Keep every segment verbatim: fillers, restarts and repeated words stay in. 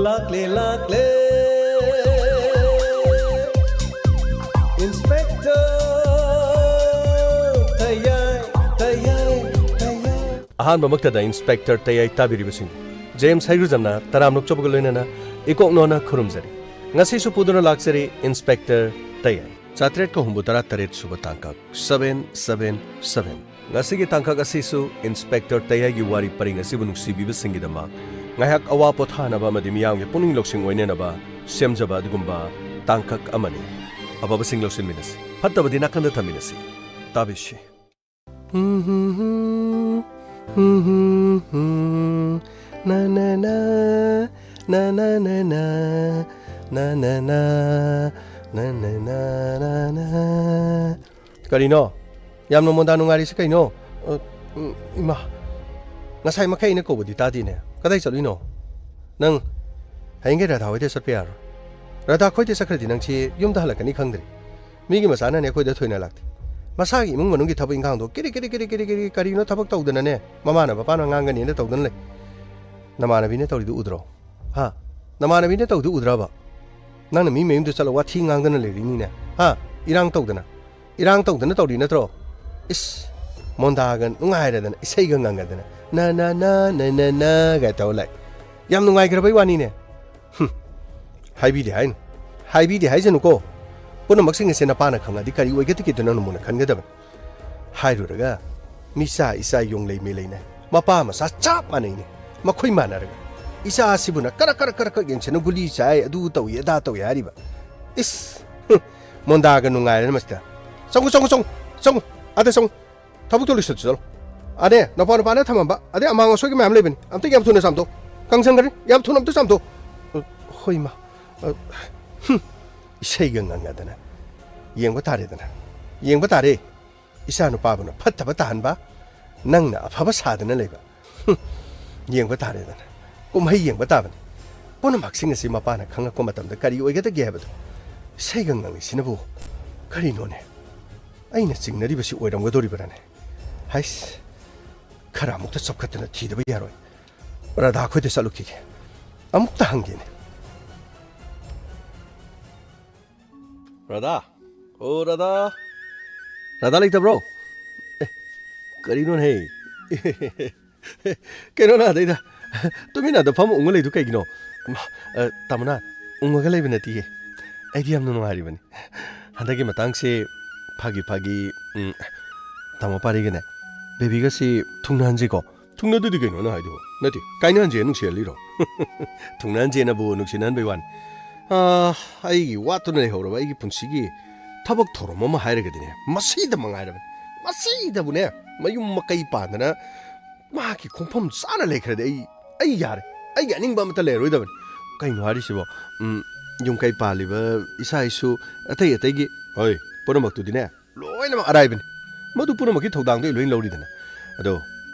ꯂꯥꯛꯂꯦ, ꯂꯥꯛꯂꯦ, Inspector ꯇꯌꯥꯏ, ꯇꯌꯥꯏ, ꯇꯌꯥꯏ꯫ ꯑꯍꯥꯟꯕꯃꯛꯇꯗ Inspector ꯇꯌꯥꯏ ꯇꯥꯕꯤꯔꯤꯕꯁꯤꯡ, James ꯍꯩꯒ꯭ꯔꯨꯖꯝꯅ ꯇꯔꯥꯝꯅ ꯑꯣꯛꯆꯕꯒ ꯂꯣꯏꯅꯅ ꯏꯀꯣꯛ ꯅꯣꯟꯅ ꯈꯨꯔꯨꯝꯖꯔꯤ꯫ ꯉꯁꯤꯁꯨ ꯄꯨꯗꯨꯅ ꯂꯥꯛꯆꯔꯤ Inspector ꯇꯌꯥꯏ꯫ ꯆꯥꯇ꯭ꯔꯦꯠꯀ ꯍꯨꯝꯐꯨꯇꯔꯥ ꯇꯔꯦꯠ ꯁꯨꯕ ꯇꯥꯡꯀꯛ, seven seven seven꯫ ꯉꯁꯤꯒꯤ ꯇꯥꯡꯀꯛ ꯑꯁꯤꯁꯨ Inspector ꯇꯌꯥꯏꯒꯤ ꯋꯥꯔꯤ ꯄꯔꯤꯡ ꯑꯁꯤꯕꯨ ꯅꯨꯡꯁꯤꯕꯤꯕꯁꯤꯡꯒꯤꯗꯃꯛ ꯉꯥꯏꯍꯥꯛ ꯑꯋꯥ ꯄꯣꯊꯥꯅꯕ ꯑꯃꯗꯤ ꯃꯤꯌꯥꯝꯒꯤ ꯄꯨꯛꯅꯤꯡ ꯂꯧꯁꯤꯡ ꯑꯣꯏꯅꯅꯕ ꯁꯦꯝꯖꯕ ꯑꯗꯨꯒꯨꯝꯕ ꯇꯥꯡꯀꯛ ꯑꯃꯅꯤ꯫ ꯑꯐꯕꯁꯤꯡ ꯂꯧꯁꯤꯟꯃꯤꯟꯅꯁꯤ, ꯐꯠꯇꯕꯗꯤ ꯅꯥꯀꯟꯗ ꯊꯝꯃꯤꯟꯅꯁꯤ꯫ ꯇꯥꯕꯤꯁꯤ꯫ ꯅ ꯅ ꯅ, ꯅ ꯅ ꯅ ꯅ, ꯅ ꯅ ꯅ, ꯅ ꯅ ꯅ, ꯅ ꯅ꯫ ꯀꯔꯤꯅꯣ? ꯌꯥꯝꯅ ꯃꯣꯟꯗꯥ ꯅꯨꯡꯉꯥꯏꯔꯤꯁꯤ ꯀꯩꯅꯣ? ꯑ, ꯎꯝ, ꯏꯃꯥ, ꯉꯁꯥꯏ ꯃꯈꯩ ꯑꯩꯅ ꯀꯧꯕꯗꯤ ꯇꯥꯗꯦꯅꯦ꯫ ꯀꯗꯥꯏ ꯆꯠꯂꯨꯏꯅꯣ? ꯅꯪ ꯍꯌꯦꯡꯒꯩ ꯔꯥꯙꯥ ꯍꯣꯏꯗ ꯆꯠꯄ ꯌꯥꯔꯣꯏ꯫ ꯔꯥꯙꯥ ꯈꯣꯏꯗ ꯆꯠꯈ꯭ꯔꯗꯤ ꯅꯪꯁꯤ ꯌꯨꯝꯗ ꯍꯜꯂꯛꯀꯅꯤ ꯈꯪꯗ꯭ꯔꯤ꯫ ꯃꯤꯒꯤ ꯃꯆꯥꯅꯅꯦ ꯑꯩꯈꯣꯏꯗ ꯊꯣꯏꯅ ꯂꯥꯛꯇꯦ꯫ ꯃꯁꯥꯒꯤ ꯏꯃꯨꯡ ꯃꯅꯨꯡꯒꯤ ꯊꯕꯛ ꯏꯪꯈꯥꯡꯗꯣ ꯀꯤꯔꯤ ꯀꯤꯔꯤ ꯀꯤꯔꯤ ꯀꯤꯔꯤ ꯀꯤꯔꯤ ꯀꯔꯤꯅꯣ ꯊꯕꯛ ꯇꯧꯗꯅꯅꯦ, ꯃꯃꯥꯅ ꯃꯄꯥꯅ ꯉꯥꯡꯒꯅꯤꯅ ꯇꯧꯗꯅ ꯂꯩ꯫ ꯅꯃꯥꯟꯅꯕꯤꯅ ꯇꯧꯔꯤꯗꯨ ꯎꯗ꯭ꯔꯣ? ꯍꯥ? ꯅꯃꯥꯟꯅꯕꯤꯅ ꯇꯧꯔꯤꯗꯨ ꯎꯗ꯭ꯔꯕ? ꯅꯪꯅ ꯃꯤ ꯃꯌꯨꯝꯗ ꯆꯠꯂ ꯋꯥꯊꯤ ꯉꯥꯡꯗꯅ ꯂꯩꯔꯤꯅꯤꯅꯦ꯫ ꯍꯥ? ꯏꯔꯥꯡ ꯇꯧꯗꯅ꯫ ꯏꯔꯥꯡ ꯇꯧꯗꯅ ꯇꯧꯔꯤ ꯅꯠꯇ꯭ꯔꯣ? ꯏꯁ, ꯃꯣꯟꯗꯥꯒ ꯅꯨꯡꯉꯥꯏꯔꯗꯅ ꯏꯁꯩꯒ ꯉꯪꯉꯗꯅ "ꯅ ꯅ ꯅ ꯅ ꯅ ꯅ" ꯒꯥꯏ ꯇꯧꯔ ꯂꯥꯛꯑꯦ꯫ ꯌꯥꯝ ꯅꯨꯡꯉꯥꯏꯈ꯭ꯔꯕꯩ ꯋꯥꯅꯤꯅꯦ꯫ ꯍꯨꯝ, ꯍꯥꯏꯕꯤꯗꯦ ꯍꯥꯏꯅꯨ, ꯍꯥꯏꯕꯤꯗꯦ ꯍꯥꯏꯁꯅꯨꯀꯣ꯫ ꯄꯨꯝꯅꯃꯛꯁꯤꯡ ꯑꯁꯦ ꯅꯄꯥꯅ ꯈꯪꯉꯗꯤ ꯀꯔꯤ ꯑꯣꯏꯒꯗꯒꯦꯗꯣ ꯅꯪꯅ ꯃꯨꯟꯅ ꯈꯟꯒꯗꯕꯅꯤ꯫ ꯍꯥꯏꯔꯨꯔꯒ ꯃꯤꯆꯥ ꯏꯆꯥ ꯌꯣꯡꯂꯩ ꯃꯦꯂꯩꯅ ꯃꯄꯥ ꯃꯆꯥ ꯆꯞ ꯃꯥꯟꯅꯩꯅꯦ꯫ ꯃꯈꯣꯏ ꯃꯥꯟꯅꯔꯒ ꯏꯆꯥ ꯑꯁꯤꯕꯨꯅ ꯀꯔꯛ ꯀꯔꯛ ꯀꯔꯛ ꯀꯔꯛ ꯌꯦꯡꯁꯤꯟꯅ ꯒꯨꯂꯤ ꯆꯥꯏ, ꯑꯗꯨ ꯇꯧꯏ, ꯑꯗꯥ ꯇꯧꯏ ꯍꯥꯏꯔꯤꯕ꯫ ꯏꯁ! ꯍꯨꯝ, ꯃꯣꯟꯗꯥꯒ ꯅꯨꯡꯉꯥꯏꯔꯦꯅ ꯃꯁꯤꯗ꯫ ꯆꯪꯉꯨ, ꯆꯪꯉꯨ, ꯆꯪꯉꯨ, ꯆꯪꯉꯨ, ꯑꯥꯗ ꯆꯪꯉꯨ꯫ ꯊꯕꯛꯇꯣ ꯂꯣꯏꯁꯤꯜꯂꯨ ꯆꯠꯂꯣ꯫ ꯑꯥꯅꯦ, ꯅꯄꯥ ꯅꯨꯄꯥꯅ ꯊꯝꯃꯝꯕ ꯑꯗꯩ ꯑꯃꯥꯡ ꯑꯁꯣꯏꯒꯤ ꯃꯌꯥꯝ ꯂꯩꯕꯅꯤ, ꯑꯝꯇ ꯌꯥꯝ ꯊꯨꯅ ꯆꯥꯝꯊꯣꯛ꯫ ꯀꯪꯁꯟꯈ꯭ꯔꯅꯤ, ꯌꯥꯝ ꯊꯨꯅ ꯑꯝꯇ ꯆꯥꯝꯊꯣꯛ꯫ ꯑ, ꯍꯣꯏ ꯃꯥ꯫ ꯑ, ꯍꯨꯝ, ꯏꯁꯩꯒ ꯉꯪꯉꯗꯅ꯫ ꯌꯦꯡꯕ ꯇꯥꯔꯦꯗꯅ, ꯌꯦꯡꯕ ꯇꯥꯔꯦ꯫ ꯏꯆꯥ ꯅꯨꯄꯥꯕꯨꯅ ꯐꯠꯇꯕ ꯇꯥꯍꯟꯕ, ꯅꯪꯅ ꯑꯐꯕ ꯁꯥꯗꯅ ꯂꯩꯕ꯫ ꯍꯨꯝ, ꯌꯦꯡꯕ ꯇꯥꯔꯦꯗꯅ꯫ ꯀꯨꯝꯍꯩ ꯌꯦꯡꯕ ꯇꯥꯕꯅꯤ꯫ ꯄꯨꯝꯅꯃꯛꯁꯤꯡ ꯑꯁꯤ ꯃꯄꯥꯅ ꯈꯪꯂꯛꯄ ꯃꯇꯝꯗ ꯀꯔꯤ ꯑꯣꯏꯒꯗꯒꯦ ꯍꯥꯏꯕꯗꯨ꯫ ꯏꯁꯩꯒ ꯉꯪꯂꯤꯁꯤꯅꯕꯨ ꯀꯔꯤꯅꯣꯅꯦ? ꯑꯩꯅ ꯆꯤꯡꯅꯔꯤꯕꯁꯤ ꯑꯣꯏꯔꯝꯒꯗꯧꯔꯤꯕ꯭ꯔꯥꯅꯦ? ꯍꯩꯁ, ꯈꯔ ꯑꯃꯨꯛꯇ ꯆꯞꯈꯠꯇꯅ ꯊꯤꯗꯕ ꯌꯥꯔꯣꯏ꯫ ꯔꯥꯙꯥ ꯈꯣꯏꯗ ꯆꯠꯂꯨꯈꯤꯒꯦ꯫ ꯑꯃꯨꯛꯇ ꯍꯪꯒꯦꯅꯦ꯫ ꯔꯥꯙꯥ? ꯑꯣ, ꯔꯥꯙꯥ? ꯔꯥꯙꯥ ꯂꯩꯇꯕ꯭ꯔꯣ? ꯑꯦ, ꯀꯔꯤꯅꯣꯅꯦ? ꯀꯩꯅꯣ ꯅꯥꯗꯩꯗ? ꯇꯨꯃꯤꯟꯅ ꯑꯗ ꯐꯝꯃ ꯎꯪꯉ ꯂꯩꯗꯨ ꯀꯩꯒꯤꯅꯣ? ꯃꯥ, ꯑ, ꯇꯥꯃꯣꯅ ꯎꯪꯉꯒ ꯂꯩꯕ ꯅꯠꯇꯤꯌꯦ꯫ ꯑꯩꯗꯤ ꯌꯥꯝꯅ ꯅꯨꯡꯉꯥꯏꯔꯤꯕꯅꯤ꯫ ꯍꯟꯗꯛꯀꯤ ꯃꯇꯥꯡꯁꯦ ꯐꯥꯒꯤ ꯐꯥꯒꯤ, ꯎꯝ, ꯇꯥꯃꯣ ꯄꯥꯔꯤꯒꯅꯦ, ꯕꯦꯕꯤꯒꯁꯤ ꯊꯨꯡꯅꯍꯟꯁꯤꯀꯣ꯫ ꯊꯨꯡꯅꯗꯗꯤ ꯀꯩꯅꯣ ꯅꯪ ꯍꯥꯏꯗꯨꯕꯣ? ꯅꯠꯇꯦ, ꯀꯥꯏꯅꯍꯟꯁꯦ ꯅꯨꯡꯁꯤꯍꯜꯂꯤꯔꯣ? ꯊꯨꯡꯅꯍꯟꯁꯦꯅꯕꯨ ꯅꯨꯡꯁꯤꯅꯍꯟꯕꯩ ꯋꯥꯅꯤ꯫ ꯑꯥ, ꯑꯩꯒꯤ ꯋꯥꯠꯇꯨꯅ ꯂꯩꯍꯧꯔꯕ ꯑꯩꯒꯤ ꯄꯨꯟꯁꯤꯒꯤ ꯊꯕꯛ ꯊꯧꯔꯝ ꯑꯃ ꯍꯥꯏꯔꯒꯗꯤꯅꯦ, ꯃꯁꯤꯗ ꯃꯉꯥꯏꯔꯕꯅꯤ꯫ ꯃꯁꯤꯗꯕꯨꯅꯦ, ꯃꯌꯨꯝ ꯃꯀꯩ ꯄꯥꯟꯗꯅ ꯃꯍꯥꯛꯀꯤ ꯈꯣꯡꯐꯝ ꯆꯥꯅ ꯂꯩꯈ꯭ꯔꯗꯤ ꯑꯩ, ꯑꯩ ꯌꯥꯔꯦ꯫ ꯑꯩꯒꯤ ꯑꯅꯤꯡꯕ ꯑꯃꯠꯇ ꯂꯩꯔꯔꯣꯏꯗꯕꯅꯤ꯫ ꯀꯩꯅꯣ ꯍꯥꯏꯔꯤꯁꯤꯕꯣ? ꯎꯝ, ꯌꯨꯝ ꯀꯩ ꯄꯥꯜꯂꯤꯕ ꯏꯁꯥ ꯏꯁꯨ ꯑꯇꯩ ꯑꯇꯩꯒꯤ, ꯍꯣꯏ, ꯄꯨꯝꯅꯃꯛꯇꯨꯗꯤꯅꯦ, ꯂꯣꯏꯅꯃꯛ ꯑꯔꯥꯏꯕꯅꯤ꯫ ꯃꯗꯨ ꯄꯨꯝꯅꯃꯛꯀꯤ ꯊꯧꯗꯥꯡꯗꯣ ꯑꯩ ꯂꯣꯏꯅ ꯂꯧꯔꯤꯗꯅ꯫ ꯑꯗꯣ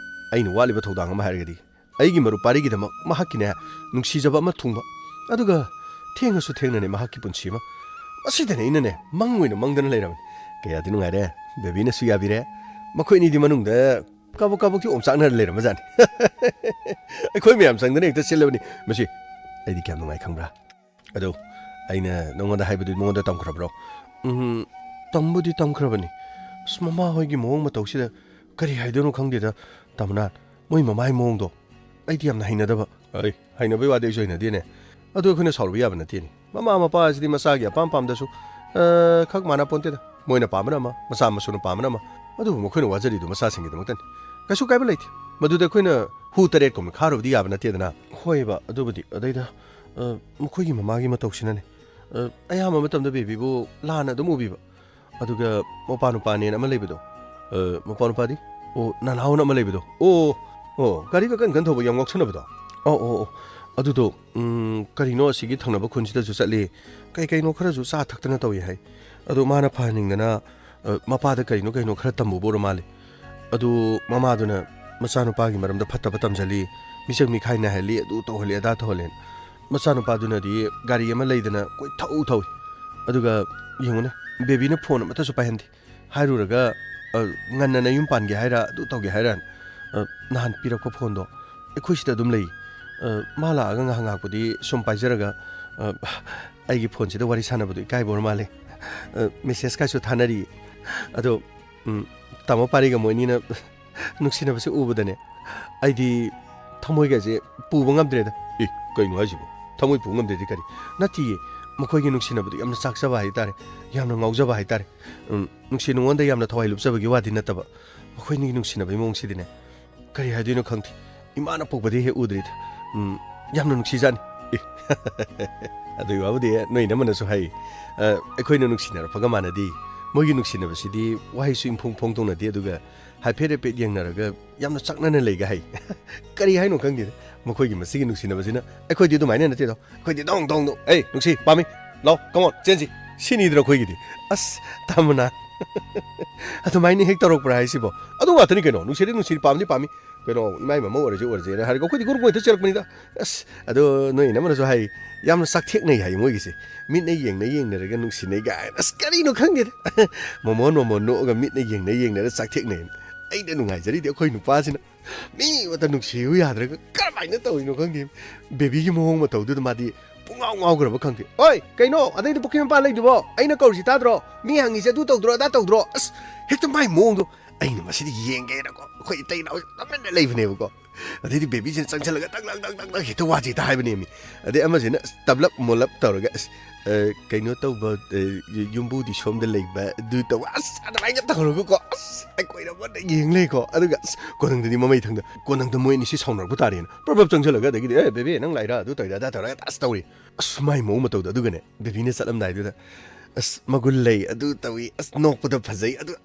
ꯑꯩꯅ ꯋꯥꯠꯂꯤꯕ ꯊꯧꯗꯥꯡ ꯑꯃ ꯍꯥꯏꯔꯒꯗꯤ, ꯑꯩꯒꯤ ꯃꯔꯨꯞ ꯄꯥꯔꯤꯒꯤꯗꯃꯛ ꯃꯍꯥꯛꯀꯤꯅꯦ ꯅꯨꯡꯁꯤꯖꯕ ꯑꯃ ꯊꯨꯡꯕ, ꯑꯗꯨꯒ ꯊꯦꯡꯉꯁꯨ ꯊꯦꯡꯅꯅꯦ ꯃꯍꯥꯛꯀꯤ ꯄꯨꯟꯁꯤ ꯑꯃ꯫ ꯃꯁꯤꯗꯅꯦ ꯑꯩꯅꯅꯦ ꯃꯪ ꯑꯣꯏꯅ ꯃꯪꯗꯅ ꯂꯩꯔꯕꯅꯤ꯫ ꯀꯌꯥꯗꯤ ꯅꯨꯡꯉꯥꯏꯔꯦ, ꯕꯦꯕꯤꯅꯁꯨ ꯌꯥꯕꯤꯔꯦ꯫ ꯃꯈꯣꯏ ꯑꯅꯤꯗꯤ ꯃꯅꯨꯡꯗ ꯀꯥꯕꯛ ꯀꯥꯕꯛꯇꯤ ꯑꯣꯝꯆꯥꯛꯅꯔ ꯂꯩꯔꯝꯕꯖꯥꯠꯅꯤ꯫ ꯑꯩꯈꯣꯏ ꯃꯌꯥꯝ ꯆꯪꯗꯅ ꯍꯦꯛꯇ ꯆꯦꯜꯂꯕꯅꯤ꯫ ꯃꯁꯤ ꯑꯩꯗꯤ ꯀꯌꯥꯝ ꯅꯨꯡꯉꯥꯏ ꯈꯪꯕ꯭ꯔꯥ? ꯑꯗꯣ ꯑꯩꯅ ꯅꯉꯣꯟꯗ ꯍꯥꯏꯕꯗꯨ ꯃꯉꯣꯟꯗ ꯇꯝꯈ꯭ꯔꯕ꯭ꯔꯣ? ꯎꯝ, ꯇꯝꯕꯨꯗꯤ ꯇꯝꯈ꯭ꯔꯕꯅꯤ꯫ ꯑꯁ, ꯃꯃꯥ ꯍꯣꯏꯒꯤ ꯃꯑꯣꯡ ꯃꯇꯧꯁꯤꯗ ꯀꯔꯤ ꯍꯥꯏꯗꯣꯏꯅꯣ ꯈꯪꯗꯦꯗ, ꯇꯥꯃꯣꯅꯥ꯫ ꯃꯣꯏ ꯃꯃꯥꯒꯤ ꯃꯑꯣꯡꯗꯣ ꯑꯩꯗꯤ ꯌꯥꯝꯅ ꯍꯩꯅꯗꯕ꯫ ꯑꯩ ꯍꯩꯅꯕꯩ ꯋꯥꯗꯤ ꯑꯩꯁꯨ ꯍꯩꯅꯗꯦꯅꯦ꯫ ꯑꯗꯨ ꯑꯩꯈꯣꯏꯅ ꯁꯥꯎꯔꯨꯕ ꯌꯥꯕ ꯅꯠꯇꯦꯅꯦ꯫ ꯃꯃꯥ ꯃꯄꯥ ꯑꯁꯤꯗꯤ ꯃꯆꯥꯒꯤ ꯑꯄꯥꯝ ꯄꯥꯝꯗꯁꯨ, ꯑ, ꯈꯛ ꯃꯥꯟꯅ ꯄꯣꯟꯇꯦꯗ꯫ ꯃꯣꯏꯅ ꯄꯥꯝꯕꯅ ꯑꯃ, ꯃꯆꯥ ꯃꯁꯨꯅ ꯄꯥꯝꯕꯅ ꯑꯃ꯫ ꯑꯗꯨꯕꯨ ꯃꯈꯣꯏꯅ ꯋꯥꯖꯔꯤꯗꯨ ꯃꯆꯥꯁꯤꯡꯒꯤꯗꯃꯛꯇꯅꯤ꯫ ꯀꯩꯁꯨ ꯀꯥꯏꯕ ꯂꯩꯇꯦ꯫ ꯃꯗꯨꯗ ꯑꯩꯈꯣꯏꯅ ꯍꯨ ꯇꯔꯦꯠ ꯀꯨꯝ ꯈꯥꯔꯨꯕꯗꯤ ꯌꯥꯕ ꯅꯠꯇꯦꯗꯅ꯫ ꯍꯣꯏꯕ, ꯑꯗꯨꯕꯨꯗꯤ꯫ ꯑꯗꯩꯗ, ꯑ, ꯃꯈꯣꯏꯒꯤ ꯃꯃꯥꯒꯤ ꯃꯇꯧꯁꯤꯅꯅꯦ, ꯑ, ꯑꯌꯥꯝꯕ ꯃꯇꯝꯗ ꯕꯦꯕꯤꯕꯨ ꯂꯥꯟꯅ ꯑꯗꯨꯝ ꯎꯕꯤꯕ꯫ ꯑꯗꯨꯒ ꯃꯄꯥ ꯅꯨꯄꯥꯅꯦꯅ ꯑꯃ ꯂꯩꯕꯗꯣ, ꯑ, ꯃꯄꯥ ꯅꯨꯄꯥꯗꯤ? ꯑꯣ, ꯅꯅꯥꯎꯅ ꯑꯃ ꯂꯩꯕꯗꯣ꯫ ꯑꯣ, ꯑꯣ, ꯒꯥꯔꯤꯒ ꯀꯟ ꯀꯟ ꯊꯧꯕ ꯌꯥꯝ ꯉꯥꯎꯁꯟꯅꯕꯗꯣ꯫ ꯑꯣ, ꯑꯣ, ꯑꯣ꯫ ꯑꯗꯨꯗꯣ, ꯎꯝ, ꯀꯔꯤꯅꯣ ꯑꯁꯤꯒꯤ ꯊꯪꯅꯕ ꯈꯨꯟꯁꯤꯗꯁꯨ ꯆꯠꯂꯤ꯫ ꯀꯩ ꯀꯩꯅꯣ ꯈꯔꯁꯨ ꯆꯥ ꯊꯛꯇꯅ ꯇꯧꯏ ꯍꯥꯏ꯫ ꯑꯗꯣ ꯃꯥꯅ ꯐꯍꯟꯅꯤꯡꯗꯅ, ꯑ, ꯃꯄꯥꯗ ꯀꯔꯤꯅꯣ ꯀꯩꯅꯣ ꯈꯔ ꯇꯝꯃꯨꯕ ꯑꯣꯏꯔ ꯃꯥꯜꯂꯦ꯫ ꯑꯗꯨ ꯃꯃꯥꯗꯨꯅ ꯃꯆꯥꯅꯨꯄꯥꯒꯤ ꯃꯔꯝꯗ ꯐꯠꯇꯕ ꯇꯝꯖꯜꯂꯤ, ꯃꯤꯆꯪ ꯃꯤꯈꯥꯏ ꯅꯥꯏꯍꯜꯂꯤ, ꯑꯗꯨ ꯇꯧꯍꯜꯂꯤ, ꯑꯗꯥ ꯇꯧꯍꯜꯂꯦꯅ꯫ ꯃꯆꯥꯅꯨꯄꯥꯗꯨꯅꯗꯤ ꯒꯥꯔꯤ ꯑꯃ ꯂꯩꯗꯅ ꯀꯣꯏꯊꯧ ꯊꯧꯏ꯫ ꯑꯗꯨꯒ ꯌꯦꯡꯉꯨꯅꯦ, ꯕꯦꯕꯤꯅ ꯐꯣꯟ ꯑꯃꯠꯇꯁꯨ ꯄꯥꯏꯍꯟꯗꯦ꯫ ꯍꯥꯏꯔꯨꯔꯒ, ꯑ, ꯉꯟꯅ ꯅꯌꯨꯝ ꯄꯥꯟꯒꯦ ꯍꯥꯏꯔ, ꯑꯗꯨ ꯇꯧꯒꯦ ꯍꯥꯏꯔ, ꯑ, ꯅꯍꯥꯟ ꯄꯤꯔꯛꯄ ꯐꯣꯟꯗꯣ ꯑꯩꯈꯣꯏ ꯁꯤꯗ ꯑꯗꯨꯝ ꯂꯩ꯫ ꯑ, ꯃꯥ ꯂꯥꯛꯑꯒ ꯉꯥꯏꯍꯥꯛ ꯉꯥꯏꯍꯥꯛꯄꯨꯗꯤ ꯁꯨꯝ ꯄꯥꯏꯖꯔꯒ, ꯑ, ꯑꯩꯒꯤ ꯐꯣꯟꯁꯤꯗ ꯋꯥꯔꯤ ꯁꯥꯟꯅꯕꯗꯣ ꯏꯀꯥꯏꯕ ꯑꯣꯏꯔ ꯃꯥꯜꯂꯦ꯫ ꯑ, ꯃꯦꯁꯦꯖꯀꯥꯁꯨ ꯊꯥꯅꯔꯤ꯫ ꯑꯗꯣ, ꯎꯝ, ꯇꯥꯃꯣ ꯄꯥꯔꯤꯒ ꯃꯣꯏꯅꯤꯅ ꯅꯨꯡꯁꯤꯅꯕꯁꯦ ꯎꯕꯗꯅꯦ, ꯑꯩꯗꯤ ꯊꯃꯣꯏꯒꯁꯦ ꯄꯨꯕ ꯉꯝꯗ꯭ꯔꯦꯗ꯫ "ꯑꯦ, ꯀꯩꯅꯣ ꯍꯥꯏꯁꯤꯕꯣ? ꯊꯃꯣꯏ ꯄꯨꯕ ꯉꯝꯗ꯭ꯔꯗꯤ ꯀꯔꯤ?" ꯅꯠꯇꯤꯌꯦ, ꯃꯈꯣꯏꯒꯤ ꯅꯨꯡꯁꯤꯅꯕꯗꯣ ꯌꯥꯝꯅ ꯆꯥꯛꯆꯕ ꯍꯥꯏꯇꯥꯔꯦ, ꯌꯥꯝꯅ ꯉꯥꯎꯖꯕ ꯍꯥꯏꯇꯥꯔꯦ꯫ ꯎꯝ, ꯅꯨꯡꯁꯤ ꯅꯨꯡꯉꯣꯟꯗ ꯌꯥꯝꯅ ꯊꯋꯥꯏ ꯂꯨꯞꯆꯕꯒꯤ ꯋꯥꯗꯤ ꯅꯠꯇꯕ, ꯃꯈꯣꯏꯅꯤꯒꯤ ꯅꯨꯡꯁꯤꯅꯕꯒꯤ ꯃꯑꯣꯡꯁꯤꯗꯤꯅꯦ, ꯀꯔꯤ ꯍꯥꯏꯗꯣꯏꯅꯣ ꯈꯪꯗꯦ꯫ ꯏꯃꯥꯅ ꯄꯣꯛꯄꯗꯒꯤ ꯍꯦꯛ ꯎꯗ꯭ꯔꯤꯗ꯫ ꯎꯝ, ꯌꯥꯝꯅ ꯅꯨꯡꯁꯤꯖꯥꯠꯅꯤ꯫ ꯑꯦ, ꯑꯗꯨꯒꯤ ꯋꯥꯕꯨꯗꯤ ꯅꯣꯏ ꯏꯅꯝꯃꯅꯁꯨ ꯍꯥꯏ, ꯑ, "ꯑꯩꯈꯣꯏꯅ ꯅꯨꯡꯁꯤꯅꯔꯛꯄꯒ ꯃꯥꯟꯅꯗꯦ꯫ ꯃꯣꯏꯒꯤ ꯅꯨꯡꯁꯤꯅꯕꯁꯤꯗꯤ ꯋꯥꯍꯩꯁꯨ ꯏꯝꯐꯣꯡ ꯐꯣꯡꯗꯣꯛꯅꯗꯦ, ꯑꯗꯨꯒ ꯍꯥꯏꯐꯦꯠ ꯍꯥꯏꯐꯦꯠ ꯌꯦꯡꯅꯔꯒ ꯌꯥꯝꯅ ꯆꯥꯛꯅꯅ ꯂꯩꯒ" ꯍꯥꯏ꯫ ꯀꯔꯤ ꯍꯥꯏꯅꯣ ꯈꯪꯗꯦꯗ꯫ ꯃꯈꯣꯏꯒꯤ ꯃꯁꯤꯒꯤ ꯅꯨꯡꯁꯤꯅꯕꯁꯤꯅ ꯑꯩꯈꯣꯏꯗꯤ ꯑꯗꯨꯃꯥꯏꯅ ꯅꯠꯇꯦꯗꯣ꯫ ꯑꯩꯈꯣꯏꯗꯤ ꯗꯣꯡ ꯗꯣꯡ ꯗꯣꯡ, "ꯑꯦ, ꯅꯨꯡꯁꯤ, ꯄꯥꯝꯃꯤ, ꯂꯥꯎ, come on, ꯆꯦꯟꯁꯤ", ꯁꯤꯅꯤꯗ꯭ꯔꯣ ꯑꯩꯈꯣꯏꯒꯤꯗꯤ꯫ ꯑꯁ, ꯇꯥꯃꯣꯅ ꯑꯗꯨꯃꯥꯏꯅ ꯍꯦꯛ ꯇꯧꯔꯛꯄ꯭ꯔꯥ ꯍꯥꯏꯁꯤꯕꯣ? ꯑꯗꯨ ꯉꯥꯛꯇꯅꯤ ꯀꯩꯅꯣ, ꯅꯨꯡꯁꯤꯔꯗꯤ ꯅꯨꯡꯁꯤꯔꯤ, ꯄꯥꯝꯗꯤ ꯄꯥꯝꯃꯤ꯫ ꯀꯩꯅꯣ, ꯏꯃꯥꯏ ꯃꯃꯧ ꯑꯣꯏꯔꯁꯨ ꯑꯣꯏꯔꯁꯦꯅ ꯍꯥꯏꯔꯒ ꯑꯩꯈꯣꯏꯗꯤ ꯒꯨꯔꯨꯡ ꯍꯦꯛꯇ ꯆꯦꯜꯂꯛꯄꯅꯤꯗ꯫ ꯑꯁ, ꯑꯗꯣ ꯅꯣꯏ ꯏꯅꯝꯃꯅꯁꯨ ꯍꯥꯏ, "ꯌꯥꯝꯅ ꯆꯥꯛꯊꯦꯛꯅꯩ" ꯍꯥꯏ ꯃꯣꯏꯒꯤꯁꯦ꯫ "ꯃꯤꯠꯅ ꯌꯦꯡꯅ ꯌꯦꯡꯅꯔꯒ ꯅꯨꯡꯁꯤꯅꯩ" ꯀꯥꯏꯅ꯫ ꯑꯁ, ꯀꯔꯤꯅꯣ ꯈꯪꯗꯦꯗ꯫ ꯃꯣꯃꯣꯟ ꯃꯣꯃꯣꯟ ꯅꯣꯛꯑꯒ ꯃꯤꯠꯅ ꯌꯦꯡꯅ ꯌꯦꯡꯅꯔ ꯆꯥꯛꯊꯦꯛꯅꯩ꯫ ꯑꯩꯅ ꯅꯨꯡꯉꯥꯏꯖꯔꯤꯗꯤ ꯑꯩꯈꯣꯏ ꯅꯨꯄꯥꯁꯤꯅ ꯃꯤ ꯑꯃꯇ ꯅꯨꯡꯁꯤꯌꯨ ꯌꯥꯗ꯭ꯔꯒ ꯀꯔꯝꯍꯥꯏꯅ ꯇꯧꯔꯤꯅꯣ ꯈꯪꯗꯦ꯫ ꯕꯦꯕꯤꯒꯤ ꯃꯑꯣꯡ ꯃꯇꯧꯗꯨꯗ ꯃꯥꯗꯤ ꯄꯨꯡꯉꯥꯎ ꯉꯥꯎꯈ꯭ꯔꯕ ꯈꯪꯗꯦ꯫ "ꯑꯣꯏ, ꯀꯩꯅꯣ? ꯑꯗꯩꯗ ꯄꯨꯈ꯭ꯔꯤ ꯃꯄꯥꯟ ꯂꯩꯗꯨꯕꯣ? ꯑꯩꯅ ꯀꯧꯔꯤꯁꯤ ꯇꯥꯗ꯭ꯔꯣ? ꯃꯤ ꯍꯪꯉꯤꯁꯦ ꯑꯗꯨ ꯇꯧꯗ꯭ꯔꯣ, ꯑꯗꯥ ꯇꯧꯗ꯭ꯔꯣ?" ꯑꯁ, ꯍꯦꯛꯇ ꯃꯥꯏ ꯃꯑꯣꯡꯗꯣ꯫ ꯑꯩꯅ ꯃꯁꯤꯗꯤ ꯌꯦꯡꯒꯦꯅꯀꯣ, ꯑꯩꯈꯣꯏ ꯏꯇꯩꯅꯥꯎꯁꯦ ꯇꯨꯃꯤꯟꯅ ꯂꯩꯕꯅꯦꯕꯀꯣ꯫ ꯑꯗꯩꯗꯤ ꯕꯦꯕꯤꯁꯤꯅ ꯆꯪꯁꯤꯜꯂꯒ ꯇꯛ ꯇꯛ ꯇꯛ ꯇꯛ ꯇꯛ ꯍꯦꯛꯇ ꯋꯥꯁꯦ ꯍꯦꯛꯇ ꯍꯥꯏꯕꯅꯦꯃꯤ꯫ ꯑꯗꯩ ꯑꯃꯁꯤꯅ ꯑꯁ ꯇꯞꯂꯞ ꯃꯣꯂꯞ ꯇꯧꯔꯒ, "ꯑꯁ, ꯑ, ꯀꯩꯅꯣ ꯇꯧꯕ, ꯑ, ꯌꯨꯝꯕꯨꯗꯤ ꯁꯣꯝꯗ ꯂꯩꯕ", ꯑꯗꯨ ꯇꯧꯕ, ꯑꯁ, ꯑꯗꯨꯃꯥꯏꯅ ꯇꯧꯔꯒꯀꯣ, ꯑꯁ, ꯑꯩꯈꯣꯏꯅ ꯃꯨꯟꯅ ꯌꯦꯡ ꯂꯩꯀꯣ꯫ ꯑꯗꯨꯒ, ꯑꯁ, ꯀꯣꯅꯨꯡꯗꯗꯤ ꯃꯃꯩ ꯊꯪꯗ, ꯀꯣꯅꯨꯡꯗ ꯃꯣꯏ ꯑꯅꯤꯁꯤ ꯁꯥꯎꯅꯔꯛꯄ ꯇꯥꯔꯦꯅ ꯄ꯭ꯔꯞ ꯄ꯭ꯔꯞ ꯆꯪꯁꯤꯜꯂꯒ, ꯑꯗꯒꯤꯗꯤ, "ꯑꯦ, ꯕꯦꯕꯤ, ꯅꯪ ꯂꯥꯛꯏꯔꯥ? ꯑꯗꯨ ꯇꯧꯔꯤꯔꯥ, ꯑꯗꯥ ꯇꯧꯔꯤꯔꯥ?" ꯑꯁ ꯇꯧꯔꯤ꯫ ꯑꯁ, ꯃꯥꯏ ꯃꯑꯣꯡ ꯃꯇꯧꯗꯣ꯫ ꯑꯗꯨꯒꯅꯦ, ꯕꯦꯕꯤꯅ ꯆꯠꯂꯝꯗꯥꯏꯗꯨꯗ, "ꯑꯁ, ꯃꯒꯨꯟ ꯂꯩ, ꯑꯗꯨ ꯇꯧꯏ, ꯑꯁ, ꯅꯣꯛꯄꯗ ꯐꯖꯩ, ꯑꯗꯨ",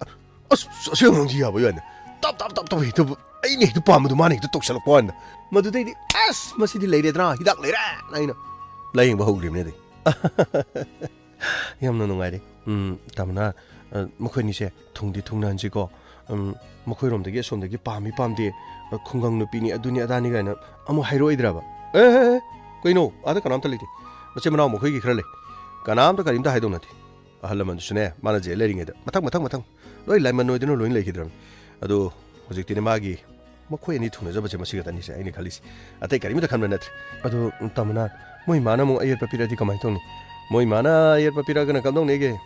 ꯑꯁ, ꯑꯁꯤ ꯑꯉꯥꯡꯁꯤ ꯌꯥꯕ ꯌꯥꯅꯤ꯫ ꯇꯞ, ꯇꯞ, ꯇꯞ, ꯇꯞ ꯍꯦꯛꯇ, ꯑꯩꯅ ꯍꯦꯛꯇ ꯄꯥꯝꯕꯗꯣ ꯃꯥꯅ ꯍꯦꯛꯇ ꯇꯧꯁꯜꯂꯛꯄ ꯋꯥꯅꯤꯗ꯫ ꯃꯗꯨꯗꯩꯗꯤ, "ꯑꯁ, ꯃꯁꯤꯗꯤ ꯂꯩꯔꯦꯗꯅ, ꯍꯤꯗꯥꯛ ꯂꯩꯔꯦ", ꯑꯩꯅ ꯂꯥꯌꯦꯡꯕ ꯍꯧꯈ꯭ꯔꯤꯕꯅꯦ ꯑꯗꯩ꯫ ꯌꯥꯝꯅ ꯅꯨꯡꯉꯥꯏꯔꯦ꯫ ꯎꯝ, ꯇꯥꯃꯣꯅ, ꯑ, ꯃꯈꯣꯏ ꯑꯅꯤꯁꯦ ꯊꯨꯡꯗꯤ ꯊꯨꯡꯅꯍꯟꯁꯤꯀꯣ꯫ ꯎꯝ, ꯃꯈꯣꯏꯔꯣꯝꯗꯒꯤ ꯑꯁꯣꯝꯗꯒꯤ ꯄꯥꯝꯃꯤ ꯄꯥꯝꯗꯦ, ꯑ, ꯈꯨꯡꯒꯪ ꯅꯨꯄꯤꯅꯤ, ꯑꯗꯨꯅꯤ ꯑꯗꯥꯅꯤ ꯀꯥꯏꯅ ꯑꯃꯨꯛ ꯍꯥꯏꯔꯛꯑꯣꯏꯗ꯭ꯔꯕ? "ꯑꯦ, ꯑꯦ, ꯑꯦ, ꯀꯩꯅꯣ? ꯑꯥꯗ ꯀꯅꯥꯝꯇ ꯂꯩꯇꯦ꯫ ꯃꯆꯤꯟ ꯃꯅꯥꯎ ꯃꯈꯣꯏꯒꯤ ꯈꯔ ꯂꯩ꯫ ꯀꯅꯥꯝꯇ ꯀꯔꯤꯝꯇ ꯍꯥꯏꯗꯧ ꯅꯠꯇꯦ꯫" ꯑꯍꯜ ꯂꯃꯟꯗꯨꯁꯨꯅꯦ, ꯃꯥꯅ ꯖꯦꯜ ꯂꯩꯔꯤꯉꯩꯗ ꯃꯊꯪ, ꯃꯊꯪ, ꯃꯊꯪ ꯂꯣꯏ ꯂꯥꯏꯃꯟ ꯑꯣꯏꯗꯨꯅ ꯂꯣꯏꯅ ꯂꯩꯈꯤꯗ꯭ꯔꯕꯅꯤ꯫ ꯑꯗꯣ ꯍꯧꯖꯤꯛꯇꯤꯅꯦ ꯃꯥꯒꯤ ꯃꯈꯣꯏ ꯑꯅꯤ ꯊꯨꯡꯅꯖꯕꯁꯦ ꯃꯁꯤ ꯈꯛꯇꯅꯤꯁꯦ ꯑꯩꯅ ꯈꯜꯂꯤꯁꯦ꯫ ꯑꯇꯩ ꯀꯔꯤꯝꯇ ꯈꯟꯕ ꯅꯠꯇ꯭ꯔꯦ꯫ ꯑꯗꯨ ꯇꯥꯃꯣꯅ, ꯃꯣꯏ ꯏꯃꯥꯅ ꯑꯃꯨꯛ ꯑꯌꯦꯠꯄ ꯄꯤꯔꯛꯑꯗꯤ ꯀꯃꯥꯏꯅ ꯇꯧꯅꯤ? ꯃꯣꯏ ꯏꯃꯥꯅ ꯑꯌꯦꯠꯄ ꯄꯤꯔꯛꯑꯒꯅ ꯀꯝꯗꯧꯅꯦꯒꯦ?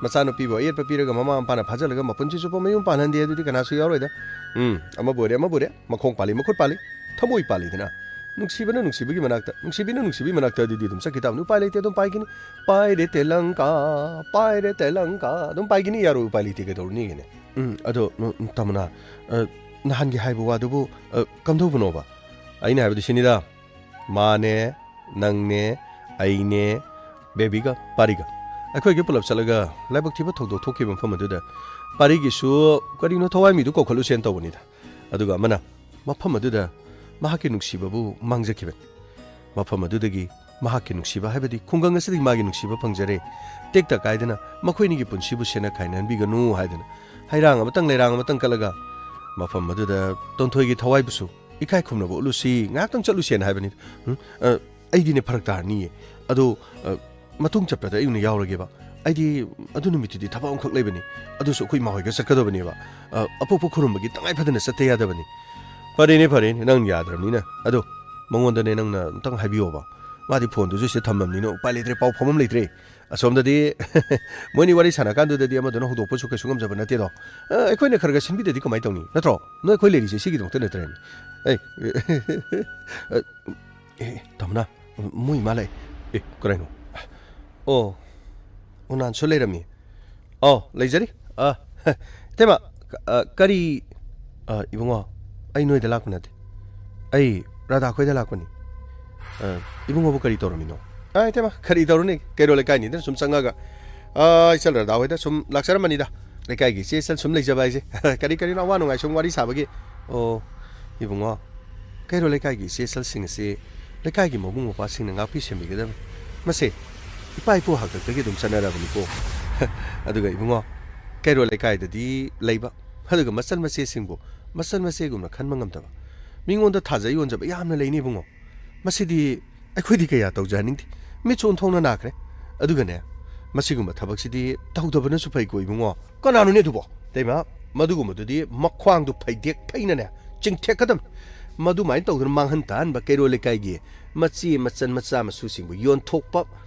ꯃꯆꯥꯅꯨꯄꯤꯕꯨ ꯑꯌꯦꯠꯄ ꯄꯤꯔꯒ ꯃꯃꯥ ꯃꯄꯥꯅ ꯐꯥꯖꯤꯜꯂꯒ ꯃꯄꯨꯟꯁꯤ ꯆꯨꯞꯄ ꯃꯌꯨꯝ ꯄꯥꯜꯍꯟꯗꯦ ꯑꯗꯨꯗꯤ ꯀꯅꯥꯁꯨ ꯌꯥꯎꯔꯣꯏꯗ꯫ ꯎꯝ, ꯑꯃꯕꯨ ꯑꯣꯏꯔꯦ, ꯑꯃꯕꯨ ꯑꯣꯏꯔꯦ, ꯃꯈꯣꯡ ꯄꯥꯜꯂꯤ, ꯃꯈꯨꯠ ꯄꯥꯜꯂꯤ, ꯊꯃꯣꯏ ꯄꯥꯜꯂꯤꯗꯅ꯫ ꯅꯨꯡꯁꯤꯕꯅ ꯅꯨꯡꯁꯤꯕꯒꯤ ꯃꯅꯥꯛꯇ, ꯅꯨꯡꯁꯤꯕꯤꯅ ꯅꯨꯡꯁꯤꯕꯒꯤ ꯃꯅꯥꯛꯇ ꯑꯗꯨꯗꯤ ꯑꯗꯨꯝ ꯆꯠꯈꯤ ꯇꯥꯕꯅꯤ꯫ ꯎꯄꯥꯏ ꯂꯩꯇꯦ, ꯑꯗꯨꯝ ꯄꯥꯏꯒꯅꯤ꯫ ꯄꯥꯏꯔꯦ ꯇꯦꯂꯪꯀꯥ, ꯄꯥꯏꯔꯦ ꯇꯦꯂꯪꯀꯥ꯫ ꯑꯗꯨꯝ ꯄꯥꯏꯒꯅꯤ, ꯌꯥꯔꯣꯏ, ꯎꯄꯥꯏ ꯂꯩꯇꯦ, ꯀꯩꯗꯧꯔꯨꯅꯤꯒꯦꯅꯦ? ꯎꯝ, ꯑꯗꯣ, ꯎꯝ, ꯇꯥꯃꯣꯅ, ꯑ, ꯅꯍꯥꯟꯒꯤ ꯍꯥꯏꯕ ꯋꯥꯗꯨꯕꯨ, ꯑ, ꯀꯝꯗꯧꯕꯅꯣꯕ? ꯑꯩꯅ ꯍꯥꯏꯕꯗꯤ ꯁꯤꯅꯤꯗ, ꯃꯥꯅꯦ, ꯅꯪꯅꯦ, ꯑꯩꯅꯦ, ꯕꯦꯕꯤꯒ ꯄꯥꯔꯤꯒ꯫ ꯑꯩꯈꯣꯏꯒꯤ ꯄꯨꯂꯞ ꯆꯠꯂꯒ ꯂꯥꯏꯕꯛ ꯊꯤꯕ ꯊꯧꯗꯣꯛ ꯊꯣꯛꯈꯤꯕ ꯃꯐꯝ ꯑꯗꯨꯗ ꯄꯥꯔꯤꯒꯤꯁꯨ ꯀꯔꯤꯅꯣ ꯊꯋꯥꯏ ꯃꯤꯗꯨ ꯀꯧꯈꯠꯂꯨꯁꯦꯅ ꯇꯧꯕꯅꯤꯗ꯫ ꯑꯗꯨꯒ ꯑꯃꯅ ꯃꯐꯝ ꯑꯗꯨꯗ ꯃꯍꯥꯛꯀꯤ ꯅꯨꯡꯁꯤꯕꯕꯨ ꯃꯥꯡꯖꯈꯤꯕꯅꯤ꯫ ꯃꯐꯝ ꯑꯗꯨꯗꯒꯤ ꯃꯍꯥꯛꯀꯤ ꯅꯨꯡꯁꯤꯕ, ꯍꯥꯏꯕꯗꯤ ꯈꯨꯡꯒꯪ ꯑꯁꯤꯗꯒꯤ ꯃꯥꯒꯤ ꯅꯨꯡꯁꯤꯕ ꯐꯪꯖꯔꯦ꯫ ꯇꯦꯛꯇ ꯀꯥꯏꯗꯅ ꯃꯈꯣꯏꯅꯤꯒꯤ ꯄꯨꯟꯁꯤꯕꯨ ꯁꯦꯟꯅ ꯈꯥꯏꯅꯍꯟꯕꯤꯒꯅꯨ ꯍꯥꯏꯗꯅ ꯍꯩꯔꯥꯡ ꯑꯃꯇꯪ ꯂꯩꯔꯥꯡ ꯑꯃꯇꯪ ꯀꯠꯂꯒ ꯃꯐꯝ ꯑꯗꯨꯗ ꯇꯣꯟꯊꯣꯏꯒꯤ ꯊꯋꯥꯏꯕꯨꯁꯨ ꯏꯀꯥꯏ ꯈꯨꯝꯅꯕ ꯎꯠꯂꯨꯁꯤ, ꯉꯥꯏꯍꯥꯛꯇꯪ ꯆꯠꯂꯨꯁꯦꯅ ꯍꯥꯏꯕꯅꯤ꯫ ꯎꯝ, ꯑ, ꯑꯩꯗꯤꯅꯦ ꯐꯔꯛ ꯇꯥꯔꯅꯤꯌꯦ꯫ ꯑꯗꯣ, ꯑ, ꯃꯇꯨꯡ ꯆꯠꯄꯗ ꯑꯩ ꯑꯣꯏꯅ ꯌꯥꯎꯔꯒꯦꯕ꯫ ꯑꯩꯗꯤ ꯑꯗꯨ ꯅꯨꯃꯤꯠꯇꯨꯗꯤ ꯊꯕꯛ ꯑꯃꯈꯛ ꯂꯩꯕꯅꯤ꯫ ꯑꯗꯨꯁꯨ ꯑꯩꯈꯣꯏ ꯏꯃꯥ ꯍꯣꯏꯒ ꯆꯠꯀꯗꯕꯅꯦꯕ꯫ ꯑ, ꯑꯄꯣꯛꯄ ꯈꯨꯔꯨꯝꯕꯒꯤ ꯇꯉꯥꯏ ꯐꯗꯅ ꯆꯠꯇ ꯌꯥꯗꯕꯅꯤ꯫ ꯐꯔꯦꯅꯦ, ꯐꯔꯦꯅꯦ, ꯅꯪ ꯌꯥꯗ꯭ꯔꯕꯅꯤꯅ꯫ ꯑꯗꯣ ꯃꯉꯣꯟꯗꯅꯦ ꯅꯪꯅ ꯑꯝꯇꯪ ꯍꯥꯏꯕꯤꯌꯣꯕ꯫ ꯃꯥꯗꯤ ꯐꯣꯟꯗꯨꯁꯨ ꯁꯤꯗ ꯊꯝꯃꯕꯅꯤꯅ ꯎꯄꯥꯏ ꯂꯩꯇ꯭ꯔꯦ, ꯄꯥꯎ ꯐꯥꯎꯐꯝ ꯂꯩꯇ꯭ꯔꯦ꯫ ꯑꯁꯣꯝꯗꯗꯤ ꯃꯣꯏꯅꯤ ꯋꯥꯔꯤ ꯁꯥꯟꯅꯀꯥꯟꯗꯨꯗꯗꯤ ꯑꯃꯗꯨꯅ ꯍꯧꯗꯣꯛꯄꯁꯨ ꯀꯩꯁꯨ ꯉꯝꯖꯕ ꯅꯠꯇꯦꯗꯣ꯫ ꯑ, ꯑꯩꯈꯣꯏꯅ ꯈꯔ ꯈꯔ ꯁꯤꯟꯕꯤꯗꯗꯤ ꯀꯃꯥꯏꯅ ꯇꯧꯅꯤ? ꯅꯠꯇ꯭ꯔꯣ? ꯅꯣꯏ ꯑꯩꯈꯣꯏ ꯂꯩꯔꯤꯁꯦ ꯁꯤꯒꯤꯗꯃꯛꯇ ꯅꯠꯇ꯭ꯔꯦꯅꯦ꯫ ꯑꯩ, ꯑ, ꯑꯦ, ꯇꯥꯃꯣꯅ, ꯃꯣꯏ ꯏꯃꯥ ꯂꯥꯛꯑꯦ꯫ ꯑꯦ, ꯀꯔꯥꯏꯅꯣ? ꯑꯣ, ꯎꯅꯥꯟꯁꯨ ꯂꯩꯔꯝꯃꯤ꯫ ꯑꯣ, ꯂꯩꯖꯔꯤ꯫ ꯑ, ꯏꯇꯩꯃ, ꯑ, ꯀꯔꯤ, ꯑ, ꯏꯕꯨꯡꯉꯣ, ꯑꯩ ꯅꯣꯏꯗ ꯂꯥꯛꯄ ꯅꯠꯇꯦ꯫ ꯑꯩ ꯔꯥꯙꯥ ꯈꯣꯏꯗ ꯂꯥꯛꯄꯅꯤ꯫ ꯑ, ꯏꯕꯨꯡꯉꯣꯕꯨ ꯀꯔꯤ ꯇꯧꯔꯝꯃꯤꯅꯣ? ꯑ, ꯏꯇꯩꯃ, ꯀꯔꯤ ꯇꯧꯔꯨꯅꯤ? ꯀꯩꯔꯣꯜ ꯂꯩꯀꯥꯏꯅꯤꯗꯅ ꯁꯨꯝ ꯆꯪꯉꯒ, ꯑ, ꯏꯆꯜ ꯔꯥꯙꯥ ꯍꯣꯏꯗ ꯁꯨꯝ ꯂꯥꯛꯆꯔꯝꯕꯅꯤꯗ꯫ ꯂꯩꯀꯥꯏꯒꯤ ꯏꯆꯦ ꯏꯆꯜ ꯁꯨꯝ ꯂꯩꯖꯕ ꯍꯥꯏꯁꯦ꯫ ꯀꯔꯤ ꯀꯔꯤꯅꯣ ꯑꯋꯥ ꯅꯨꯡꯉꯥꯏ ꯁꯨꯝ ꯋꯥꯔꯤ ꯁꯥꯕꯒꯤ꯫ ꯑꯣ, ꯏꯕꯨꯡꯉꯣ, ꯀꯩꯔꯣꯜ ꯂꯩꯀꯥꯏꯒꯤ ꯏꯆꯦ ꯏꯆꯜꯁꯤꯡ ꯑꯁꯤ ꯂꯩꯀꯥꯏꯒꯤ ꯃꯕꯨꯡ ꯃꯧꯄ꯭ꯋꯥꯁꯤꯡꯅ ꯉꯥꯛꯄꯤ ꯁꯦꯟꯕꯤꯒꯗꯕꯅꯤ꯫ ꯃꯁꯦ ꯏꯄꯥ ꯏꯄꯨ ꯍꯥꯛꯇꯛꯇꯒꯤ ꯑꯗꯨꯝ ꯆꯠꯅꯔꯕꯅꯤꯀꯣ꯫ ꯑꯗꯨꯒ ꯏꯕꯨꯡꯉꯣ, ꯀꯩꯔꯣꯜ ꯂꯩꯀꯥꯏꯗꯗꯤ ꯂꯩꯕ, ꯑꯗꯨꯒ ꯃꯆꯜ ꯃꯆꯦꯁꯤꯡꯕꯨ ꯃꯆꯜ ꯃꯆꯦꯒꯨꯝꯅ ꯈꯟꯕ ꯉꯝꯗꯕ, ꯃꯤꯉꯣꯟꯗ ꯊꯥꯖ ꯌꯣꯟꯖꯕ ꯌꯥꯝꯅ ꯂꯩꯅꯤ ꯏꯕꯨꯡꯉꯣ꯫ ꯃꯁꯤꯗꯤ ꯑꯩꯈꯣꯏꯗꯤ ꯀꯌꯥ ꯇꯧꯖꯍꯟꯅꯤꯡꯗꯦ꯫ ꯃꯤꯠꯁꯨ ꯑꯣꯟꯊꯣꯛꯅ ꯅꯥꯈ꯭ꯔꯦ꯫ ꯑꯗꯨꯒꯅꯦ, ꯃꯁꯤꯒꯨꯝꯕ ꯊꯕꯛꯁꯤꯗꯤ ꯇꯧꯗꯕꯅꯁꯨ ꯐꯩꯀꯣ ꯏꯕꯨꯡꯉꯣ꯫ ꯀꯅꯥꯅꯣꯅꯦ ꯑꯗꯨꯕꯣ? ꯏꯇꯩꯃ, ꯃꯗꯨꯒꯨꯝꯕꯗꯨꯗꯤ ꯃꯈ꯭ꯋꯥꯡꯗꯨ ꯐꯩꯗꯦꯛ ꯐꯩꯅꯅꯦ ꯆꯤꯡꯊꯦꯛꯀꯗꯕꯅꯤ꯫ ꯃꯗꯨꯃꯥꯏꯅ ꯇꯧꯗꯅ ꯃꯥꯡꯍꯟ ꯇꯥꯍꯟꯕ ꯀꯩꯔꯣꯜ ꯂꯩꯀꯥꯏꯒꯤ ꯃꯆꯦ ꯃꯆꯟ ꯃꯆꯥ ꯃꯁꯨꯁꯤꯡꯕꯨ ꯌꯣꯟꯊꯣꯛꯄ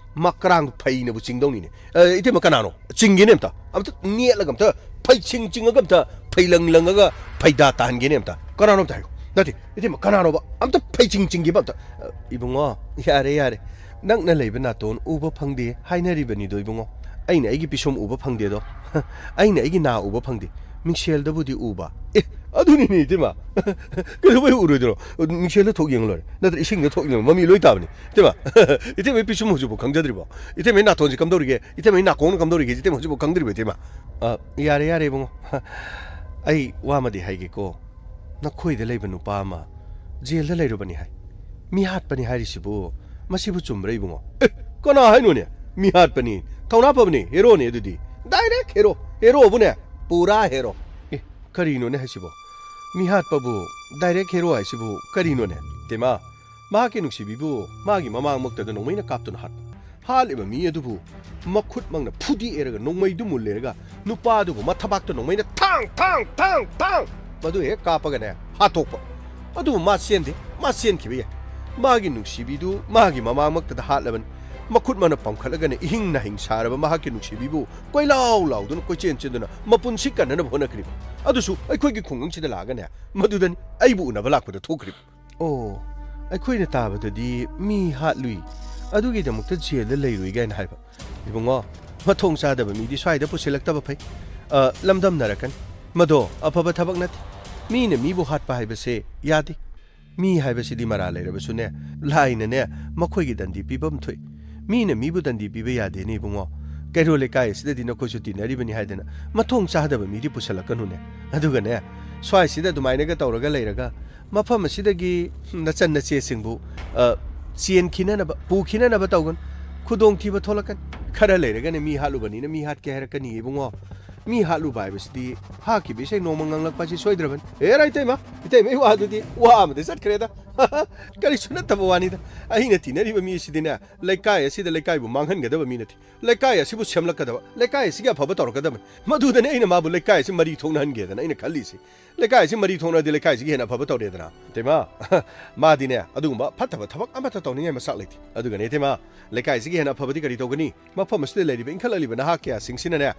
ꯃꯀ꯭ꯔꯥꯡ ꯐꯩꯅꯕꯨ ꯆꯤꯡꯗꯧꯅꯤꯅꯦ꯫ ꯑꯦ, ꯏꯇꯩꯃ, ꯀꯅꯥꯅꯣ? ꯆꯤꯡꯒꯦꯅꯦ ꯑꯝꯇ꯫ ꯑꯝꯇ ꯅꯦꯠꯂꯒ ꯑꯝꯇ ꯐꯩꯆꯤꯡ ꯆꯤꯡꯉꯒ ꯑꯝꯇ ꯐꯩꯂꯪ ꯂꯪꯉꯒ ꯐꯩꯗꯥ ꯇꯥꯍꯟꯒꯦꯅꯦ ꯑꯝꯇ꯫ ꯀꯅꯥꯅꯣ ꯑꯝꯇ ꯍꯥꯏꯌꯨ꯫ ꯅꯠꯇꯦ, ꯏꯇꯩꯃ, ꯀꯅꯥꯅꯣꯕ? ꯑꯝꯇ ꯐꯩꯆꯤꯡ ꯆꯤꯡꯒꯦꯕ ꯑꯝꯇ꯫ ꯑ, ꯏꯕꯨꯡꯉꯣ, ꯌꯥꯔꯦ, ꯌꯥꯔꯦ꯫ ꯅꯛꯅ ꯂꯩꯕ ꯅꯥꯇꯣꯟ ꯎꯕ ꯐꯪꯗꯦ ꯍꯥꯏꯅꯔꯤꯕꯅꯤꯗꯣ, ꯏꯕꯨꯡꯉꯣ꯫ ꯑꯩꯅ ꯑꯩꯒꯤ ꯄꯤꯁꯨꯝ ꯎꯕ ꯐꯪꯗꯦꯗꯣ꯫ ꯑꯩꯅ ꯑꯩꯒꯤ ꯅꯥ ꯎꯕ ꯐꯪꯗꯦ꯫ ꯃꯤꯡꯁꯦꯜꯗꯕꯨꯗꯤ ꯎꯕ꯫ ꯑꯦ, ꯑꯗꯨꯅꯤꯅꯦ, ꯏꯇꯩꯃ꯫ ꯀꯩꯗꯧꯕꯩ ꯎꯔꯣꯏꯗꯣꯏꯅꯣ? ꯃꯤꯡꯁꯦꯜꯗ ꯊꯣꯛ ꯌꯦꯡ ꯂꯣꯏꯔꯦ꯫ ꯅꯠꯇ꯭ꯔ ꯏꯁꯤꯡꯗ ꯊꯣꯛ ꯌꯦꯡ ꯃꯃꯤ ꯂꯣꯏ ꯇꯥꯕꯅꯤ꯫ ꯏꯇꯩꯃ, ꯏꯇꯩꯃ ꯄꯤꯁꯨꯝ ꯍꯧꯖꯤꯛꯐꯥꯎ ꯈꯪꯖꯗ꯭ꯔꯤꯕꯣ? ꯏꯇꯩꯃ ꯅꯥꯇꯣꯟꯁꯤ ꯀꯝꯗꯧꯔꯤꯒꯦ? ꯏꯇꯩꯃ ꯅꯥꯀꯣꯡꯅ ꯀꯝꯗꯧꯔꯤꯒꯦ? ꯏꯇꯩꯃ ꯍꯧꯖꯤꯛꯐꯥꯎ ꯈꯪꯗ꯭ꯔꯤꯕꯣ, ꯏꯇꯩꯃ? ꯑ, ꯌꯥꯔꯦ, ꯌꯥꯔꯦ, ꯏꯕꯨꯡꯉꯣ꯫ ꯑꯩ ꯋꯥ ꯑꯃꯗꯤ ꯍꯥꯏꯒꯦꯀꯣ꯫ ꯅꯈꯣꯏꯗ ꯂꯩꯕ ꯅꯨꯄꯥ ꯑꯃ ꯖꯦꯜꯗ ꯂꯩꯔꯨꯕꯅꯤ ꯍꯥꯏ꯫ ꯃꯤ ꯍꯥꯠꯄꯅꯤ ꯍꯥꯏꯔꯤꯁꯤꯕꯨ, ꯃꯁꯤꯕꯨ ꯆꯨꯝꯕ꯭ꯔꯥ, ꯏꯕꯨꯡꯉꯣ? ꯑꯦ, ꯀꯅꯥ ꯍꯥꯏꯅꯣꯅꯦ? ꯃꯤ ꯍꯥꯠꯄꯅꯤ꯫ ꯊꯧꯅꯥ ꯐꯕꯅꯤ꯫ ꯍꯦꯔꯣꯅꯤ ꯑꯗꯨꯗꯤ꯫ Direct hero. ꯍꯦꯔꯣꯕꯨꯅꯦ, ꯄꯨꯔꯥ ꯍꯦꯔꯣ꯫ ꯑꯦ, ꯀꯔꯤꯅꯣꯅꯦ ꯍꯥꯏꯁꯤꯕꯣ? ꯃꯤ ꯍꯥꯠꯄꯕꯨ ꯗꯥꯏꯔꯦꯛ ꯍꯦꯔꯣ ꯍꯥꯏꯁꯤꯕꯨ ꯀꯔꯤꯅꯣꯅꯦ? ꯇꯦꯃꯥ, ꯃꯍꯥꯛꯀꯤ ꯅꯨꯡꯁꯤꯕꯤꯕꯨ ꯃꯥꯒꯤ ꯃꯃꯥꯡꯃꯛꯇꯗ ꯅꯣꯡꯃꯩꯅ ꯀꯥꯞꯇꯨꯅ ꯍꯥꯠꯄ꯫ ꯍꯥꯠꯂꯤꯕ ꯃꯤ ꯑꯗꯨꯕꯨ ꯃꯈꯨꯠꯃꯛꯅ ꯐꯨꯗꯦꯛꯑꯦꯔꯒ ꯅꯣꯡꯃꯩꯗꯨ ꯃꯨꯜꯂꯦꯔꯒ ꯅꯨꯄꯥꯗꯨꯕꯨ ꯃꯊꯕꯥꯛꯇ ꯅꯣꯡꯃꯩꯅ ꯊꯥꯡ, ꯊꯥꯡ, ꯊꯥꯡ, ꯊꯥꯡ! ꯃꯗꯨ ꯍꯦꯛ ꯀꯥꯞꯄꯒꯅꯦ ꯍꯥꯠꯇꯣꯛꯄ꯫ ꯑꯗꯨꯕꯨ ꯃꯥ ꯆꯦꯟꯗꯦ, ꯃꯥ ꯆꯦꯟꯈꯤꯕ ꯌꯥꯏ꯫ ꯃꯥꯒꯤ ꯅꯨꯡꯁꯤꯕꯤꯗꯨ ꯃꯥꯒꯤ ꯃꯃꯥꯡꯃꯛꯇꯗ ꯍꯥꯠꯂꯕꯅꯤ꯫ ꯃꯈꯨꯠ ꯃꯅ ꯄꯝꯈꯠꯂꯒꯅꯦ ꯏꯍꯤꯡ ꯅꯥꯍꯤꯡ ꯁꯥꯔꯕ ꯃꯍꯥꯛꯀꯤ ꯅꯨꯡꯁꯤꯕꯤꯕꯨ ꯀꯣꯏꯂꯥꯎ ꯂꯥꯎꯗꯨꯅ ꯀꯣꯏꯆꯦꯟ ꯆꯦꯟꯗꯨꯅ ꯃꯄꯨꯟꯁꯤ ꯀꯟꯅꯅꯕ ꯍꯣꯠꯅꯈ꯭ꯔꯤꯕ꯫ ꯑꯗꯨꯁꯨ ꯑꯩꯈꯣꯏꯒꯤ ꯈꯨꯡꯒꯪꯁꯤꯗ ꯂꯥꯛꯑꯒꯅꯦ ꯃꯗꯨꯗꯅꯤ ꯑꯩꯕꯨ ꯎꯅꯕ ꯂꯥꯛꯄꯗ ꯊꯣꯛꯈ꯭ꯔꯤꯕ꯫ ꯑꯣ, ꯑꯩꯈꯣꯏꯅ ꯇꯥꯕꯗꯗꯤ ꯃꯤ ꯍꯥꯠꯂꯨꯏ, ꯑꯗꯨꯒꯤꯗꯃꯛꯇ ꯖꯦꯜꯗ ꯂꯩꯔꯨꯏ ꯀꯥꯏꯅ ꯍꯥꯏꯕ꯫ ꯏꯕꯨꯡꯉꯣ, ꯃꯊꯣꯡ ꯆꯥꯗꯕ ꯃꯤꯗꯤ ꯁ꯭ꯋꯥꯏꯗ ꯄꯨꯁꯤꯜꯂꯛꯇꯕ ꯐꯩ꯫ ꯑ, ꯂꯝꯗꯝꯅꯔꯛꯀꯅꯤ꯫ ꯃꯗꯣ ꯑꯐꯕ ꯊꯕꯛ ꯅꯠꯇꯦ꯫ ꯃꯤꯅ ꯃꯤꯕꯨ ꯍꯥꯠꯄ ꯍꯥꯏꯕꯁꯦ ꯌꯥꯗꯦ꯫ ꯃꯤ ꯍꯥꯏꯕꯁꯤꯗꯤ ꯃꯔꯥ ꯂꯩꯔꯕꯁꯨꯅꯦ, ꯂꯥꯏꯅꯅꯦ, ꯃꯈꯣꯏꯒꯤ ꯗꯟꯗꯤ ꯄꯤꯐꯝ ꯊꯣꯛꯏ꯫ ꯃꯤꯅ ꯃꯤꯕꯨ ꯗꯟꯗꯤ ꯄꯤꯕ ꯌꯥꯗꯦꯅꯦ, ꯏꯕꯨꯡꯉꯣ꯫ ꯀꯩꯔꯣꯜ ꯂꯩꯀꯥꯏ ꯑꯁꯤꯗꯗꯤ ꯅꯈꯣꯏꯁꯨ ꯇꯤꯟꯅꯔꯤꯕꯅꯤ ꯍꯥꯏꯗꯅ ꯃꯊꯣꯡ ꯆꯥꯗꯕ ꯃꯤꯗꯤ ꯄꯨꯁꯜꯂꯛꯀꯅꯨꯅꯦ꯫ ꯑꯗꯨꯒꯅꯦ, ꯁ꯭ꯋꯥꯏꯁꯤꯗ ꯑꯗꯨꯃꯥꯏꯅꯒ ꯇꯧꯔꯒ ꯂꯩꯔꯒ ꯃꯐꯝ ꯑꯁꯤꯗꯒꯤ ꯅꯆꯟ ꯅꯆꯦꯁꯤꯡꯕꯨ, ꯑ, ꯆꯦꯟꯈꯤꯅꯅꯕ, ꯄꯨꯈꯤꯅꯅꯕ ꯇꯧꯒꯅꯨ꯫ ꯈꯨꯗꯣꯡꯊꯤꯕ ꯊꯣꯛꯂꯛꯀꯅꯤ꯫ ꯈꯔ ꯂꯩꯔꯒꯅ ꯃꯤ ꯍꯥꯠꯂꯨꯕꯅꯤꯅ ꯃꯤ ꯍꯥꯠꯀꯦ ꯍꯥꯏꯔꯛꯀꯅꯤ, ꯏꯕꯨꯡꯉꯣ꯫ ꯃꯤ ꯍꯥꯠꯂꯨꯕ ꯍꯥꯏꯕꯁꯤꯗꯤ ꯍꯥꯠꯈꯤꯕ ꯏꯁꯩ ꯅꯣꯡꯃ ꯉꯪꯂꯛꯄ ꯍꯥꯏꯁꯤ ꯁꯣꯏꯗ꯭ꯔꯕꯅꯤ꯫ ꯍꯦꯔꯥ, ꯏꯇꯩꯃ, ꯏꯇꯩꯃ, ꯏ ꯋꯥꯗꯨꯗꯤ ꯋꯥ ꯑꯃꯗ ꯆꯠꯈ꯭ꯔꯦꯗ꯫ ꯀꯔꯤꯁꯨ ꯅꯠꯇꯕ ꯋꯥꯅꯤꯗ꯫ ꯑꯩꯅ ꯇꯤꯟꯅꯔꯤꯕ ꯃꯤ ꯑꯁꯤꯗꯤꯅꯦ, ꯂꯩꯀꯥꯏ ꯑꯁꯤꯗ ꯂꯩꯀꯥꯏꯕꯨ ꯃꯥꯡꯍꯟꯒꯗꯕ ꯃꯤ ꯅꯠꯇꯦ꯫ ꯂꯩꯀꯥꯏ ꯑꯁꯤꯕꯨ ꯁꯦꯝꯂꯛꯀꯗꯕ, ꯂꯩꯀꯥꯏ ꯑꯁꯤꯒꯤ ꯑꯐꯕ ꯇꯧꯔꯛꯀꯗꯕꯅꯤ꯫ ꯃꯗꯨꯗꯅꯦ ꯑꯩꯅ ꯃꯥꯕꯨ ꯂꯩꯀꯥꯏ ꯑꯁꯤ ꯃꯔꯤ ꯊꯣꯛꯅꯍꯟꯒꯦꯗꯅ ꯑꯩꯅ ꯈꯜꯂꯤꯁꯤ꯫ ꯂꯩꯀꯥꯏ ꯑꯁꯤ ꯃꯔꯤ ꯊꯣꯛꯅꯗꯤ ꯂꯩꯀꯥꯏꯁꯤꯒꯤ ꯍꯦꯟꯅ ꯑꯐꯕ ꯇꯧꯔꯦꯗꯅ꯫ ꯏꯇꯩꯃ, ꯃꯥꯗꯤꯅꯦ, ꯑꯗꯨꯒꯨꯝꯕ ꯐꯠꯇꯕ ꯊꯕꯛ ꯑꯃꯠꯇ ꯇꯧꯅꯤꯡꯉꯥꯏ ꯃꯆꯥꯛ ꯂꯩꯇꯦ꯫ ꯑꯗꯨꯒꯅꯦ ꯏꯇꯩꯃ, ꯂꯩꯀꯥꯏꯁꯤꯒꯤ ꯍꯦꯟꯅ ꯑꯐꯕꯗꯤ ꯀꯔꯤ ꯇꯧꯒꯅꯤ? ꯃꯐꯝ ꯑꯁꯤꯗ ꯂꯩꯔꯤꯕ ꯏꯟꯈꯠꯂꯛꯂꯤꯕ ꯅꯍꯥ ꯀꯌꯥꯁꯤꯡꯁꯤꯅꯅꯦ,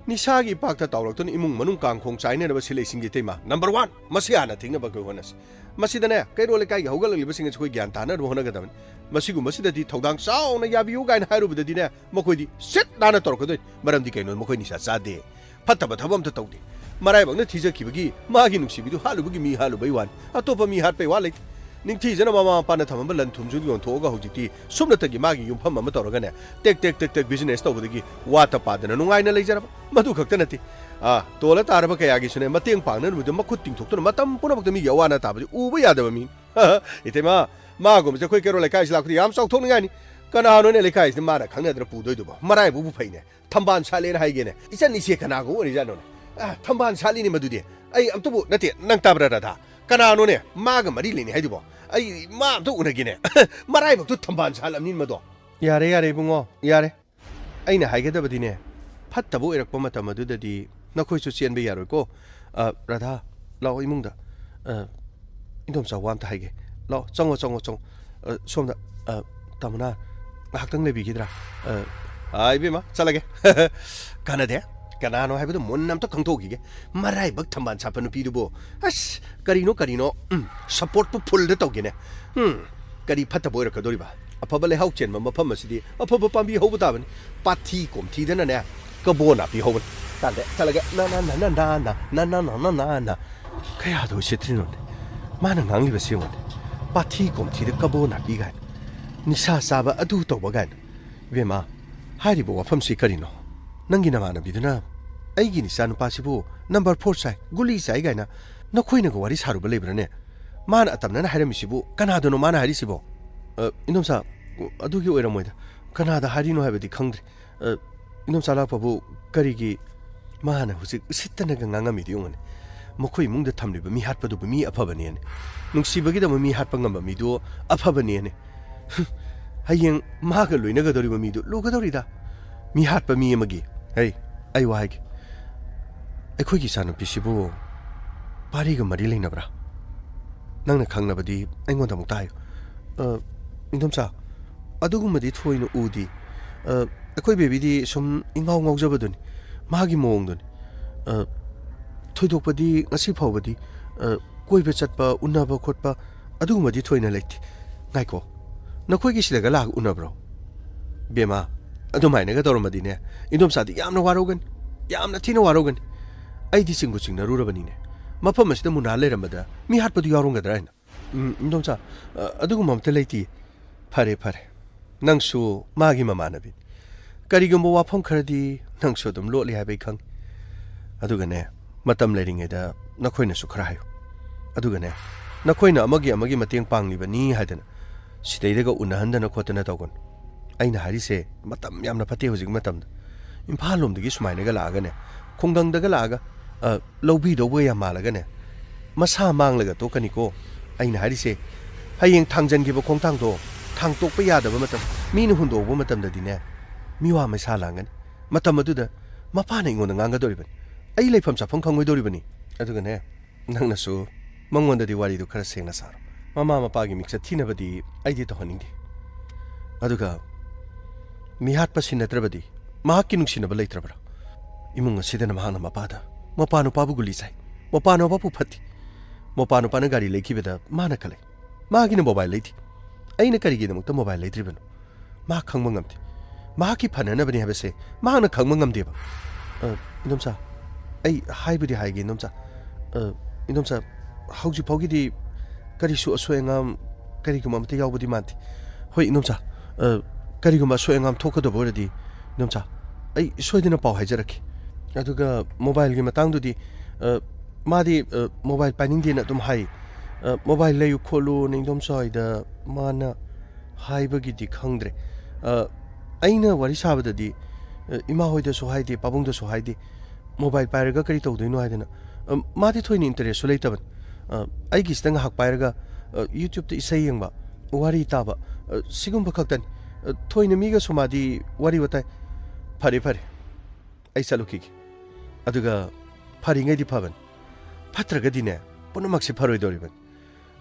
ꯅꯤꯁꯥꯒꯤ ꯏꯄꯥꯛꯇ ꯇꯥꯎꯔꯛꯇꯨꯅ ꯏꯃꯨꯡ ꯃꯅꯨꯡ ꯀꯥꯡꯈꯣꯡ ꯆꯥꯏꯅꯅꯕ ꯁꯤꯂꯩꯁꯤꯡꯒꯤ ꯏꯇꯩꯃ꯫ ꯅꯝꯕꯔ ꯋꯥꯟ, ꯃꯁꯤ ꯍꯥꯟꯅ ꯊꯤꯡꯅꯕ ꯑꯩꯈꯣꯏ ꯍꯣꯠꯅꯁꯤ꯫ ꯃꯁꯤꯗꯅꯦ, ꯀꯩꯔꯣꯜ ꯂꯩꯀꯥꯏꯒꯤ ꯍꯧꯒꯠꯂꯛꯂꯤꯕꯁꯤꯡ ꯑꯁꯤ ꯑꯩꯈꯣꯏ ꯒ꯭ꯌꯥꯟ ꯇꯥꯅꯅꯕ ꯍꯣꯠꯅꯒꯗꯕꯅꯤ꯫ ꯃꯁꯤꯒꯨꯝꯕꯁꯤꯗꯗꯤ ꯊꯧꯗꯥꯡ ꯆꯥꯎꯅ ꯌꯥꯕꯤꯌꯨ ꯀꯥꯏꯅ ꯍꯥꯏꯔꯨꯕꯗꯗꯤꯅꯦ, ꯃꯈꯣꯏꯗꯤ ꯁꯤꯠ ꯅꯥꯟꯅ ꯇꯧꯔꯛꯀꯗꯣꯏꯅꯤ꯫ ꯃꯔꯝꯗꯤ ꯀꯩꯅꯣ? ꯃꯈꯣꯏ ꯅꯤꯁꯥ ꯆꯥꯗꯦ, ꯐꯠꯇꯕ ꯊꯕꯛ ꯑꯝꯇ ꯇꯧꯗꯦ꯫ ꯃꯔꯥꯏꯕꯛꯅ ꯊꯤꯖꯈꯤꯕꯒꯤ ꯃꯥꯒꯤ ꯅꯨꯡꯁꯤꯕꯤꯗꯨ ꯍꯥꯠꯂꯨꯕꯒꯤ ꯃꯤ ꯍꯥꯠꯂꯨꯕꯩ ꯋꯥꯅꯤ, ꯑꯇꯣꯞꯄ ꯃꯤ ꯍꯥꯠꯄꯩ ꯋꯥ ꯂꯩꯇꯦ꯫ ꯅꯤꯡꯊꯤꯖꯅ ꯃꯃꯥ ꯃꯄꯥꯅ ꯊꯝꯃꯝꯕ ꯂꯟ ꯊꯨꯝꯁꯨ ꯌꯣꯟꯊꯣꯛꯑꯒ ꯍꯧꯖꯤꯛꯇꯤ ꯁꯨꯞꯅꯇꯒꯤ ꯃꯥꯒꯤ ꯌꯨꯝꯐꯝ ꯑꯃ ꯇꯧꯔꯒꯅꯦ, ꯇꯦꯛ ꯇꯦꯛ ꯇꯦꯛ ꯇꯦꯛ ꯕꯤꯖꯤꯅꯦꯁ ꯇꯧꯕꯗꯒꯤ ꯋꯥꯠꯇ ꯄꯥꯗꯅ ꯅꯨꯡꯉꯥꯏꯅ ꯂꯩꯖꯔꯕ꯫ ꯃꯗꯨ ꯈꯛꯇ ꯅꯠꯇꯦ, ꯑꯥ, ꯇꯣꯜꯂ ꯇꯥꯔꯕ ꯀꯌꯥꯒꯤꯁꯨꯅꯦ ꯃꯇꯦꯡ ꯄꯥꯡꯅꯅꯕꯗ ꯃꯈꯨꯠ ꯇꯤꯡꯊꯣꯛꯇꯨꯅ ꯃꯇꯝ ꯄꯨꯝꯅꯃꯛꯇ ꯃꯤꯒꯤ ꯑꯋꯥ ꯑꯅꯥ ꯇꯥꯕꯗꯤ ꯎꯕ ꯌꯥꯗꯕ ꯃꯤ꯫ ꯏꯇꯩꯃ, ꯃꯥꯒꯨꯝꯕꯁꯦ ꯑꯩꯈꯣꯏ ꯀꯩꯔꯣꯜ ꯂꯩꯀꯥꯏꯁꯤ ꯂꯥꯛꯄꯗꯤ ꯌꯥꯝ ꯆꯥꯎꯊꯣꯛꯅꯤꯡꯉꯥꯏꯅꯤ꯫ ꯀꯅꯥꯅꯣꯅꯦ ꯂꯩꯀꯥꯏꯁꯤꯗ ꯃꯥꯅ ꯈꯪꯅꯗꯅ ꯄꯨꯗꯣꯏꯗꯨꯕꯣ? ꯃꯔꯥꯏꯕꯛꯄꯨ ꯐꯩꯅꯦ, ꯊꯝꯕꯥꯜ ꯁꯥꯠꯂꯦꯅ ꯍꯥꯏꯒꯦꯅꯦ꯫ ꯏꯆꯟ ꯏꯆꯦ ꯀꯅꯥꯒ ꯑꯣꯏꯔꯤꯖꯥꯠꯅꯣꯅꯦ? ꯑ, ꯊꯝꯕꯥꯜ ꯁꯥꯠꯂꯤꯅꯦ ꯃꯗꯨꯗꯤ꯫ ꯑꯩ ꯑꯝꯇꯕꯨ, ꯅꯠꯇꯦ, ꯅꯪ ꯇꯥꯕ꯭ꯔꯥ ꯔꯥꯙꯥ? ꯀꯅꯥꯅꯣꯅꯦ ꯃꯥꯒ ꯃꯔꯤ ꯂꯩꯅꯩ ꯍꯥꯏꯗꯨꯕꯣ? ꯑꯩ ꯃꯥ ꯑꯝꯇ ꯎꯅꯒꯦꯅꯦ꯫ ꯃꯔꯥꯏꯕꯛꯇꯨ ꯊꯝꯕꯥꯜ ꯁꯥꯠꯂꯝꯅꯤ ꯃꯗꯣ꯫ ꯌꯥꯔꯦ, ꯌꯥꯔꯦ, ꯏꯕꯨꯡꯉꯣ, ꯌꯥꯔꯦ꯫ ꯑꯩꯅ ꯍꯥꯏꯒꯗꯕꯗꯤꯅꯦ, ꯐꯠꯇꯕ ꯑꯣꯏꯔꯛꯄ ꯃꯇꯝ ꯑꯗꯨꯗꯗꯤ ꯅꯈꯣꯏꯁꯨ ꯆꯦꯟꯕ ꯌꯥꯔꯣꯏꯀꯣ꯫ ꯑ, ꯔꯥꯙꯥ, ꯂꯥꯛꯑꯣ ꯏꯃꯨꯡꯗ꯫ ꯑ, ꯏꯟꯗꯣꯝꯆꯥ, ꯋꯥ ꯑꯝꯇ ꯍꯥꯏꯒꯦ꯫ ꯂꯥꯛꯑꯣ, ꯆꯪꯉꯣ, ꯆꯪꯉꯣ, ꯆꯪꯉꯣ꯫ ꯑ, ꯁꯣꯝꯗ, ꯑ, ꯇꯥꯃꯣꯅ ꯉꯥꯏꯍꯥꯛꯇꯪ ꯂꯩꯕꯤꯒꯗ꯭ꯔꯥ? ꯑ, ꯑ, ꯏꯕꯦꯝꯃ, ꯆꯠꯂꯒꯦ꯫ ꯀꯥꯟꯅꯗꯦ꯫ ꯀꯅꯥꯅꯣ ꯍꯥꯏꯕꯗꯨ ꯃꯨꯟꯅ ꯑꯝꯇ ꯈꯪꯗꯣꯛꯈꯤꯒꯦ꯫ ꯃꯔꯥꯏꯕꯛ ꯊꯝꯕꯥꯜ ꯁꯥꯠꯄ ꯅꯨꯄꯤꯗꯨꯕꯨ꯫ ꯑꯁ, ꯀꯔꯤꯅꯣ, ꯀꯔꯤꯅꯣ꯫ ꯎꯝ, ꯁꯞꯄꯣꯔꯠꯄꯨ ꯐꯨꯜꯗ ꯇꯧꯒꯦꯅꯦ꯫ ꯎꯝ, ꯀꯔꯤ ꯐꯠꯇꯕ ꯑꯣꯏꯔꯛꯀꯗꯣꯔꯤꯕ? ꯑꯐꯕ ꯂꯩꯍꯥꯎ ꯆꯦꯟꯕ ꯃꯐꯝ ꯑꯁꯤꯗꯤ ꯑꯐꯕ ꯄꯥꯝꯕꯤ ꯍꯧꯕ ꯇꯥꯕꯅꯤ꯫ ꯄꯥꯊꯤ ꯀꯣꯝꯊꯤꯗꯅꯅꯦ, ꯀꯕꯣ ꯅꯥꯄꯤ ꯍꯧꯕꯅꯤ꯫ ꯇꯥꯗꯦ, ꯆꯠꯂꯒꯦ꯫ ꯅ, ꯅ, ꯅ, ꯅ, ꯅ, ꯅ, ꯅ, ꯅ, ꯅ, ꯅ, ꯅ꯫ ꯀꯌꯥꯗ ꯎꯁꯤꯠꯇ꯭ꯔꯤꯅꯣꯅꯦ? ꯃꯥꯅ ꯉꯥꯡꯂꯤꯕꯁꯤ ꯌꯦꯡꯉꯣꯅꯦ꯫ ꯄꯥꯊꯤ ꯀꯣꯝꯊꯤꯗ ꯀꯕꯣ ꯅꯥꯄꯤ ꯀꯥꯏꯅ, ꯅꯤꯁꯥ ꯆꯥꯕ ꯑꯗꯨ ꯇꯧꯕ ꯀꯥꯏꯅ꯫ ꯏꯕꯦꯝꯃ, ꯍꯥꯏꯔꯤꯕ ꯋꯥꯐꯝꯁꯤ ꯀꯔꯤꯅꯣ? ꯅꯪꯒꯤ ꯅꯃꯥꯟꯅꯕꯤꯗꯨꯅ ꯑꯩꯒꯤ ꯅꯆꯥꯅꯨꯄꯥꯁꯤꯕꯨ ꯅꯝꯕꯔ ꯐꯣꯔ ꯆꯥꯏ, ꯒꯨꯂꯤ ꯆꯥꯏ ꯀꯥꯏꯅ ꯅꯈꯣꯏꯅꯒ ꯋꯥꯔꯤ ꯁꯥꯔꯨꯕ ꯂꯩꯕ꯭ꯔꯥꯅꯦ? ꯃꯥꯅ ꯑꯇꯝꯅꯅ ꯍꯥꯏꯔꯝꯃꯤꯁꯤꯕꯨ ꯀꯅꯥꯗꯅꯣ ꯃꯥꯅ ꯍꯥꯏꯔꯤꯁꯤꯕꯣ? ꯑ, ꯏꯟꯗꯣꯝꯆꯥ, ꯑꯗꯨꯒꯤ ꯑꯣꯏꯔꯝꯃꯣꯏꯗ꯫ ꯀꯅꯥꯗ ꯍꯥꯏꯔꯤꯅꯣ ꯍꯥꯏꯕꯗꯤ ꯈꯪꯗ꯭ꯔꯦ꯫ ꯑ, ꯏꯟꯗꯣꯝꯆꯥ ꯂꯥꯛꯄꯕꯨ ꯀꯔꯤꯒꯤ ꯃꯥꯅ ꯍꯧꯖꯤꯛ ꯎꯁꯤꯠꯇꯅꯒ ꯉꯥꯡꯉꯝꯃꯤꯗꯤ ꯌꯦꯡꯉꯨꯅꯦ꯫ ꯃꯈꯣꯏ ꯏꯃꯨꯡꯗ ꯊꯝꯂꯤꯕ ꯃꯤ ꯍꯥꯠꯄꯗꯨꯕꯨ ꯃꯤ ꯑꯐꯕꯅꯦꯅꯦ꯫ ꯅꯨꯡꯁꯤꯕꯒꯤꯗꯃꯛ ꯃꯤ ꯍꯥꯠꯄ ꯉꯝꯕ ꯃꯤꯗꯨ ꯑꯐꯕꯅꯦꯅꯦ꯫ ꯍꯌꯦꯡ ꯃꯥꯒ ꯂꯣꯏꯅꯒꯗꯧꯔꯤꯕ ꯃꯤꯗꯨ ꯂꯨꯒꯗꯧꯔꯤꯗ꯫ ꯃꯤ ꯍꯥꯠꯄ ꯃꯤ ꯑꯃꯒꯤ, ꯍꯩ, ꯑꯩ ꯋꯥ ꯍꯥꯏꯒꯦ꯫ ꯑꯩꯈꯣꯏꯒꯤ ꯏꯆꯥꯅꯨꯄꯤꯁꯤꯕꯨ ꯄꯥꯔꯤꯒ ꯃꯔꯤ ꯂꯩꯅꯕ꯭ꯔꯥ? ꯅꯪꯅ ꯈꯪꯂꯕꯗꯤ ꯑꯩꯉꯣꯟꯗ ꯑꯃꯨꯛꯇ ꯍꯥꯏꯌꯨ꯫ ꯑ, ꯏꯟꯗꯣꯝꯆꯥ, ꯑꯗꯨꯒꯨꯝꯕꯗꯤ ꯊꯣꯏꯅ ꯎꯗꯦ꯫ ꯑ, ꯑꯩꯈꯣꯏ ꯕꯦꯕꯤꯗꯤ ꯁꯨꯝ ꯏꯉꯥꯎ ꯉꯥꯎꯖꯕꯗꯨꯅꯤ, ꯃꯥꯒꯤ ꯃꯑꯣꯡꯗꯨꯅꯤ꯫ ꯑ, ꯊꯣꯏꯗꯣꯛꯄꯗꯤ ꯉꯁꯤ ꯐꯥꯎꯕꯗꯤ, ꯑ, ꯀꯣꯏꯕ ꯆꯠꯄ, ꯎꯅꯕ ꯈꯣꯠꯄ ꯑꯗꯨꯒꯨꯝꯕꯗꯤ ꯊꯣꯏꯅ ꯂꯩꯇꯦ꯫ ꯉꯥꯏꯈꯣ, ꯅꯈꯣꯏꯒꯤ ꯁꯤꯗꯒ ꯂꯥꯛꯑꯒ ꯎꯅꯕ꯭ꯔꯣ? ꯕꯦꯝꯃ, ꯑꯗꯨꯃꯥꯏꯅꯒ ꯇꯧꯔꯝꯃꯗꯤꯅꯦ, ꯏꯟꯗꯣꯝꯆꯥꯗꯤ ꯌꯥꯝꯅ ꯋꯥꯔꯧꯒꯅꯤ, ꯌꯥꯝꯅ ꯊꯤꯅ ꯋꯥꯔꯧꯒꯅꯤ꯫ ꯑꯩꯗꯤ ꯆꯤꯡꯕꯨ ꯆꯤꯡꯅꯔꯨꯔꯕꯅꯤꯅꯦ, ꯃꯐꯝ ꯑꯁꯤꯗ ꯃꯨꯅꯥ ꯂꯩꯔꯝꯕꯗ ꯃꯤ ꯍꯥꯠꯄꯗꯨ ꯌꯥꯎꯔꯝꯒꯗ꯭ꯔꯥ ꯍꯥꯏꯅ꯫ ꯎꯝ, ꯏꯟꯗꯣꯝꯆꯥ, ꯑ, ꯑꯗꯨꯒꯨꯝꯕ ꯑꯝꯇ ꯂꯩꯇꯦ꯫ ꯐꯔꯦ, ꯐꯔꯦ, ꯅꯪꯁꯨ ꯃꯥꯒꯤ ꯃꯃꯥꯟꯅꯕꯤꯅꯤ꯫ ꯀꯔꯤꯒꯨꯝꯕ ꯋꯥꯐꯝ ꯈꯔꯗꯤ ꯅꯪꯁꯨ ꯑꯗꯨꯝ ꯂꯣꯠꯂꯤ ꯍꯥꯏꯕ ꯑꯩ ꯈꯪꯏ꯫ ꯑꯗꯨꯒꯅꯦ, ꯃꯇꯝ ꯂꯩꯔꯤꯉꯩꯗ ꯅꯈꯣꯏꯅꯁꯨ ꯈꯔ ꯍꯥꯏꯌꯨ꯫ ꯑꯗꯨꯒꯅꯦ, ꯅꯈꯣꯏꯅ ꯑꯃꯒꯤ ꯑꯃꯒꯤ ꯃꯇꯦꯡ ꯄꯥꯡꯂꯤꯕꯅꯤ ꯍꯥꯏꯗꯅ ꯁꯤꯗꯩꯗꯒ ꯎꯅꯍꯟꯗꯅ ꯈꯣꯠꯇꯅ ꯇꯧꯒꯅꯨ꯫ ꯑꯩꯅ ꯍꯥꯏꯔꯤꯁꯦ, ꯃꯇꯝ ꯌꯥꯝꯅ ꯐꯠꯇꯦ ꯍꯧꯖꯤꯛ ꯃꯇꯝꯗ꯫ ꯏꯝꯐꯥꯜ ꯂꯣꯝꯗꯒꯤ ꯁꯨꯃꯥꯏꯅꯒ ꯂꯥꯛꯑꯒꯅꯦ, ꯈꯨꯡꯒꯪꯗꯒ ꯂꯥꯛꯑꯒ, ꯑ, ꯂꯧꯕꯤꯗꯧꯕ ꯌꯥꯝ ꯃꯥꯜꯂꯒꯅꯦ, ꯃꯁꯥ ꯃꯥꯡꯂꯒ ꯇꯣꯛꯀꯅꯤꯀꯣ꯫ ꯑꯩꯅ ꯍꯥꯏꯔꯤꯁꯦ, ꯍꯌꯦꯡ ꯊꯥꯡꯖꯟꯈꯤꯕ ꯈꯣꯡꯊꯥꯡꯗꯣ ꯊꯥꯡꯇꯣꯛꯄ ꯌꯥꯗꯕ ꯃꯇꯝ, ꯃꯤꯅ ꯍꯨꯟꯗꯣꯛꯍꯧꯕ ꯃꯇꯝꯗꯗꯤꯅꯦ, ꯃꯤꯋꯥ ꯃꯩꯁꯥ ꯂꯥꯡꯒꯅꯤ꯫ ꯃꯇꯝ ꯑꯗꯨꯗ ꯃꯄꯥꯅ ꯑꯩꯉꯣꯟꯗ ꯉꯥꯡꯒꯗꯧꯔꯤꯕꯅꯤ꯫ ꯑꯩ ꯂꯩꯐꯝ ꯆꯥꯐꯝ ꯈꯪꯉꯣꯏꯗꯧꯔꯤꯕꯅꯤ꯫ ꯑꯗꯨꯒꯅꯦ, ꯅꯪꯅꯁꯨ ꯃꯉꯣꯟꯗꯗꯤ ꯋꯥꯔꯤꯗꯨ ꯈꯔ ꯁꯦꯡꯅ ꯁꯥꯔꯣ꯫ ꯃꯃꯥ ꯃꯄꯥꯒꯤ ꯃꯤꯡꯆꯠ ꯊꯤꯅꯕꯗꯤ ꯑꯩꯗꯤ ꯇꯧꯍꯟꯅꯤꯡꯗꯦ꯫ ꯑꯗꯨꯒ ꯃꯤꯍꯥꯠꯄ ꯁꯤ ꯅꯠꯇ꯭ꯔꯕꯗꯤ ꯃꯍꯥꯛꯀꯤ ꯅꯨꯡꯁꯤꯅꯕ ꯂꯩꯇ꯭ꯔꯕ꯭ꯔꯥ? ꯏꯃꯨꯡ ꯑꯁꯤꯗꯅ ꯃꯍꯥꯛꯅ ꯃꯄꯥꯗ, ꯃꯄꯥ ꯅꯨꯄꯥꯕꯨ ꯒꯨꯂꯤ ꯆꯥꯏ, ꯃꯄꯥ ꯅꯨꯄꯥꯕꯨ ꯐꯠꯇꯦ꯫ ꯃꯄꯥ ꯅꯨꯄꯥꯅ ꯒꯥꯔꯤ ꯂꯩꯈꯤꯕꯗ ꯃꯥꯅ ꯈꯜꯂꯦ꯫ ꯃꯥꯒꯤꯅ ꯃꯣꯕꯥꯏꯜ ꯂꯩꯇꯦ꯫ ꯑꯩꯅ ꯀꯔꯤꯒꯤꯗꯃꯛꯇ ꯃꯣꯕꯥꯏꯜ ꯂꯩꯗ꯭ꯔꯤꯕꯅꯣ? ꯃꯥ ꯈꯪꯕ ꯉꯝꯗꯦ꯫ ꯃꯍꯥꯛꯀꯤ ꯐꯅꯅꯕꯅꯤ ꯍꯥꯏꯕꯁꯦ ꯃꯍꯥꯛꯅ ꯈꯪꯕ ꯉꯝꯗꯦꯕ꯫ ꯑ, ꯏꯟꯗꯣꯝꯆꯥ, ꯑꯩ ꯍꯥꯏꯕꯨꯗꯤ ꯍꯥꯏꯒꯦ, ꯏꯟꯗꯣꯝꯆꯥ꯫ ꯑ, ꯏꯟꯗꯣꯝꯆꯥ, ꯍꯧꯖꯤꯛ ꯐꯥꯎꯒꯤꯗꯤ ꯀꯔꯤꯁꯨ ꯑꯁꯣꯏ ꯑꯉꯥꯝ ꯀꯔꯤꯒꯨꯝꯕ ꯑꯃꯠꯇ ꯌꯥꯎꯕꯗꯤ ꯃꯥꯟꯗꯦ꯫ ꯍꯣꯏ, ꯏꯟꯗꯣꯝꯆꯥ, ꯑ, ꯀꯔꯤꯒꯨꯝꯕ ꯑꯁꯣꯏ ꯑꯉꯥꯝ ꯊꯣꯛꯀꯗꯕ ꯑꯣꯏꯔꯗꯤ, ꯏꯟꯗꯣꯝꯆꯥ, ꯑꯩ ꯁꯣꯏꯗꯅ ꯄꯥꯎ ꯍꯥꯏꯖꯔꯛꯀꯦ꯫ ꯑꯗꯨꯒ ꯃꯣꯕꯥꯏꯜꯒꯤ ꯃꯇꯥꯡꯗꯨꯗꯤ, ꯑ, ꯃꯥꯗꯤ, ꯑ, ꯃꯣꯕꯥꯏꯜ ꯄꯥꯏꯅꯤꯡꯗꯦꯅ ꯑꯗꯨꯝ ꯍꯥꯏ꯫ ꯑ, ꯃꯣꯕꯥꯏꯜ ꯂꯩꯌꯨ ꯈꯣꯠꯂꯨꯅ ꯏꯟꯗꯣꯝꯆꯥ ꯍꯣꯏꯗ ꯃꯥꯅ ꯍꯥꯏꯕꯒꯤꯗꯤ ꯈꯪꯗ꯭ꯔꯦ꯫ ꯑ, ꯑꯩꯅ ꯋꯥꯔꯤ ꯁꯥꯕꯗꯗꯤ, ꯑ, ꯏꯃꯥ ꯍꯣꯏꯗꯁꯨ ꯍꯥꯏꯗꯦ, ꯄꯥꯕꯨꯡꯗꯁꯨ ꯍꯥꯏꯗꯦ꯫ ꯃꯣꯕꯥꯏꯜ ꯄꯥꯏꯔꯒ ꯀꯔꯤ ꯇꯧꯗꯣꯏꯅꯣ ꯍꯥꯏꯗꯅ, ꯑ, ꯃꯥꯗꯤ ꯊꯣꯏꯅ interest-ꯁꯨ ꯂꯩꯇꯕꯅꯤ꯫ ꯑ, ꯑꯩꯒꯤꯁꯤꯗ ꯉꯥꯏꯍꯥꯛ ꯄꯥꯏꯔꯒ, ꯑ, YouTube-ꯇ ꯏꯁꯩ ꯌꯦꯡꯕ, ꯋꯥꯔꯤ ꯇꯥꯕ, ꯑ, ꯁꯤꯒꯨꯝꯕ ꯈꯛꯇꯅꯤ꯫ ꯑ, ꯊꯣꯏꯅ ꯃꯤꯒꯁꯨ ꯃꯥꯗꯤ ꯋꯥꯔꯤ ꯋꯥꯇꯥꯏ꯫ ꯐꯔꯦ, ꯐꯔꯦ, ꯑꯩ ꯆꯠꯂꯨꯈꯤꯒꯦ꯫ ꯑꯗꯨꯒ ꯐꯔꯤꯉꯩꯗꯤ ꯐꯕꯅꯤ, ꯐꯠꯇ꯭ꯔꯒꯗꯤꯅꯦ, ꯄꯨꯝꯅꯃꯛꯁꯦ ꯐꯔꯣꯏꯗꯧꯔꯤꯕꯅꯤ꯫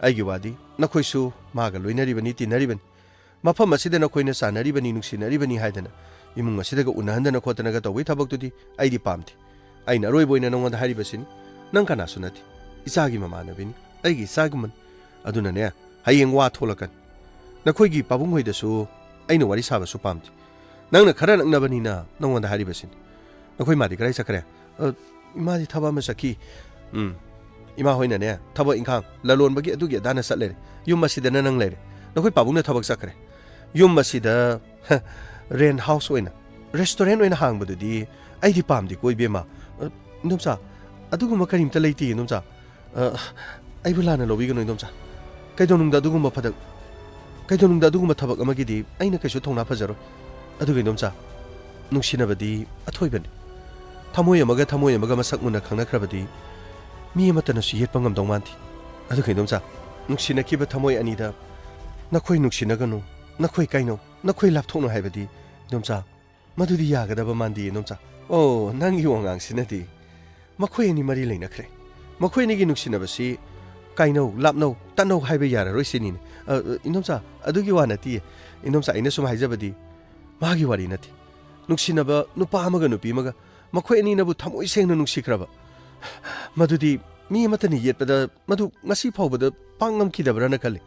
ꯑꯩꯒꯤ ꯋꯥꯗꯤ, ꯅꯈꯣꯏꯁꯨ ꯃꯥꯒ ꯂꯣꯏꯅꯔꯤꯕꯅꯤ, ꯇꯤꯟꯅꯔꯤꯕꯅꯤ꯫ ꯃꯐꯝ ꯑꯁꯤꯗ ꯅꯈꯣꯏꯅ ꯆꯥꯟꯅꯔꯤꯕꯅꯤ, ꯅꯨꯡꯁꯤꯅꯔꯤꯕꯅꯤ ꯍꯥꯏꯗꯅ ꯏꯃꯨꯡ ꯑꯁꯤꯗꯒ ꯎꯅꯍꯟꯗꯅ ꯈꯣꯠꯇꯅꯒ ꯇꯧꯕꯒꯤ ꯊꯕꯛꯇꯨꯗꯤ ꯑꯩꯗꯤ ꯄꯥꯝꯗꯦ꯫ ꯑꯩꯅ ꯑꯔꯣꯏꯕ ꯑꯣꯏꯅ ꯅꯉꯣꯟꯗ ꯍꯥꯏꯔꯤꯕꯁꯤꯅꯤ, ꯅꯪ ꯀꯅꯥꯁꯨ ꯅꯠꯇꯦ, ꯏꯆꯥꯒꯤ ꯃꯃꯥꯟꯅꯕꯤꯅꯤ, ꯑꯩꯒꯤ ꯏꯆꯥꯒꯨꯝꯕꯅꯤ꯫ ꯑꯗꯨꯅꯅꯦ, ꯍꯌꯦꯡ ꯋꯥ ꯊꯣꯛꯂꯛꯀꯅꯤ꯫ ꯅꯈꯣꯏꯒꯤ ꯄꯥꯕꯨꯡ ꯍꯣꯏꯗꯁꯨ ꯑꯩꯅ ꯋꯥꯔꯤ ꯁꯥꯕꯁꯨ ꯄꯥꯝꯗꯦ꯫ ꯅꯪꯅ ꯈꯔ ꯅꯛꯅꯕꯅꯤꯅ ꯅꯉꯣꯟꯗ ꯍꯥꯏꯔꯤꯕꯁꯤꯅꯤ꯫ ꯅꯈꯣꯏ ꯃꯥꯗꯤ ꯀꯗꯥꯏ ꯆꯠꯈ꯭ꯔꯦ? ꯑ, ꯏꯃꯥꯗꯤ ꯊꯕꯛ ꯑꯃ ꯆꯠꯈꯤ꯫ ꯎꯝ, ꯏꯃꯥ ꯍꯣꯏꯅꯅꯦ, ꯊꯕꯛ ꯏꯪꯈꯥꯡ, ꯂꯂꯣꯟꯕꯒꯤ ꯑꯗꯨꯒꯤ ꯑꯗꯥꯅ ꯆꯠ ꯂꯩꯔꯦ꯫ ꯌꯨꯝ ꯑꯁꯤꯗꯅ ꯅꯪ ꯂꯩꯔꯦ꯫ ꯅꯈꯣꯏ ꯄꯥꯕꯨꯡꯅ ꯊꯕꯛ ꯆꯠꯈ꯭ꯔꯦ꯫ ꯌꯨꯝ ꯑꯁꯤꯗ, ꯍ, rent house ꯑꯣꯏꯅ, restaurant ꯑꯣꯏꯅ ꯍꯥꯡꯕꯗꯨꯗꯤ ꯑꯩꯗꯤ ꯄꯥꯝꯗꯦꯀꯣ, ꯏꯕꯦꯝꯃ꯫ ꯑ, ꯏꯟꯗꯣꯝꯆꯥ, ꯑꯗꯨꯒꯨꯝꯕ ꯀꯔꯤꯝꯇ ꯂꯩꯇꯦ, ꯏꯟꯗꯣꯝꯆꯥ꯫ ꯑ, ꯑꯩꯕꯨ ꯂꯥꯟꯅ ꯂꯧꯕꯤꯒꯅꯨ, ꯏꯟꯗꯣꯝꯆꯥ꯫ ꯀꯩꯗꯧꯅꯨꯡꯗ ꯑꯗꯨꯒꯨꯝꯕ ꯐꯗꯛ-, ꯀꯩꯗꯧꯅꯨꯡꯗ ꯑꯗꯨꯒꯨꯝꯕ ꯊꯕꯛ ꯑꯃꯒꯤꯗꯤ ꯑꯩꯅ ꯀꯩꯁꯨ ꯊꯧꯅꯥ ꯐꯖꯔꯣꯏ꯫ ꯑꯗꯨꯒ, ꯏꯟꯗꯣꯝꯆꯥ, ꯅꯨꯡꯁꯤꯅꯕꯗꯤ ꯑꯊꯣꯏꯕꯅꯤ꯫ ꯊꯃꯣꯏ ꯑꯃꯒ ꯊꯃꯣꯏ ꯑꯃꯒ ꯃꯁꯛ ꯃꯨꯟꯅ ꯈꯪꯅꯈ꯭ꯔꯕꯗꯤ ꯃꯤ ꯑꯃꯠꯇꯅꯁꯨ ꯌꯦꯠꯄ ꯉꯝꯗꯧ ꯃꯥꯟꯗꯦ꯫ ꯑꯗꯨꯒ, ꯏꯟꯗꯣꯝꯆꯥ, ꯅꯨꯡꯁꯤꯅꯈꯤꯕ ꯊꯃꯣꯏ ꯑꯅꯤꯗ ꯅꯈꯣꯏ ꯅꯨꯡꯁꯤꯅꯒꯅꯨ, ꯅꯈꯣꯏ ꯀꯥꯏꯅꯧ, ꯅꯈꯣꯏ ꯂꯥꯞꯊꯣꯛꯅꯧ ꯍꯥꯏꯕꯗꯤ, ꯏꯟꯗꯣꯝꯆꯥ, ꯃꯗꯨꯗꯤ ꯌꯥꯒꯗꯕ ꯃꯥꯟꯗꯦ, ꯏꯟꯗꯣꯝꯆꯥ꯫ ꯑꯣ, ꯅꯪꯒꯤ ꯋꯥꯉꯥꯡꯁꯤꯅꯗꯤ꯫ ꯃꯈꯣꯏ ꯑꯅꯤ ꯃꯔꯤ ꯂꯩꯅꯈ꯭ꯔꯦ꯫ ꯃꯈꯣꯏ ꯑꯅꯤꯒꯤ ꯅꯨꯡꯁꯤꯅꯕꯁꯤ ꯀꯥꯏꯅꯧ, ꯂꯥꯞꯅꯧ, ꯇꯠꯅꯧ ꯍꯥꯏꯕ ꯌꯥꯔꯔꯣꯏ ꯁꯤꯅꯤꯅꯦ꯫ ꯑ, ꯑ, ꯏꯟꯗꯣꯝꯆꯥ, ꯑꯗꯨꯒꯤ ꯋꯥ ꯅꯠꯇꯤꯌꯦ꯫ ꯏꯟꯗꯣꯝꯆꯥ, ꯑꯩꯅ ꯁꯨꯝ ꯍꯥꯏꯖꯕꯗꯤ ꯃꯥꯒꯤ ꯋꯥꯔꯤ ꯅꯠꯇꯦ꯫ ꯅꯨꯡꯁꯤꯅꯕ ꯅꯨꯄꯥ ꯑꯃꯒ ꯅꯨꯄꯤ ꯑꯃꯒ, ꯃꯈꯣꯏ ꯑꯅꯤꯅꯕꯨ ꯊꯃꯣꯏ ꯁꯦꯡꯅ ꯅꯨꯡꯁꯤꯈ꯭ꯔꯕ, ꯃꯗꯨꯗꯤ ꯃꯤ ꯑꯃꯠꯇꯅ ꯌꯦꯠꯄꯗ ꯃꯗꯨ ꯉꯁꯤ ꯐꯥꯎꯕꯗ ꯄꯥꯡ ꯉꯝꯈꯤꯗꯕ꯭ꯔꯥꯅ ꯈꯜꯂꯤ꯫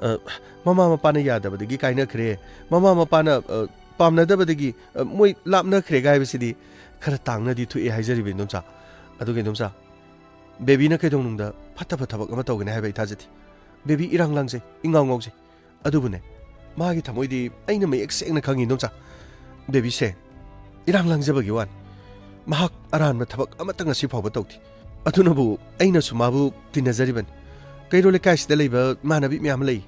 ꯑ, ꯃꯃꯥ ꯃꯄꯥꯅ ꯌꯥꯗꯕꯗꯒꯤ ꯀꯥꯏꯅꯈ꯭ꯔꯦ, ꯃꯃꯥ ꯃꯄꯥꯅ, ꯑ, ꯄꯥꯝꯅꯗꯕꯗꯒꯤ, ꯑ, ꯃꯣꯏ ꯂꯥꯞꯅꯈ꯭ꯔꯦꯒ ꯍꯥꯏꯕꯁꯤꯗꯤ ꯈꯔ ꯇꯥꯡꯅꯗꯤ ꯊꯣꯛꯑꯦ ꯍꯥꯏꯖꯔꯤꯕ, ꯏꯟꯗꯣꯝꯆꯥ꯫ ꯑꯗꯨꯒ, ꯏꯟꯗꯣꯝꯆꯥ, ꯕꯦꯕꯤꯅ ꯀꯩꯗꯧꯅꯨꯡꯗ ꯐꯠꯇꯕ ꯊꯕꯛ ꯑꯃ ꯇꯧꯒꯅꯤ ꯍꯥꯏꯕ ꯑꯩ ꯊꯥꯖꯗꯦ꯫ ꯕꯦꯕꯤ ꯏꯔꯥꯡ ꯂꯥꯡꯖꯩ, ꯏꯉꯥꯎ ꯉꯥꯎꯖꯩ꯫ ꯑꯗꯨꯕꯨꯅꯦ, ꯃꯥꯒꯤ ꯊꯃꯣꯏꯗꯤ ꯑꯩꯅ ꯃꯌꯦꯛ ꯁꯦꯡꯅ ꯈꯪꯉꯤ, ꯏꯟꯗꯣꯝꯆꯥ꯫ ꯕꯦꯕꯤꯁꯦ ꯏꯔꯥꯡ ꯂꯥꯡꯖꯕꯒꯤ ꯋꯥꯅꯤ꯫ ꯃꯍꯥꯛ ꯑꯔꯥꯟꯕ ꯊꯕꯛ ꯑꯃꯠꯇ ꯉꯁꯤ ꯐꯥꯎꯕ ꯇꯧꯗꯦ꯫ ꯑꯗꯨꯅꯕꯨ ꯑꯩꯅꯁꯨ ꯃꯥꯕꯨ ꯇꯤꯟꯅꯖꯔꯤꯕꯅꯤ꯫ ꯀꯩꯔꯣꯜ ꯂꯩꯀꯥꯏꯁꯤꯗ ꯂꯩꯕ ꯏꯃꯥꯟꯅꯕꯤ ꯃꯌꯥꯝ ꯂꯩ꯫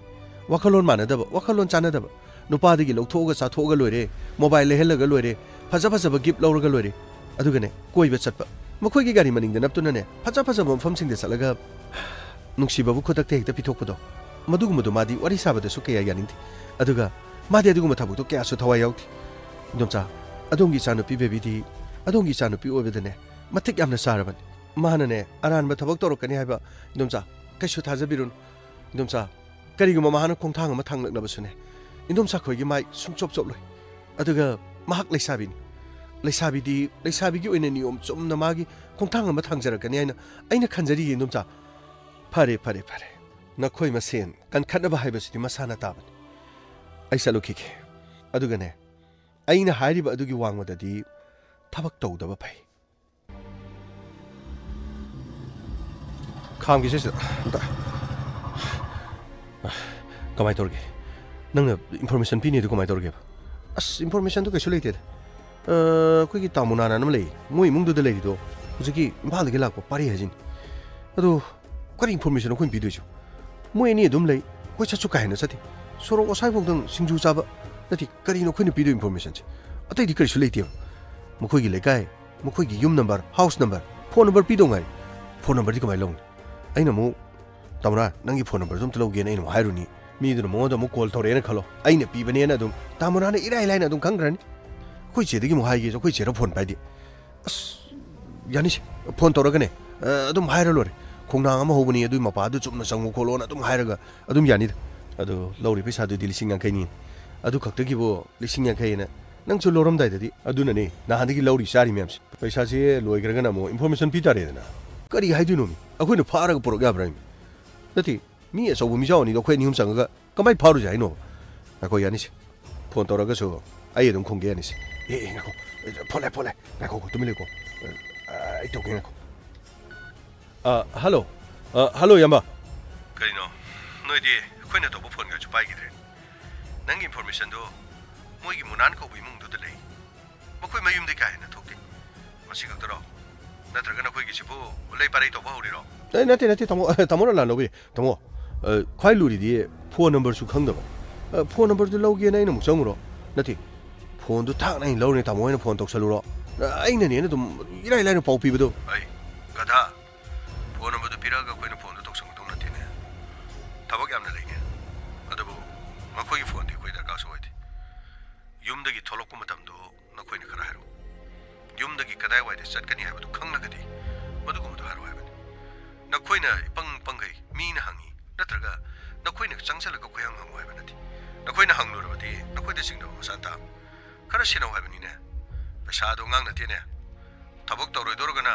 ꯋꯥꯈꯜꯂꯣꯟ ꯃꯥꯟꯅꯗꯕ, ꯋꯥꯈꯜꯂꯣꯟ ꯆꯥꯟꯅꯗꯕ꯫ ꯅꯨꯄꯥꯗꯒꯤ ꯂꯧꯊꯣꯛꯑꯒ ꯆꯥꯊꯣꯛꯑꯒ ꯂꯣꯏꯔꯦ, mobile ꯂꯩꯍꯜꯂꯒ ꯂꯣꯏꯔꯦ, ꯐꯖ ꯐꯖꯕ gift ꯂꯧꯔꯒ ꯂꯣꯏꯔꯦ꯫ ꯑꯗꯨꯒꯅꯦ, ꯀꯣꯏꯕ ꯆꯠꯄ, ꯃꯈꯣꯏꯒꯤ ꯒꯥꯔꯤ ꯃꯅꯤꯡꯗ ꯅꯞꯇꯨꯅꯅꯦ, ꯐꯖ ꯐꯖꯕ ꯃꯐꯝꯁꯤꯡꯗ ꯆꯠꯂꯒ ꯅꯨꯡꯁꯤꯕꯕꯨ ꯈꯨꯗꯛꯇ ꯍꯦꯛꯇ ꯄꯤꯊꯣꯛꯄꯗꯣ, ꯃꯗꯨꯒꯨꯝꯕꯗꯣ ꯃꯥꯗꯤ ꯋꯥꯔꯤ ꯁꯥꯕꯗꯁꯨ ꯀꯌꯥ ꯌꯥꯅꯤꯡꯗꯦ꯫ ꯑꯗꯨꯒ ꯃꯥꯗꯤ ꯑꯗꯨꯒꯨꯝꯕ ꯊꯕꯛꯇꯣ ꯀꯌꯥꯁꯨ ꯊꯋꯥꯏ ꯌꯥꯎꯗꯦ꯫ ꯏꯟꯗꯣꯝꯆꯥ, ꯑꯗꯣꯝꯒꯤ ꯏꯆꯥꯅꯨꯄꯤ ꯕꯦꯕꯤꯗꯤ ꯑꯗꯣꯝꯒꯤ ꯏꯆꯥꯅꯨꯄꯤ ꯑꯣꯏꯕꯗꯅꯦ ꯃꯇꯤꯛ ꯌꯥꯝꯅ ꯆꯥꯔꯕꯅꯤ꯫ ꯃꯥꯅꯅꯦ ꯑꯔꯥꯟꯕ ꯊꯕꯛ ꯇꯧꯔꯛꯀꯅꯤ ꯍꯥꯏꯕ, ꯏꯟꯗꯣꯝꯆꯥ, ꯀꯩꯁꯨ ꯊꯥꯖꯕꯤꯔꯨꯅꯨ꯫ ꯏꯟꯗꯣꯝꯆꯥ, ꯀꯔꯤꯒꯨꯝꯕ ꯃꯍꯥꯛꯅ ꯈꯣꯡꯊꯥꯡ ꯑꯃ ꯊꯥꯡꯂꯛꯂꯕꯁꯨꯅꯦ, ꯏꯟꯗꯣꯝꯆꯥ ꯈꯣꯏꯒꯤ ꯃꯥꯏ ꯁꯨꯡꯆꯣꯞ ꯆꯣꯞꯂꯣꯏ꯫ ꯑꯗꯨꯒ ꯃꯍꯥꯛ ꯂꯩꯁꯥꯕꯤꯅꯤ꯫ ꯂꯩꯁꯥꯕꯤꯗꯤ ꯂꯩꯁꯥꯕꯤꯒꯤ ꯑꯣꯏꯅ ꯅꯤꯌꯣꯝ ꯆꯨꯝꯅ ꯃꯥꯒꯤ ꯈꯣꯡꯊꯥꯡ ꯑꯃ ꯊꯥꯡꯖꯔꯛꯀꯅꯤ ꯍꯥꯏꯅ ꯑꯩꯅ ꯈꯟꯖꯔꯤꯌꯦ, ꯏꯟꯗꯣꯝꯆꯥ꯫ ꯐꯔꯦ, ꯐꯔꯦ, ꯐꯔꯦ꯫ ꯅꯈꯣꯏ ꯃꯁꯦꯟ ꯀꯟꯈꯠꯅꯕ ꯍꯥꯏꯕꯁꯤꯗꯤ ꯃꯁꯥꯅ ꯇꯥꯕꯅꯤ꯫ ꯑꯩ ꯆꯠꯂꯨꯈꯤꯒꯦ꯫ ꯑꯗꯨꯒꯅꯦ, ꯑꯩꯅ ꯍꯥꯏꯔꯤꯕ ꯑꯗꯨꯒꯤ ꯋꯥꯡꯃꯗꯗꯤ ꯊꯕꯛ ꯇꯧꯗꯕ ꯐꯩ꯫ ꯈꯥꯝꯈꯤꯁꯦ ꯁꯤꯗ ꯑꯝꯇ꯫ ꯀꯃꯥꯏꯅ ꯇꯧꯔꯒꯦ? ꯅꯪꯅ ꯏꯟꯐꯣꯔꯃꯦꯁꯟ ꯄꯤꯅꯤꯗꯨ ꯀꯃꯥꯏꯅ ꯇꯧꯔꯒꯦꯕ? ꯑꯁ, ꯏꯟꯐꯣꯔꯃꯦꯁꯟꯗꯨ ꯀꯩꯁꯨ ꯂꯩꯇꯦꯗ꯫ ꯑ, ꯑꯩꯈꯣꯏꯒꯤ ꯇꯥꯃꯣ ꯅꯥꯅ ꯑꯃ ꯂꯩ, ꯃꯣꯏ ꯏꯃꯨꯡꯗꯨꯗ ꯂꯩꯔꯤꯗꯣ ꯍꯧꯖꯤꯛꯀꯤ ꯏꯝꯐꯥꯜꯗꯒꯤ ꯂꯥꯛꯄ ꯄꯥꯔꯤ ꯍꯥꯏꯁꯤꯅꯤ꯫ ꯑꯗꯣ ꯀꯔꯤ ꯏꯟꯐꯣꯔꯃꯦꯁꯟ ꯑꯩꯈꯣꯏꯅ ꯄꯤꯗꯣꯏꯁꯦ? ꯃꯣꯏ ꯑꯅꯤ ꯑꯗꯨꯝ ꯂꯩ, ꯑꯩꯈꯣꯏ ꯆꯠꯁꯨ ꯀꯥ ꯍꯦꯟꯅ ꯆꯠꯇꯦ꯫ ꯁꯣꯔꯣꯛ ꯑꯁ꯭ꯋꯥꯏꯐꯥꯎꯗꯪ ꯁꯤꯡꯖꯨ ꯆꯥꯕ ꯅꯠꯇꯦ, ꯀꯔꯤꯅꯣ ꯑꯩꯈꯣꯏꯅ ꯄꯤꯗꯣꯏ ꯏꯟꯐꯣꯔꯃꯦꯁꯟꯁꯦ? ꯑꯇꯩꯗꯤ ꯀꯔꯤꯁꯨ ꯂꯩꯇꯦꯕ꯫ ꯃꯈꯣꯏꯒꯤ ꯂꯩꯀꯥꯏ, ꯃꯈꯣꯏꯒꯤ ꯌꯨꯝ number, house number, phone number ꯄꯤꯗꯧ ꯉꯥꯏꯔꯦ꯫ ꯐꯣꯟ ꯅꯝꯕꯔꯗꯤ ꯀꯃꯥꯏꯅ ꯂꯧꯅꯤ? ꯑꯩꯅ ꯑꯃꯨꯛ, "ꯇꯥꯃꯣꯅ ꯅꯪꯒꯤ ꯐꯣꯟ ꯅꯝꯕꯔꯗꯣ ꯑꯝꯇ ꯂꯧꯒꯦꯅ" ꯑꯩꯅ ꯑꯃꯨꯛ ꯍꯥꯏꯔꯨꯅꯤ꯫ ꯃꯤꯗꯨꯅ ꯃꯉꯣꯟꯗ ꯑꯃꯨꯛ ꯀꯣꯜ ꯇꯧꯔꯛꯑꯦꯅ ꯈꯜꯂꯣ, ꯑꯩꯅ ꯄꯤꯕꯅꯦꯅ ꯑꯗꯨꯝ ꯇꯥꯃꯣꯅꯥꯅ ꯏꯔꯥꯏ ꯂꯥꯏꯅ ꯑꯗꯨꯝ ꯈꯪꯈ꯭ꯔꯅꯤ꯫ ꯑꯩꯈꯣꯏ ꯆꯦꯗꯒꯤ ꯑꯃꯨꯛ ꯍꯥꯏꯒꯦꯁꯨ, ꯑꯩꯈꯣꯏ ꯆꯦꯅ ꯐꯣꯟ ꯄꯥꯏꯗꯦ꯫ ꯑꯁ, ꯌꯥꯅꯤꯁꯦ, ꯐꯣꯟ ꯇꯧꯔꯒꯅꯦ, ꯑ, ꯑꯗꯨꯝ ꯍꯥꯏꯔ ꯂꯣꯏꯔꯦ꯫ "ꯈꯣꯡꯅꯥꯡ ꯑꯃ ꯍꯧꯕꯅꯤ, ꯑꯗꯨꯏ ꯃꯄꯥꯗꯨ ꯆꯨꯝꯅ ꯆꯪꯉꯨ ꯈꯣꯠꯂꯣꯅ" ꯑꯗꯨꯝ ꯍꯥꯏꯔꯒ ꯑꯗꯨꯝ ꯌꯥꯅꯤꯗ꯫ ꯑꯗꯣ ꯂꯧꯔꯤ ꯄꯩꯁꯥꯗꯨꯗꯤ ꯂꯤꯁꯤꯡ ꯌꯥꯡꯈꯩꯅꯤ꯫ ꯑꯗꯨ ꯈꯛꯇꯒꯤꯕꯨ ꯂꯤꯁꯤꯡ ꯌꯥꯡꯈꯩ ꯍꯥꯏꯅ ꯅꯪꯁꯨ ꯂꯧꯔꯝꯗꯥꯏꯗꯗꯤ꯫ ꯑꯗꯨꯅꯅꯦ ꯅꯍꯥꯟꯗꯒꯤ ꯂꯧꯔꯤ ꯆꯥꯔꯤ ꯃꯌꯥꯝꯁꯦ꯫ ꯄꯩꯁꯥꯁꯦ ꯂꯣꯏꯈ꯭ꯔꯒꯅ ꯑꯃꯨꯛ ꯏꯟꯐꯣꯔꯃꯦꯁꯟ ꯄꯤ ꯇꯥꯔꯦꯗꯅ꯫ ꯀꯔꯤ ꯍꯥꯏꯗꯣꯏꯅꯣ ꯃꯤ? ꯑꯩꯈꯣꯏꯅ ꯐꯥꯔꯒ ꯄꯨꯔꯛ ꯌꯥꯕ꯭ꯔꯥ ꯃꯤ? ꯅꯠꯇꯦ, ꯃꯤ ꯑꯆꯧꯕ ꯃꯤꯖꯥꯎ ꯑꯅꯤꯗꯣ ꯑꯩꯈꯣꯏ ꯑꯅꯤ ꯑꯍꯨꯝ ꯆꯪꯉꯒ ꯀꯃꯥꯏꯅ ꯐꯥꯔꯨꯁꯦ ꯍꯥꯏꯅꯣ? ꯉꯥꯏꯈꯣ, ꯌꯥꯅꯤꯁꯦ꯫ ꯐꯣꯟ ꯇꯧꯔꯒꯁꯨ ꯑꯩ ꯑꯗꯨꯝ ꯈꯨꯝꯒꯦ, ꯌꯥꯅꯤꯁꯦ꯫ ꯑꯦ, ꯑꯦ, ꯉꯥꯏꯈꯣ꯫ ꯑꯦ, ꯐꯣꯟ ꯂꯥꯛꯑꯦ, ꯐꯣꯟ ꯂꯥꯛꯑꯦ꯫ ꯉꯥꯏꯈꯣ, ꯇꯨꯃꯤꯟ ꯂꯩꯀꯣ꯫ ꯑ, ꯑꯩ ꯇꯧꯒꯦ, ꯉꯥꯏꯈꯣ꯫ ꯑ, ꯍꯜꯂꯣ꯫ ꯑ, ꯍꯜꯂꯣ, ꯏꯌꯥꯝꯕ꯫ ꯀꯔꯤꯅꯣ? ꯅꯣꯏꯗꯤ ꯑꯩꯈꯣꯏꯅ ꯇꯧꯕ ꯐꯣꯟꯒꯁꯨ ꯄꯥꯏꯈꯤꯗ꯭ꯔꯦ꯫ ꯅꯪꯒꯤ ꯏꯟꯐꯣꯔꯃꯦꯁꯟꯗꯣ ꯃꯣꯏꯒꯤ ꯃꯨꯅꯥꯟ ꯀꯧꯕ ꯏꯃꯨꯡꯗꯨꯗ ꯂꯩ꯫ ꯃꯈꯣꯏ ꯃꯌꯨꯝꯗꯩ ꯀꯥ ꯍꯦꯟꯅ ꯊꯣꯛꯇꯦ꯫ ꯃꯁꯤ ꯈꯛꯇꯔꯣ? ꯅꯠꯇ꯭ꯔꯒ ꯅꯈꯣꯏꯒꯤꯁꯤꯕꯨ ꯂꯩ ꯄꯥꯔꯩ ꯇꯧꯕ ꯍꯧꯔꯤꯔꯣ? ꯑꯦ, ꯅꯠꯇꯦ, ꯅꯠꯇꯦ, ꯇꯥꯃꯣ, ꯑꯦ, ꯇꯥꯃꯣꯅ ꯂꯥꯜꯍꯧꯕꯤ꯫ ꯇꯥꯃꯣ, ꯑ, ꯈ꯭ꯋꯥꯏ ꯂꯨꯔꯤꯗꯤ ꯐꯣꯟ ꯅꯝꯕꯔꯁꯨ ꯈꯪꯗꯕ꯫ ꯑ, ꯐꯣꯟ ꯅꯝꯕꯔꯗꯨ ꯂꯧꯒꯦꯅ ꯑꯩꯅ ꯑꯃꯨꯛ ꯆꯪꯉꯨꯔꯣ? ꯅꯠꯇꯦ, ꯐꯣꯟꯗꯨ ꯊꯥꯡꯅ ꯑꯩꯅ ꯂꯧꯔꯅꯤ, ꯇꯥꯃꯣ ꯍꯣꯏꯅ ꯐꯣꯟ ꯇꯧꯁꯜꯂꯨꯔꯣ꯫ ꯑꯩꯅꯅꯦꯅ ꯑꯗꯨꯝ ꯏꯔꯥꯏ ꯂꯥꯏꯅ ꯄꯥꯎ ꯄꯤꯕꯗꯣ꯫ ꯑꯩ, ꯒꯙꯥ, ꯐꯣꯟ ꯅꯝꯕꯔꯗꯨ ꯄꯤꯔꯛꯑꯒ ꯑꯩꯈꯣꯏꯅ ꯐꯣꯟꯗꯨ ꯇꯧꯁꯟꯒꯗꯧ ꯅꯠꯇꯦꯅꯦ꯫ ꯊꯕꯛ ꯌꯥꯝꯅ ꯂꯩꯅꯦ꯫ ꯑꯗꯨꯕꯨ ꯃꯈꯣꯏꯒꯤ ꯐꯣꯟꯗꯤ ꯑꯩꯈꯣꯏ ꯗꯔꯀꯥꯔꯁꯨ ꯑꯣꯏꯗꯦ꯫ ꯌꯨꯝꯗꯒꯤ ꯊꯣꯛꯂꯛꯄ ꯃꯇꯝꯗꯨ ꯅꯈꯣꯏꯅ ꯈꯔ ꯍꯥꯏꯔꯛꯎ꯫ ꯌꯨꯝꯗꯒꯤ ꯀꯗꯥꯏꯋꯥꯏꯗ ꯆꯠꯀꯅꯤ ꯍꯥꯏꯕꯗꯨ ꯈꯪꯂꯒꯗꯤ ꯃꯗꯨꯒꯨꯝꯕꯗꯨ ꯍꯥꯏꯔꯛꯑꯣ ꯍꯥꯏꯕꯅꯤ꯫ ꯅꯈꯣꯏꯅ ꯏꯄꯪ ꯄꯪꯒꯩ ꯃꯤꯅ ꯍꯪꯉꯤ, ꯅꯠꯇ꯭ꯔꯒ ꯅꯈꯣꯏꯅ ꯆꯪꯁꯤꯜꯂꯒ ꯈꯣꯏꯍꯪ ꯍꯪꯉꯨ ꯍꯥꯏꯕ ꯅꯠꯇꯦ꯫ ꯅꯈꯣꯏꯅ ꯍꯪꯂꯨꯔꯕꯗꯤ ꯅꯈꯣꯏꯗ ꯆꯤꯡꯅꯕ ꯃꯁꯥ ꯇꯥꯕꯅꯤ꯫ ꯈꯔ ꯁꯦꯟꯅꯧ ꯍꯥꯏꯕꯅꯤꯅꯦ꯫ ꯄꯩꯁꯥꯗꯣ ꯑꯉꯥꯡ ꯅꯠꯇꯦꯅꯦ꯫ ꯊꯕꯛ ꯇꯧꯔꯣꯏꯗꯧꯔꯒꯅ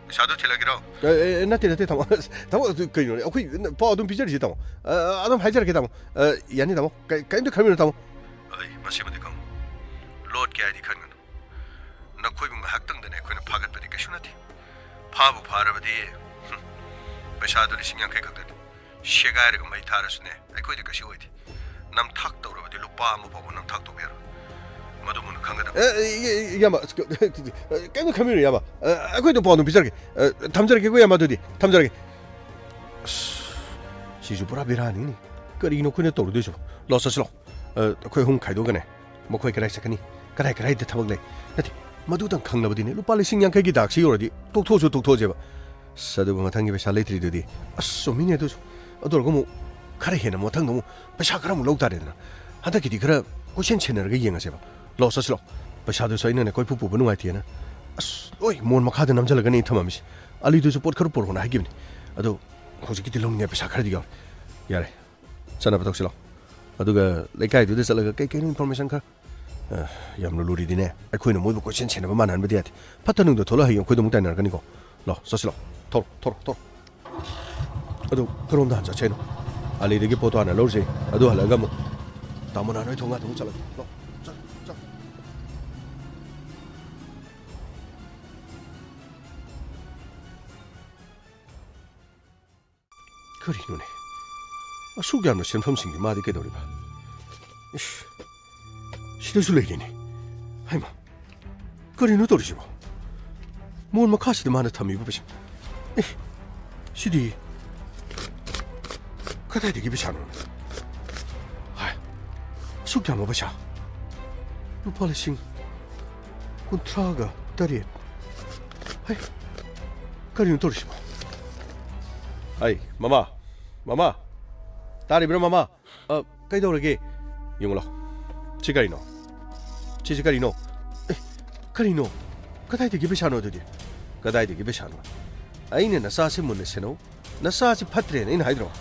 ꯄꯩꯁꯥꯗꯣ ꯊꯤꯜꯂꯛꯀꯦꯔꯣ? ꯑꯦ, ꯑꯦ, ꯅꯠꯇꯦ, ꯅꯠꯇꯦ, ꯇꯥꯃꯣ꯫ ꯊꯕꯛ ꯑꯗꯨ ꯀꯩꯅꯣꯅꯦ? ꯑꯩꯈꯣꯏ ꯄꯥꯎ ꯑꯗꯨꯝ ꯄꯤꯖꯔꯤꯁꯦ, ꯇꯥꯃꯣ꯫ ꯑ, ꯑꯗꯨꯝ ꯍꯥꯏꯖꯔꯛꯀꯦ, ꯇꯥꯃꯣ꯫ ꯑ, ꯌꯥꯅꯤ, ꯇꯥꯃꯣ꯫ ꯀꯩ-, ꯀꯩꯝꯇ ꯈꯟꯕꯤꯅꯨ, ꯇꯥꯃꯣ꯫ ꯑꯩ ꯃꯁꯤꯃꯗꯤ ꯈꯪꯉꯨ꯫ ꯂꯣꯠꯀꯦ ꯍꯥꯏꯗꯤ ꯈꯟꯒꯅꯨ꯫ ꯅꯈꯣꯏꯕꯨ ꯉꯥꯏꯍꯥꯛꯇꯪꯗꯅꯦ ꯑꯩꯈꯣꯏꯅ ꯐꯥꯒꯠꯄꯗꯤ ꯀꯩꯁꯨ ꯅꯠꯇꯦ꯫ ꯐꯥꯕꯨ ꯐꯥꯔꯕꯗꯤ, ꯍꯨꯝ, ꯄꯩꯁꯥꯗꯣ ꯂꯤꯁꯤꯡ ꯌꯥꯡꯈꯩ ꯈꯛꯇꯅꯤ꯫ ꯁꯦꯒꯥꯏꯔꯒ ꯃꯩ ꯊꯥꯔꯁꯨꯅꯦ, ꯑꯩꯈꯣꯏꯗ ꯀꯩꯁꯨ ꯑꯣꯏꯗꯦ꯫ ꯅꯝꯊꯥꯛ ꯇꯧꯔꯕꯗꯤ ꯂꯨꯄꯥ ꯑꯃ ꯐꯥꯎꯕ ꯅꯝꯊꯥꯛ ꯇꯧꯕ ꯌꯥꯔꯣꯏ꯫ ꯃꯗꯨ ꯃꯨꯟꯅ ꯈꯪꯒꯗꯕ꯫ ꯑꯦ, ꯑꯦ, ꯑꯦ, ꯏꯌꯥꯝꯕ, ꯑꯁ, ꯀꯩꯝꯇ ꯈꯟꯕꯤꯔꯨꯅꯨ, ꯏꯌꯥꯝꯕ꯫ ꯑ, ꯑꯩꯈꯣꯏ ꯑꯗꯨꯝ ꯄꯥꯎ ꯑꯗꯨꯝ ꯄꯤꯖꯔꯒꯦ꯫ ꯑ, ꯊꯝꯖꯔꯒꯦꯀꯣ, ꯏꯌꯥꯝꯕ, ꯑꯗꯨꯗꯤ꯫ ꯊꯝꯖꯔꯒꯦ꯫ ꯑꯁ, ꯁꯤꯁꯨ ꯄꯨꯔꯥ ꯕꯦꯔꯥꯅꯤꯅꯦ꯫ ꯀꯔꯤꯅꯣ ꯑꯩꯈꯣꯏꯅ ꯇꯧꯔꯨꯗꯣꯏꯁꯤꯕꯣ? ꯂꯥꯛꯑꯣ, ꯆꯠꯁꯤ ꯂꯥꯛꯑꯣ꯫ ꯑ, ꯑꯩꯈꯣꯏ ꯑꯍꯨꯝ ꯈꯥꯏꯗꯣꯛꯑꯒꯅꯦ, ꯃꯈꯣꯏ ꯀꯗꯥꯏ ꯆꯠꯀꯅꯤ? ꯀꯗꯥꯏ ꯀꯗꯥꯏꯗ ꯊꯕꯛ ꯂꯩ? ꯅꯠꯇꯦ, ꯃꯗꯨꯗꯪ ꯈꯪꯂꯕꯗꯤꯅꯦ, ꯂꯨꯄꯥ ꯂꯤꯁꯤꯡ ꯌꯥꯡꯈꯩꯒꯤ ꯗꯥꯛꯁꯤ ꯌꯧꯔꯗꯤ ꯇꯣꯛꯊꯣꯛꯑꯁꯨ ꯇꯣꯛꯊꯣꯛꯑꯁꯦꯕ꯫ ꯑꯁ, ꯑꯗꯨꯕꯨ ꯃꯊꯪꯒꯤ ꯄꯩꯁꯥ ꯂꯩꯇ꯭ꯔꯤꯗꯨꯗꯤ꯫ ꯑꯁ, ꯆꯨꯝꯃꯤꯅꯦ ꯑꯗꯨꯁꯨ꯫ ꯑꯗꯨ ꯑꯣꯏꯔꯒ ꯑꯃꯨꯛ ꯈꯔ ꯍꯦꯟꯅ ꯃꯊꯪꯗ ꯑꯃꯨꯛ ꯄꯩꯁꯥ ꯈꯔ ꯑꯃꯨꯛ ꯂꯧ ꯇꯥꯔꯦꯗꯅ꯫ ꯍꯟꯗꯛꯀꯤꯗꯤ ꯈꯔ ꯀꯣꯏꯁꯦꯟ ꯁꯦꯟꯅꯔꯒ ꯌꯦꯡꯉꯁꯦꯕ꯫ ꯂꯥꯛꯑꯣ, ꯆꯠꯁꯤ ꯂꯥꯛꯑꯣ꯫ ꯄꯩꯁꯥꯗꯨꯁꯨ ꯑꯩꯅꯅꯦ ꯀꯣꯏꯄꯨ ꯄꯨꯕ ꯅꯨꯡꯉꯥꯏꯇꯦꯅ꯫ ꯑꯁ, ꯂꯣꯏ ꯃꯣꯟ ꯃꯈꯥꯗ ꯅꯝꯁꯤꯜꯂꯒꯅꯦ ꯑꯩꯅ ꯊꯝꯃꯝꯃꯤꯁꯦ꯫ ꯑꯂꯤꯗꯨꯁꯨ ꯄꯣꯠ ꯈꯔ ꯄꯨꯔꯛꯑꯣꯅ ꯍꯥꯏꯈꯤꯕꯅꯤ꯫ ꯑꯗꯣ ꯍꯧꯖꯤꯛꯀꯤꯗꯤ ꯂꯧꯅꯤꯡꯉꯥꯏ ꯄꯩꯁꯥ ꯈꯔꯗꯤ ꯌꯥꯎꯔꯦ꯫ ꯌꯥꯔꯦ, ꯆꯠꯅꯕ ꯇꯧꯁꯤ ꯂꯥꯛꯑꯣ꯫ ꯑꯗꯨꯒ ꯂꯩꯀꯥꯏꯗꯨꯗ ꯆꯠꯂꯒ ꯀꯩ ꯀꯩꯅꯣ ꯏꯟꯐꯣꯔꯃꯦꯁꯟ ꯈꯔ꯫ ꯑ, ꯌꯥꯝꯅ ꯂꯨꯔꯤꯗꯤꯅꯦ, ꯑꯩꯈꯣꯏꯅ ꯃꯣꯏꯕꯨ ꯀꯣꯏꯁꯦꯟ ꯁꯦꯟꯅꯕ ꯃꯥꯟꯅꯍꯟꯕꯗꯤ ꯌꯥꯗꯦ꯫ ꯐꯠꯇ ꯅꯨꯡꯗ ꯊꯣꯛꯂꯛꯑ ꯍꯌꯦꯡ ꯑꯩꯈꯣꯏꯗ ꯑꯃꯨꯛ ꯇꯥꯏꯅꯔꯛꯀꯅꯤꯀꯣ꯫ ꯂꯥꯛꯑꯣ, ꯆꯠꯁꯤ ꯂꯥꯛꯑꯣ꯫ ꯊꯧꯔꯣ, ꯊꯧꯔꯣ, ꯊꯧꯔꯣ꯫ ꯑꯗꯨ ꯀꯔꯣꯝꯗ ꯍꯥꯟꯅ ꯆꯠꯁꯦ ꯍꯥꯏꯅꯣ? ꯑꯂꯤꯗꯒꯤ ꯄꯣꯠꯇꯣ ꯍꯥꯟꯅ ꯂꯧꯔꯨꯁꯦ꯫ ꯑꯗꯨ ꯍꯜꯂꯛꯑꯒ ꯑꯃꯨꯛ ꯇꯥꯃꯣ ꯅꯍꯥꯟ ꯍꯣꯏ ꯊꯣꯡꯒꯥꯟꯗ ꯑꯃꯨꯛ ꯆꯠꯂꯒꯦ꯫ ꯂꯥꯛꯑꯣ, ꯆꯠ, ꯆꯠ꯫ ꯀꯔꯤꯅꯣꯅꯦ? ꯑꯁꯨꯛ ꯌꯥꯝꯅ ꯁꯦꯟꯐꯝꯁꯤꯡꯗꯤ ꯃꯥꯗꯤ ꯀꯩꯗꯧꯔꯤꯕ? ꯏꯁ, ꯁꯤꯗꯁꯨ ꯂꯩꯔꯦꯅꯦ꯫ ꯍꯩꯃꯥ, ꯀꯔꯤꯅꯣ ꯇꯧꯔꯤꯁꯤꯕꯣ? ꯃꯣꯟ ꯃꯈꯥꯁꯤꯗ ꯃꯥꯅ ꯊꯝꯃꯤꯕ ꯄꯩꯁꯥ꯫ ꯑꯦ, ꯁꯤꯗꯤ ꯀꯗꯥꯏꯗꯒꯤ ꯄꯩꯁꯥꯅꯣ? ꯍꯥꯏ, ꯑꯁꯨꯛ ꯌꯥꯝꯕ ꯄꯩꯁꯥ꯫ ꯂꯨꯄꯥ ꯂꯤꯁꯤꯡ ꯀꯨꯟꯊ꯭ꯔꯥꯒ ꯇꯔꯦꯠ꯫ ꯍꯩ, ꯀꯔꯤꯅꯣ ꯇꯧꯔꯤꯁꯤꯕꯣ? ꯑꯩ, ꯃꯃꯥ, ꯃꯃꯥ, ꯇꯥꯔꯤꯕ꯭ꯔꯥ, ꯃꯃꯥ? ꯑ, ꯀꯩꯗꯧꯔꯒꯦ? ꯌꯦꯡꯉꯨ ꯂꯥꯎ꯫ ꯁꯤ ꯀꯔꯤꯅꯣ? ꯁꯤꯁꯤ ꯀꯔꯤꯅꯣ? ꯑꯦ, ꯀꯔꯤꯅꯣ? ꯀꯗꯥꯏꯗꯒꯤ ꯄꯩꯁꯥꯅꯣ ꯑꯗꯨꯗꯤ? ꯀꯗꯥꯏꯗꯒꯤ ꯄꯩꯁꯥꯅꯣ? ꯑꯩꯅ ꯅꯆꯥꯁꯤ ꯃꯨꯟꯅ ꯁꯦꯟꯅꯧ, ꯅꯆꯥꯁꯤ ꯐꯠꯇ꯭ꯔꯦꯅ ꯑꯩꯅ ꯍꯥꯏꯗ꯭ꯔꯣ?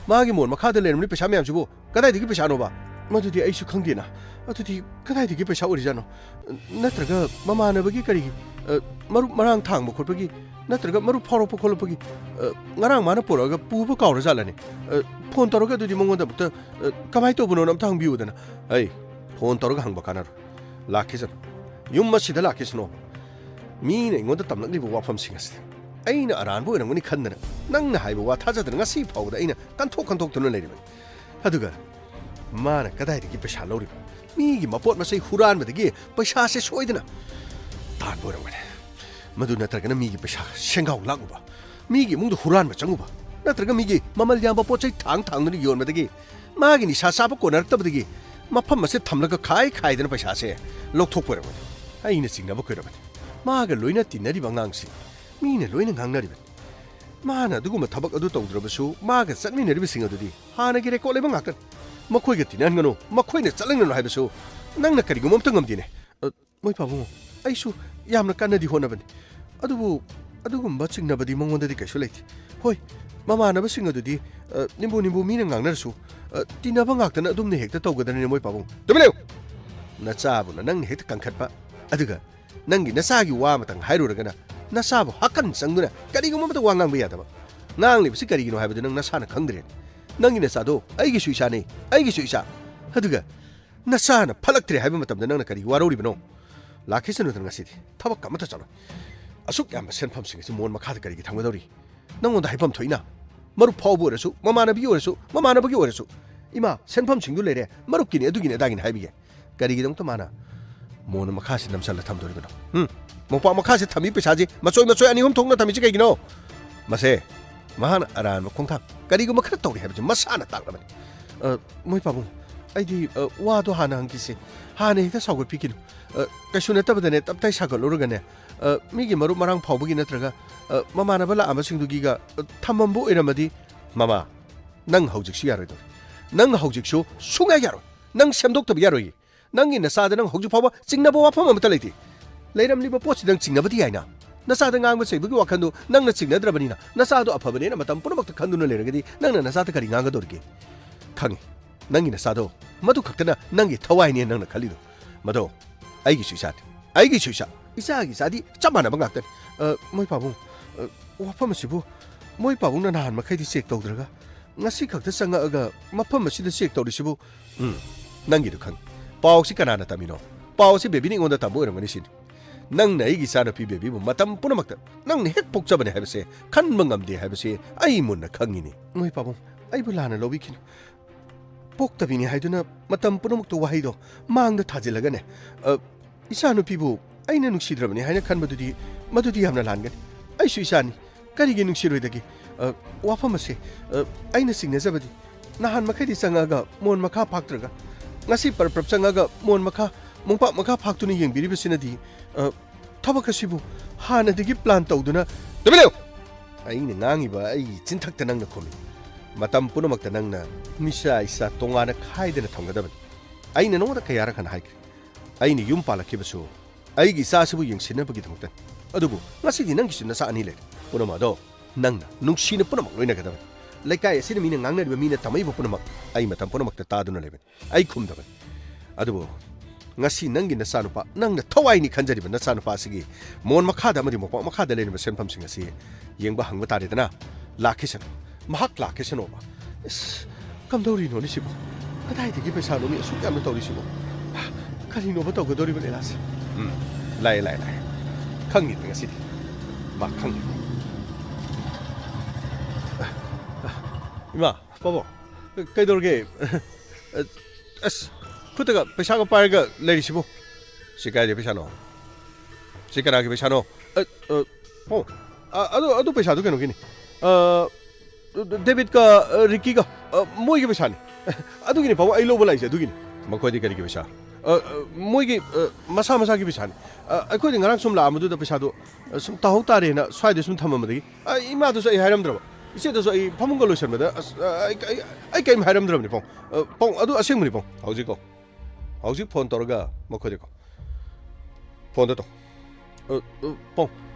ꯃꯥꯒꯤ ꯃꯣꯟ ꯃꯈꯥꯗ ꯂꯩꯔꯝꯂꯤ ꯄꯩꯁꯥ ꯃꯌꯥꯝꯁꯤꯕꯨ ꯀꯗꯥꯏꯗꯒꯤ ꯄꯩꯁꯥꯅꯣꯕ? ꯃꯗꯨꯗꯤ ꯑꯩꯁꯨ ꯈꯪꯗꯦꯅ꯫ ꯑꯗꯨꯗꯤ ꯀꯗꯥꯏꯗꯒꯤ ꯄꯩꯁꯥ ꯑꯣꯏꯔꯤꯖꯥꯠꯅꯣ? ꯅꯠꯇ꯭ꯔꯒ ꯃꯃꯥꯟꯅꯕꯒꯤ ꯀꯔꯤꯒꯤ, ꯑ, ꯃꯔꯨꯞ ꯃꯔꯥꯡ ꯊꯥꯡꯕ ꯈꯣꯠꯄꯒꯤ, ꯅꯠꯇ꯭ꯔꯒ ꯃꯔꯨꯞ ꯐꯥꯎꯔꯛꯄ ꯈꯣꯠꯂꯛꯄꯒꯤ, ꯑ, ꯉꯔꯥꯡ ꯃꯥꯅ ꯄꯨꯔꯛꯑꯒ ꯄꯨꯕ ꯀꯥꯎꯔꯖꯥꯠꯂꯅꯦ? ꯑ, ꯐꯣꯟ ꯇꯧꯔꯒ ꯑꯗꯨꯗꯤ ꯃꯉꯣꯟꯗ ꯑꯃꯨꯛꯇ, ꯑ, ꯀꯃꯥꯏꯅ ꯇꯧꯕꯅꯣꯅ ꯑꯝꯇ ꯍꯪꯕꯤꯌꯨꯗꯅ꯫ ꯑꯩ, ꯐꯣꯟ ꯇꯧꯔꯒ ꯍꯪꯕ ꯀꯥꯟꯅꯔꯣꯏ꯫ ꯂꯥꯛꯈꯤꯁꯅꯨ꯫ ꯌꯨꯝ ꯑꯁꯤꯗ ꯂꯥꯛꯈꯤꯁꯅꯨ꯫ ꯃꯤꯅ ꯑꯩꯉꯣꯟꯗ ꯇꯝꯂꯛꯂꯤꯕ ꯋꯥꯐꯝꯁꯤꯡ ꯑꯁꯤꯗ ꯑꯩꯅ ꯑꯔꯥꯟꯕ ꯑꯣꯏꯔꯝꯒꯅꯤ ꯈꯟꯗꯅ ꯅꯪꯅ ꯍꯥꯏꯕ ꯋꯥ ꯊꯥꯖꯗꯅ ꯉꯁꯤ ꯐꯥꯎꯕꯗ ꯑꯩꯅ ꯀꯟꯊꯣꯛ ꯀꯟꯊꯣꯛꯇꯨꯅ ꯂꯩꯔꯤꯕꯅꯤ꯫ ꯑꯗꯨꯒ ꯃꯥꯅ ꯀꯗꯥꯏꯗꯒꯤ ꯄꯩꯁꯥ ꯂꯧꯔꯤꯕ? ꯃꯤꯒꯤ ꯃꯄꯣꯠ ꯃꯆꯩ ꯍꯨꯔꯥꯟꯕꯗꯒꯤ ꯄꯩꯁꯥꯁꯦ ꯁꯣꯏꯗꯅ ꯇꯥꯟꯕ ꯑꯣꯏꯔꯝꯒꯅꯤ꯫ ꯃꯗꯨ ꯅꯠꯇ꯭ꯔꯒꯅ ꯃꯤꯒꯤ ꯄꯩꯁꯥ ꯁꯦꯡꯒꯥꯎ ꯂꯥꯛꯂꯨꯕ, ꯃꯤꯒꯤ ꯏꯃꯨꯡꯗ ꯍꯨꯔꯥꯟꯕ ꯆꯪꯉꯨꯕ, ꯅꯠꯇ꯭ꯔꯒ ꯃꯤꯒꯤ ꯃꯃꯜ ꯌꯥꯝꯕ ꯄꯣꯠ ꯆꯩ ꯊꯥꯡ ꯊꯥꯡꯗꯨꯅ ꯌꯣꯟꯕꯗꯒꯤ ꯃꯥꯒꯤ ꯅꯤꯁꯥ ꯆꯥꯕ ꯀꯣꯟꯅꯔꯛꯇꯕꯗꯒꯤ ꯃꯐꯝ ꯑꯁꯤꯗ ꯊꯝꯂꯒ ꯈꯥꯏ ꯈꯥꯏꯗꯅ ꯄꯩꯁꯥꯁꯦ ꯂꯧꯊꯣꯛꯄ ꯑꯣꯏꯔꯝꯒꯅꯤ꯫ ꯑꯩꯅ ꯆꯤꯡꯅꯕ ꯀꯨꯏꯔꯕꯅꯤ꯫ ꯃꯥꯒ ꯂꯣꯏꯅ ꯇꯤꯟꯅꯔꯤꯕ ꯑꯉꯥꯡꯁꯤꯡ ꯃꯤꯅ ꯂꯣꯏꯅ ꯉꯥꯡꯅꯔꯤꯕꯅꯤ꯫ ꯃꯥꯅ ꯑꯗꯨꯒꯨꯝꯕ ꯊꯕꯛ ꯑꯗꯨ ꯇꯧꯗ꯭ꯔꯕꯁꯨ ꯃꯥꯒ ꯆꯠꯃꯤꯟꯅꯔꯤꯕꯁꯤꯡ ꯑꯗꯨꯗꯤ ꯍꯥꯟꯅꯒꯤ ꯔꯦꯀꯣꯔꯗ ꯂꯩꯕ ꯉꯥꯛꯇꯅꯤ꯫ ꯃꯈꯣꯏꯒ ꯇꯤꯟꯅꯍꯟꯒꯅꯨ, ꯃꯈꯣꯏꯅ ꯆꯠꯍꯟꯒꯅꯨ ꯍꯥꯏꯕꯁꯨ ꯅꯪꯅ ꯀꯔꯤꯒꯨꯝꯕ ꯑꯝꯇ ꯉꯝꯗꯦꯅꯦ꯫ ꯑ, ꯃꯣꯏ ꯄꯥꯕꯨꯡ, ꯑꯩꯁꯨ ꯌꯥꯝꯅ ꯀꯟꯅꯗꯤ ꯍꯣꯠꯅꯕꯅꯤ꯫ ꯑꯗꯨꯕꯨ ꯑꯗꯨꯒꯨꯝꯕ ꯆꯤꯡꯅꯕꯗꯤ ꯃꯉꯣꯟꯗꯗꯤ ꯀꯩꯁꯨ ꯂꯩꯇꯦ꯫ ꯍꯣꯏ, ꯃꯃꯥꯟꯅꯕꯁꯤꯡ ꯑꯗꯨꯗꯤ, ꯑ, ꯅꯤꯝꯕꯨ ꯅꯤꯝꯕꯨ ꯃꯤꯅ ꯉꯥꯡꯅꯔꯁꯨ, ꯑ, ꯇꯤꯟꯅꯕ ꯉꯥꯛꯇꯅ ꯑꯗꯨꯝꯅ ꯍꯦꯛꯇ ꯇꯧꯒꯗ꯭ꯔꯅꯦ ꯃꯣꯏ ꯄꯥꯕꯨꯡ? ꯇꯨꯃꯤꯟ ꯂꯩꯌꯨ! ꯅꯆꯥꯕꯨꯅ ꯅꯪꯅ ꯍꯦꯛꯇ ꯀꯟꯈꯠꯄ, ꯑꯗꯨꯒ ꯅꯪꯒꯤ ꯅꯆꯥꯒꯤ ꯋꯥ ꯑꯃꯇꯪ ꯍꯥꯏꯔꯨꯔꯒꯅ ꯅꯆꯥꯕꯨ ꯍꯥꯀꯟ ꯆꯪꯗꯨꯅ ꯀꯔꯤꯒꯨꯝꯕ ꯑꯃꯇ ꯋꯥ ꯉꯥꯡꯕ ꯌꯥꯗꯕ꯫ ꯉꯥꯡꯂꯤꯕꯁꯤ ꯀꯔꯤꯒꯤꯅꯣ ꯍꯥꯏꯕꯗꯨ ꯅꯪ ꯅꯁꯥꯅ ꯈꯪꯗ꯭ꯔꯦ꯫ ꯅꯪꯒꯤ ꯅꯆꯥꯗꯣ ꯑꯩꯒꯤꯁꯨ ꯏꯆꯥꯅꯤ, ꯑꯩꯒꯤꯁꯨ ꯏꯆꯥ꯫ ꯑꯗꯨꯒ ꯅꯆꯥꯅ ꯐꯠꯂꯛꯇ꯭ꯔꯦ ꯍꯥꯏꯕ ꯃꯇꯝꯗ ꯅꯪꯅ ꯀꯔꯤ ꯋꯥꯔꯧꯔꯤꯕꯅꯣ? ꯂꯥꯛꯈꯤꯁꯅꯨꯗꯅ ꯉꯁꯤꯗꯤ꯫ ꯊꯕꯛ ꯑꯃꯠꯇ ꯆꯠꯂꯣꯏ꯫ ꯑꯁꯨꯛ ꯌꯥꯝꯕ ꯁꯦꯟꯐꯝꯁꯤꯡ ꯑꯁꯤ ꯃꯣꯟ ꯃꯈꯥꯗ ꯀꯔꯤꯒꯤ ꯊꯝꯒꯗꯧꯔꯤ? ꯅꯪꯉꯣꯟꯗ ꯍꯥꯏꯐꯝ ꯊꯣꯛꯏꯅ? ꯃꯔꯨꯞ ꯐꯥꯎꯕ ꯑꯣꯏꯔꯁꯨ, ꯃꯃꯥꯟꯅꯕꯤ ꯑꯣꯏꯔꯁꯨ, ꯃꯃꯥꯟꯅꯕꯒꯤ ꯑꯣꯏꯔꯁꯨ꯫ ꯏꯃꯥ, ꯁꯦꯟꯐꯝꯁꯤꯡꯗꯨ ꯂꯩꯔꯦ, ꯃꯔꯨꯞꯀꯤꯅꯤ, ꯑꯗꯨꯒꯤꯅꯤ, ꯑꯗꯥꯒꯤꯅꯤ ꯍꯥꯏꯕꯤꯒꯦ꯫ ꯀꯔꯤꯒꯤꯗꯃꯛꯇ ꯃꯥꯅ ꯃꯣꯟ ꯃꯈꯥꯁꯤ ꯅꯝꯁꯜꯂ ꯊꯝꯗꯣꯔꯤꯕꯅꯣ? ꯎꯝ? ꯃꯣꯝꯄꯥꯛ ꯃꯈꯥꯁꯤ ꯊꯝꯃꯤ ꯄꯩꯁꯥꯁꯤ ꯃꯆꯣꯏ ꯃꯆꯣꯏ ꯑꯅꯤ ꯑꯍꯨꯝ ꯊꯣꯛꯅ ꯊꯝꯃꯤꯁꯤ ꯀꯩꯒꯤꯅꯣ? ꯃꯁꯦ ꯃꯍꯥꯛꯅ ꯑꯔꯥꯟꯕ ꯈꯣꯡꯊꯥꯡ ꯀꯔꯤꯒꯨꯝꯕ ꯈꯔ ꯇꯧꯔꯤ ꯍꯥꯏꯕꯁꯤ ꯃꯁꯥꯅ ꯇꯥꯛꯂꯕꯅꯤ꯫ ꯑ, ꯃꯣꯏ ꯄꯥꯕꯨꯡ, ꯑꯩꯗꯤ, ꯑ, ꯋꯥꯗꯣ ꯍꯥꯟꯅ ꯍꯪꯈꯤꯁꯦ꯫ ꯍꯥꯟꯅ ꯍꯦꯛꯇ ꯁꯥꯎꯒꯠꯄꯤꯈꯤꯅꯨ꯫ ꯑ, ꯀꯩꯁꯨ ꯅꯠꯇꯕꯗꯅꯦ, ꯇꯞꯇꯥꯏ ꯁꯥꯎꯒꯠꯂꯨꯔꯒꯅꯦ, ꯑ, ꯃꯤꯒꯤ ꯃꯔꯨꯞ ꯃꯔꯥꯡ ꯐꯥꯎꯕꯒꯤ ꯅꯠꯇ꯭ꯔꯒ, ꯑ, ꯃꯃꯥꯟꯅꯕ ꯂꯥꯛꯑꯝꯕꯁꯤꯡꯗꯨꯒꯤꯒ, ꯑ, ꯊꯝꯃꯝꯕ ꯑꯣꯏꯔꯝꯃꯗꯤ, ꯃꯃꯥ, ꯅꯪ ꯍꯧꯖꯤꯛꯁꯨ ꯌꯥꯔꯣꯏꯗꯧꯔꯤ꯫ ꯅꯪ ꯍꯧꯖꯤꯛꯁꯨ ꯁꯨꯡꯌꯥ ꯌꯥꯔꯣꯏ꯫ ꯅꯪ ꯁꯦꯝꯗꯣꯛꯇꯕ ꯌꯥꯔꯣꯏꯌꯦ꯫ ꯅꯪꯒꯤ ꯅꯆꯥꯗ ꯅꯪ ꯍꯧꯖꯤꯛ ꯐꯥꯎꯕ ꯆꯤꯡꯅꯕ ꯋꯥꯐꯝ ꯑꯃꯠꯇ ꯂꯩꯇꯦ꯫ ꯂꯩꯔꯝꯂꯤꯕ ꯄꯣꯠꯁꯤꯗ ꯅꯪ ꯆꯤꯡꯅꯕꯗꯤ ꯌꯥꯏꯅ꯫ ꯅꯆꯥꯗ ꯉꯥꯡꯕ ꯆꯩꯕꯒꯤ ꯋꯥꯈꯜꯗꯣ ꯅꯪꯅ ꯆꯤꯡꯅꯗ꯭ꯔꯕꯅꯤꯅ, ꯅꯆꯥꯗꯣ ꯑꯐꯕꯅꯦꯅ ꯃꯇꯝ ꯄꯨꯝꯅꯃꯛꯇ ꯈꯟꯗꯨꯅ ꯂꯩꯔꯒꯗꯤ ꯅꯪꯅ ꯅꯆꯥꯗ ꯀꯔꯤ ꯉꯥꯡꯒꯗꯧꯔꯤꯒꯦ? ꯈꯪꯉꯤ, ꯅꯪꯒꯤ ꯅꯆꯥꯗꯣ ꯃꯗꯨ ꯈꯛꯇꯅ ꯅꯪꯒꯤ ꯊꯋꯥꯏꯅꯦ ꯅꯪꯅ ꯈꯜꯂꯤꯗꯣ꯫ ꯃꯗꯣ ꯑꯩꯒꯤꯁꯨ ꯏꯆꯥꯅꯤ, ꯑꯩꯒꯤꯁꯨ ꯏꯆꯥ, ꯏꯆꯥꯒꯤ ꯏꯆꯥꯗꯤ ꯆꯞ ꯃꯥꯟꯅꯕ ꯉꯥꯛꯇꯅꯤ꯫ ꯑ, ꯃꯣꯏ ꯄꯥꯕꯨꯡ, ꯑ, ꯋꯥꯐꯝ ꯑꯁꯤꯕꯨ ꯃꯣꯏ ꯄꯥꯕꯨꯡꯅ ꯅꯍꯥꯟ ꯃꯈꯩꯗꯤ ꯆꯦꯛ ꯇꯧꯗ꯭ꯔꯒ ꯉꯁꯤ ꯈꯛꯇ ꯆꯪꯉꯛꯑꯒ ꯃꯐꯝ ꯑꯁꯤꯗ ꯆꯦꯛ ꯇꯧꯔꯤꯁꯤꯕꯨ? ꯎꯝ, ꯅꯪꯒꯤꯗꯨ ꯈꯪꯉꯤ꯫ ꯄꯥꯎꯁꯤ ꯀꯅꯥꯅ ꯇꯝꯃꯤꯅꯣ? ꯄꯥꯎꯁꯤ ꯕꯦꯕꯤꯅ ꯑꯩꯉꯣꯟꯗ ꯇꯝꯕ ꯑꯣꯏꯔꯝꯒꯅꯤ ꯁꯤꯅꯤ꯫ ꯅꯪꯅ ꯑꯩꯒꯤ ꯏꯆꯥꯅꯨꯄꯤ ꯕꯦꯕꯤꯕꯨ ꯃꯇꯝ ꯄꯨꯝꯅꯃꯛꯇ ꯅꯪꯅ ꯍꯦꯛ ꯄꯣꯛꯆꯕꯅꯦ ꯍꯥꯏꯕꯁꯦ ꯈꯟꯕ ꯉꯝꯗꯦ ꯍꯥꯏꯕꯁꯦ ꯑꯩ ꯃꯨꯟꯅ ꯈꯪꯉꯤꯅꯦ꯫ ꯃꯣꯏ ꯄꯥꯕꯨꯡ, ꯑꯩꯕꯨ ꯂꯥꯟꯅ ꯂꯧꯕꯤꯈꯤꯅꯨ꯫ ꯄꯣꯛꯇꯕꯤꯅꯤ ꯍꯥꯏꯗꯨꯅ ꯃꯇꯝ ꯄꯨꯝꯅꯃꯛꯇ ꯋꯥꯍꯩꯗꯣ ꯃꯥꯡꯗ ꯊꯥꯖꯤꯜꯂꯒꯅꯦ, ꯑ, ꯏꯆꯥꯅꯨꯄꯤꯕꯨ ꯑꯩꯅ ꯅꯨꯡꯁꯤꯗ꯭ꯔꯕꯅꯤ ꯍꯥꯏꯅ ꯈꯟꯕꯗꯨꯗꯤ, ꯃꯗꯨꯗꯤ ꯌꯥꯝꯅ ꯂꯥꯟꯒꯅꯤ꯫ ꯑꯩꯁꯨ ꯏꯆꯥꯅꯤ, ꯀꯔꯤꯒꯤ ꯅꯨꯡꯁꯤꯔꯣꯏꯗꯒꯦ? ꯑ, ꯋꯥꯐꯝ ꯑꯁꯦ, ꯑ, ꯑꯩꯅ ꯆꯤꯡꯅꯖꯕꯗꯤ ꯅꯍꯥꯟ ꯃꯈꯩꯗꯤ ꯆꯪꯉꯛꯑꯒ ꯃꯣꯟ ꯃꯈꯥ ꯐꯥꯛꯇ꯭ꯔꯒ ꯉꯁꯤ ꯄꯔꯞ ꯄꯔꯞ ꯆꯪꯉꯛꯑꯒ ꯃꯣꯟ ꯃꯈꯥ, ꯃꯣꯡꯄꯥꯛ ꯃꯈꯥ ꯐꯥꯛꯇꯨꯅ ꯌꯦꯡꯕꯤꯔꯤꯕꯁꯤꯅꯗꯤ, ꯑ, ꯊꯕꯛ ꯑꯁꯤꯕꯨ ꯍꯥꯟꯅꯗꯒꯤ ꯄ꯭ꯂꯥꯟ ꯇꯧꯗꯨꯅ, ꯇꯨꯃꯤꯟ ꯂꯩꯌꯨ! ꯑꯩꯅ ꯉꯥꯡꯉꯤꯕ ꯑꯩꯒꯤ ꯆꯤꯟꯊꯛꯇ ꯅꯪꯅ ꯈꯨꯝꯃꯤ꯫ ꯃꯇꯝ ꯄꯨꯝꯅꯃꯛꯇ ꯅꯪꯅ ꯅꯤꯁꯥ ꯏꯁꯥ ꯇꯣꯉꯥꯟꯅ ꯈꯥꯏꯗꯅ ꯊꯝꯒꯗꯕꯅꯤ꯫ ꯑꯩꯅ ꯅꯉꯣꯟꯗ ꯀꯌꯥꯔꯛ ꯍꯟꯅ ꯍꯥꯏꯈ꯭ꯔꯦ꯫ ꯑꯩꯅ ꯌꯨꯝ ꯄꯥꯜꯂꯛꯈꯤꯕꯁꯨ ꯑꯩꯒꯤ ꯏꯆꯥꯁꯤꯕꯨ ꯌꯦꯡꯁꯤꯟꯅꯕꯒꯤꯗꯃꯛꯇꯅꯤ꯫ ꯑꯗꯨꯕꯨ ꯉꯁꯤꯗꯤ ꯅꯪꯒꯤꯁꯨ ꯅꯆꯥ ꯑꯅꯤ ꯂꯩꯔꯦ꯫ ꯄꯨꯝꯅꯃꯛ ꯑꯗꯣ ꯅꯪꯅ ꯅꯨꯡꯁꯤꯅ ꯄꯨꯝꯅꯃꯛ ꯂꯣꯏꯅꯒꯗꯕꯅꯤ꯫ ꯂꯩꯀꯥꯏ ꯑꯁꯤꯗ ꯃꯤꯅ ꯉꯥꯡꯅꯔꯤꯕ, ꯃꯤꯅ ꯇꯝꯃꯛꯏꯕ ꯄꯨꯝꯅꯃꯛ ꯑꯩ ꯃꯇꯝ ꯄꯨꯝꯅꯃꯛꯇ ꯇꯥꯗꯨꯅ ꯂꯩꯕꯅꯤ꯫ ꯑꯩ ꯈꯨꯝꯗꯕꯅꯤ꯫ ꯑꯗꯨꯕꯨ ꯉꯁꯤ ꯅꯪꯒꯤ ꯅꯆꯥꯅꯨꯄꯥ, ꯅꯪꯅ ꯊꯋꯥꯏꯅꯤ ꯈꯟꯖꯔꯤꯕ ꯅꯆꯥꯅꯨꯄꯥ ꯑꯁꯤꯒꯤ ꯃꯣꯟ ꯃꯈꯥꯗ ꯑꯃꯗꯤ ꯃꯣꯝꯄꯥꯛ ꯃꯈꯥꯗ ꯂꯩꯔꯤꯕ ꯁꯦꯟꯐꯝꯁꯤꯡ ꯑꯁꯤ ꯌꯦꯡꯕ ꯍꯪꯕ ꯇꯥꯔꯦꯗꯅ꯫ ꯂꯥꯛꯈꯤꯁꯅꯨ꯫ ꯃꯍꯥꯛ ꯂꯥꯛꯈꯤꯁꯅꯨꯕ꯫ ꯏꯁ, ꯀꯝꯗꯧꯔꯤꯅꯣꯅꯦ ꯁꯤꯕꯨ? ꯀꯗꯥꯏꯗꯒꯤ ꯄꯩꯁꯥꯅꯣ ꯃꯤ ꯑꯁꯨꯛ ꯌꯥꯝꯅ ꯇꯧꯔꯤꯁꯤꯕꯨ? ꯀꯔꯤꯅꯣꯕ ꯇꯧꯒꯗꯧꯔꯤꯕ ꯂꯤꯂꯥꯁꯦ? ꯎꯝ, ꯂꯥꯛꯑꯦ, ꯂꯥꯛꯑꯦ, ꯂꯥꯛꯑꯦ꯫ ꯈꯪꯉꯤꯗ ꯉꯁꯤꯗꯤ꯫ ꯃꯥ ꯈꯪꯉꯤ꯫ ꯏꯃꯥ, ꯄꯥꯕꯨꯡ, ꯀꯩꯗꯧꯔꯒꯦ? ꯑꯁ, ꯈꯨꯠꯇꯒ ꯄꯩꯁꯥꯒ ꯄꯥꯏꯔꯒ ꯂꯩꯔꯤꯁꯤꯕꯨ? ꯁꯤ ꯀꯥꯏꯗꯩ ꯄꯩꯁꯥꯅꯣ? ꯁꯤ ꯀꯅꯥꯒꯤ ꯄꯩꯁꯥꯅꯣ? ꯑ, ꯑ, ꯑꯣ, ꯑ, ꯑꯗꯨ, ꯑꯗꯨ ꯄꯩꯁꯥꯗꯨ ꯀꯩꯅꯣꯒꯤꯅꯤ꯫ ꯑ, ꯗꯦꯕꯤꯠꯀ, ꯑ, ꯔꯤꯀꯤꯒ, ꯑ, ꯃꯣꯏꯒꯤ ꯄꯩꯁꯥꯅꯤ꯫ ꯑꯗꯨꯒꯤꯅꯤ ꯄꯥꯕꯨꯡ ꯑꯩ ꯂꯧꯕ ꯂꯥꯛꯏꯁꯦ, ꯑꯗꯨꯒꯤꯅꯤ꯫ ꯃꯈꯣꯏꯗꯤ ꯀꯔꯤꯒꯤ ꯄꯩꯁꯥ? ꯑ, ꯑ, ꯃꯣꯏꯒꯤ, ꯑ, ꯃꯁꯥ ꯃꯁꯥꯒꯤ ꯄꯩꯁꯥꯅꯤ꯫ ꯑ, ꯑꯩꯈꯣꯏꯗꯤ ꯉꯔꯥꯡ ꯁꯨꯝ ꯂꯥꯛꯑꯝꯕꯗꯨꯗ ꯄꯩꯁꯥꯗꯣ, ꯑ, ꯁꯨꯝ ꯇꯥꯍꯧ ꯇꯥꯔꯦꯅ ꯁ꯭ꯋꯥꯏꯗ ꯁꯨꯝ ꯊꯝꯃꯝꯕꯗꯒꯤ, ꯑ, ꯏꯃꯥꯗꯁꯨ ꯑꯩ ꯍꯥꯏꯔꯝꯗ꯭ꯔꯕ, ꯏꯆꯦꯗꯁꯨ ꯑꯩ ꯐꯃꯨꯡꯒ ꯂꯣꯏꯁꯟꯕꯗ, ꯑꯁ, ꯑ, ꯑꯩ, ꯑꯩ, ꯑꯩ ꯀꯔꯤꯝ ꯍꯥꯏꯔꯝꯗ꯭ꯔꯕꯅꯤ ꯄꯥꯕꯨꯡ꯫ ꯑ, ꯄꯥꯕꯨꯡ, ꯑꯗꯨ ꯑꯁꯦꯡꯕꯅꯤ ꯄꯥꯕꯨꯡ꯫ ꯍꯧꯖꯤꯛ ꯀꯣ, ꯍꯧꯖꯤꯛ ꯐꯣꯟ ꯇꯧꯔꯒ ꯃꯈꯣꯏꯗ ꯀꯣ, ꯐꯣꯟꯗꯣ ꯇꯧ꯫ ꯑ, ꯑ, ꯄꯥꯕꯨꯡ,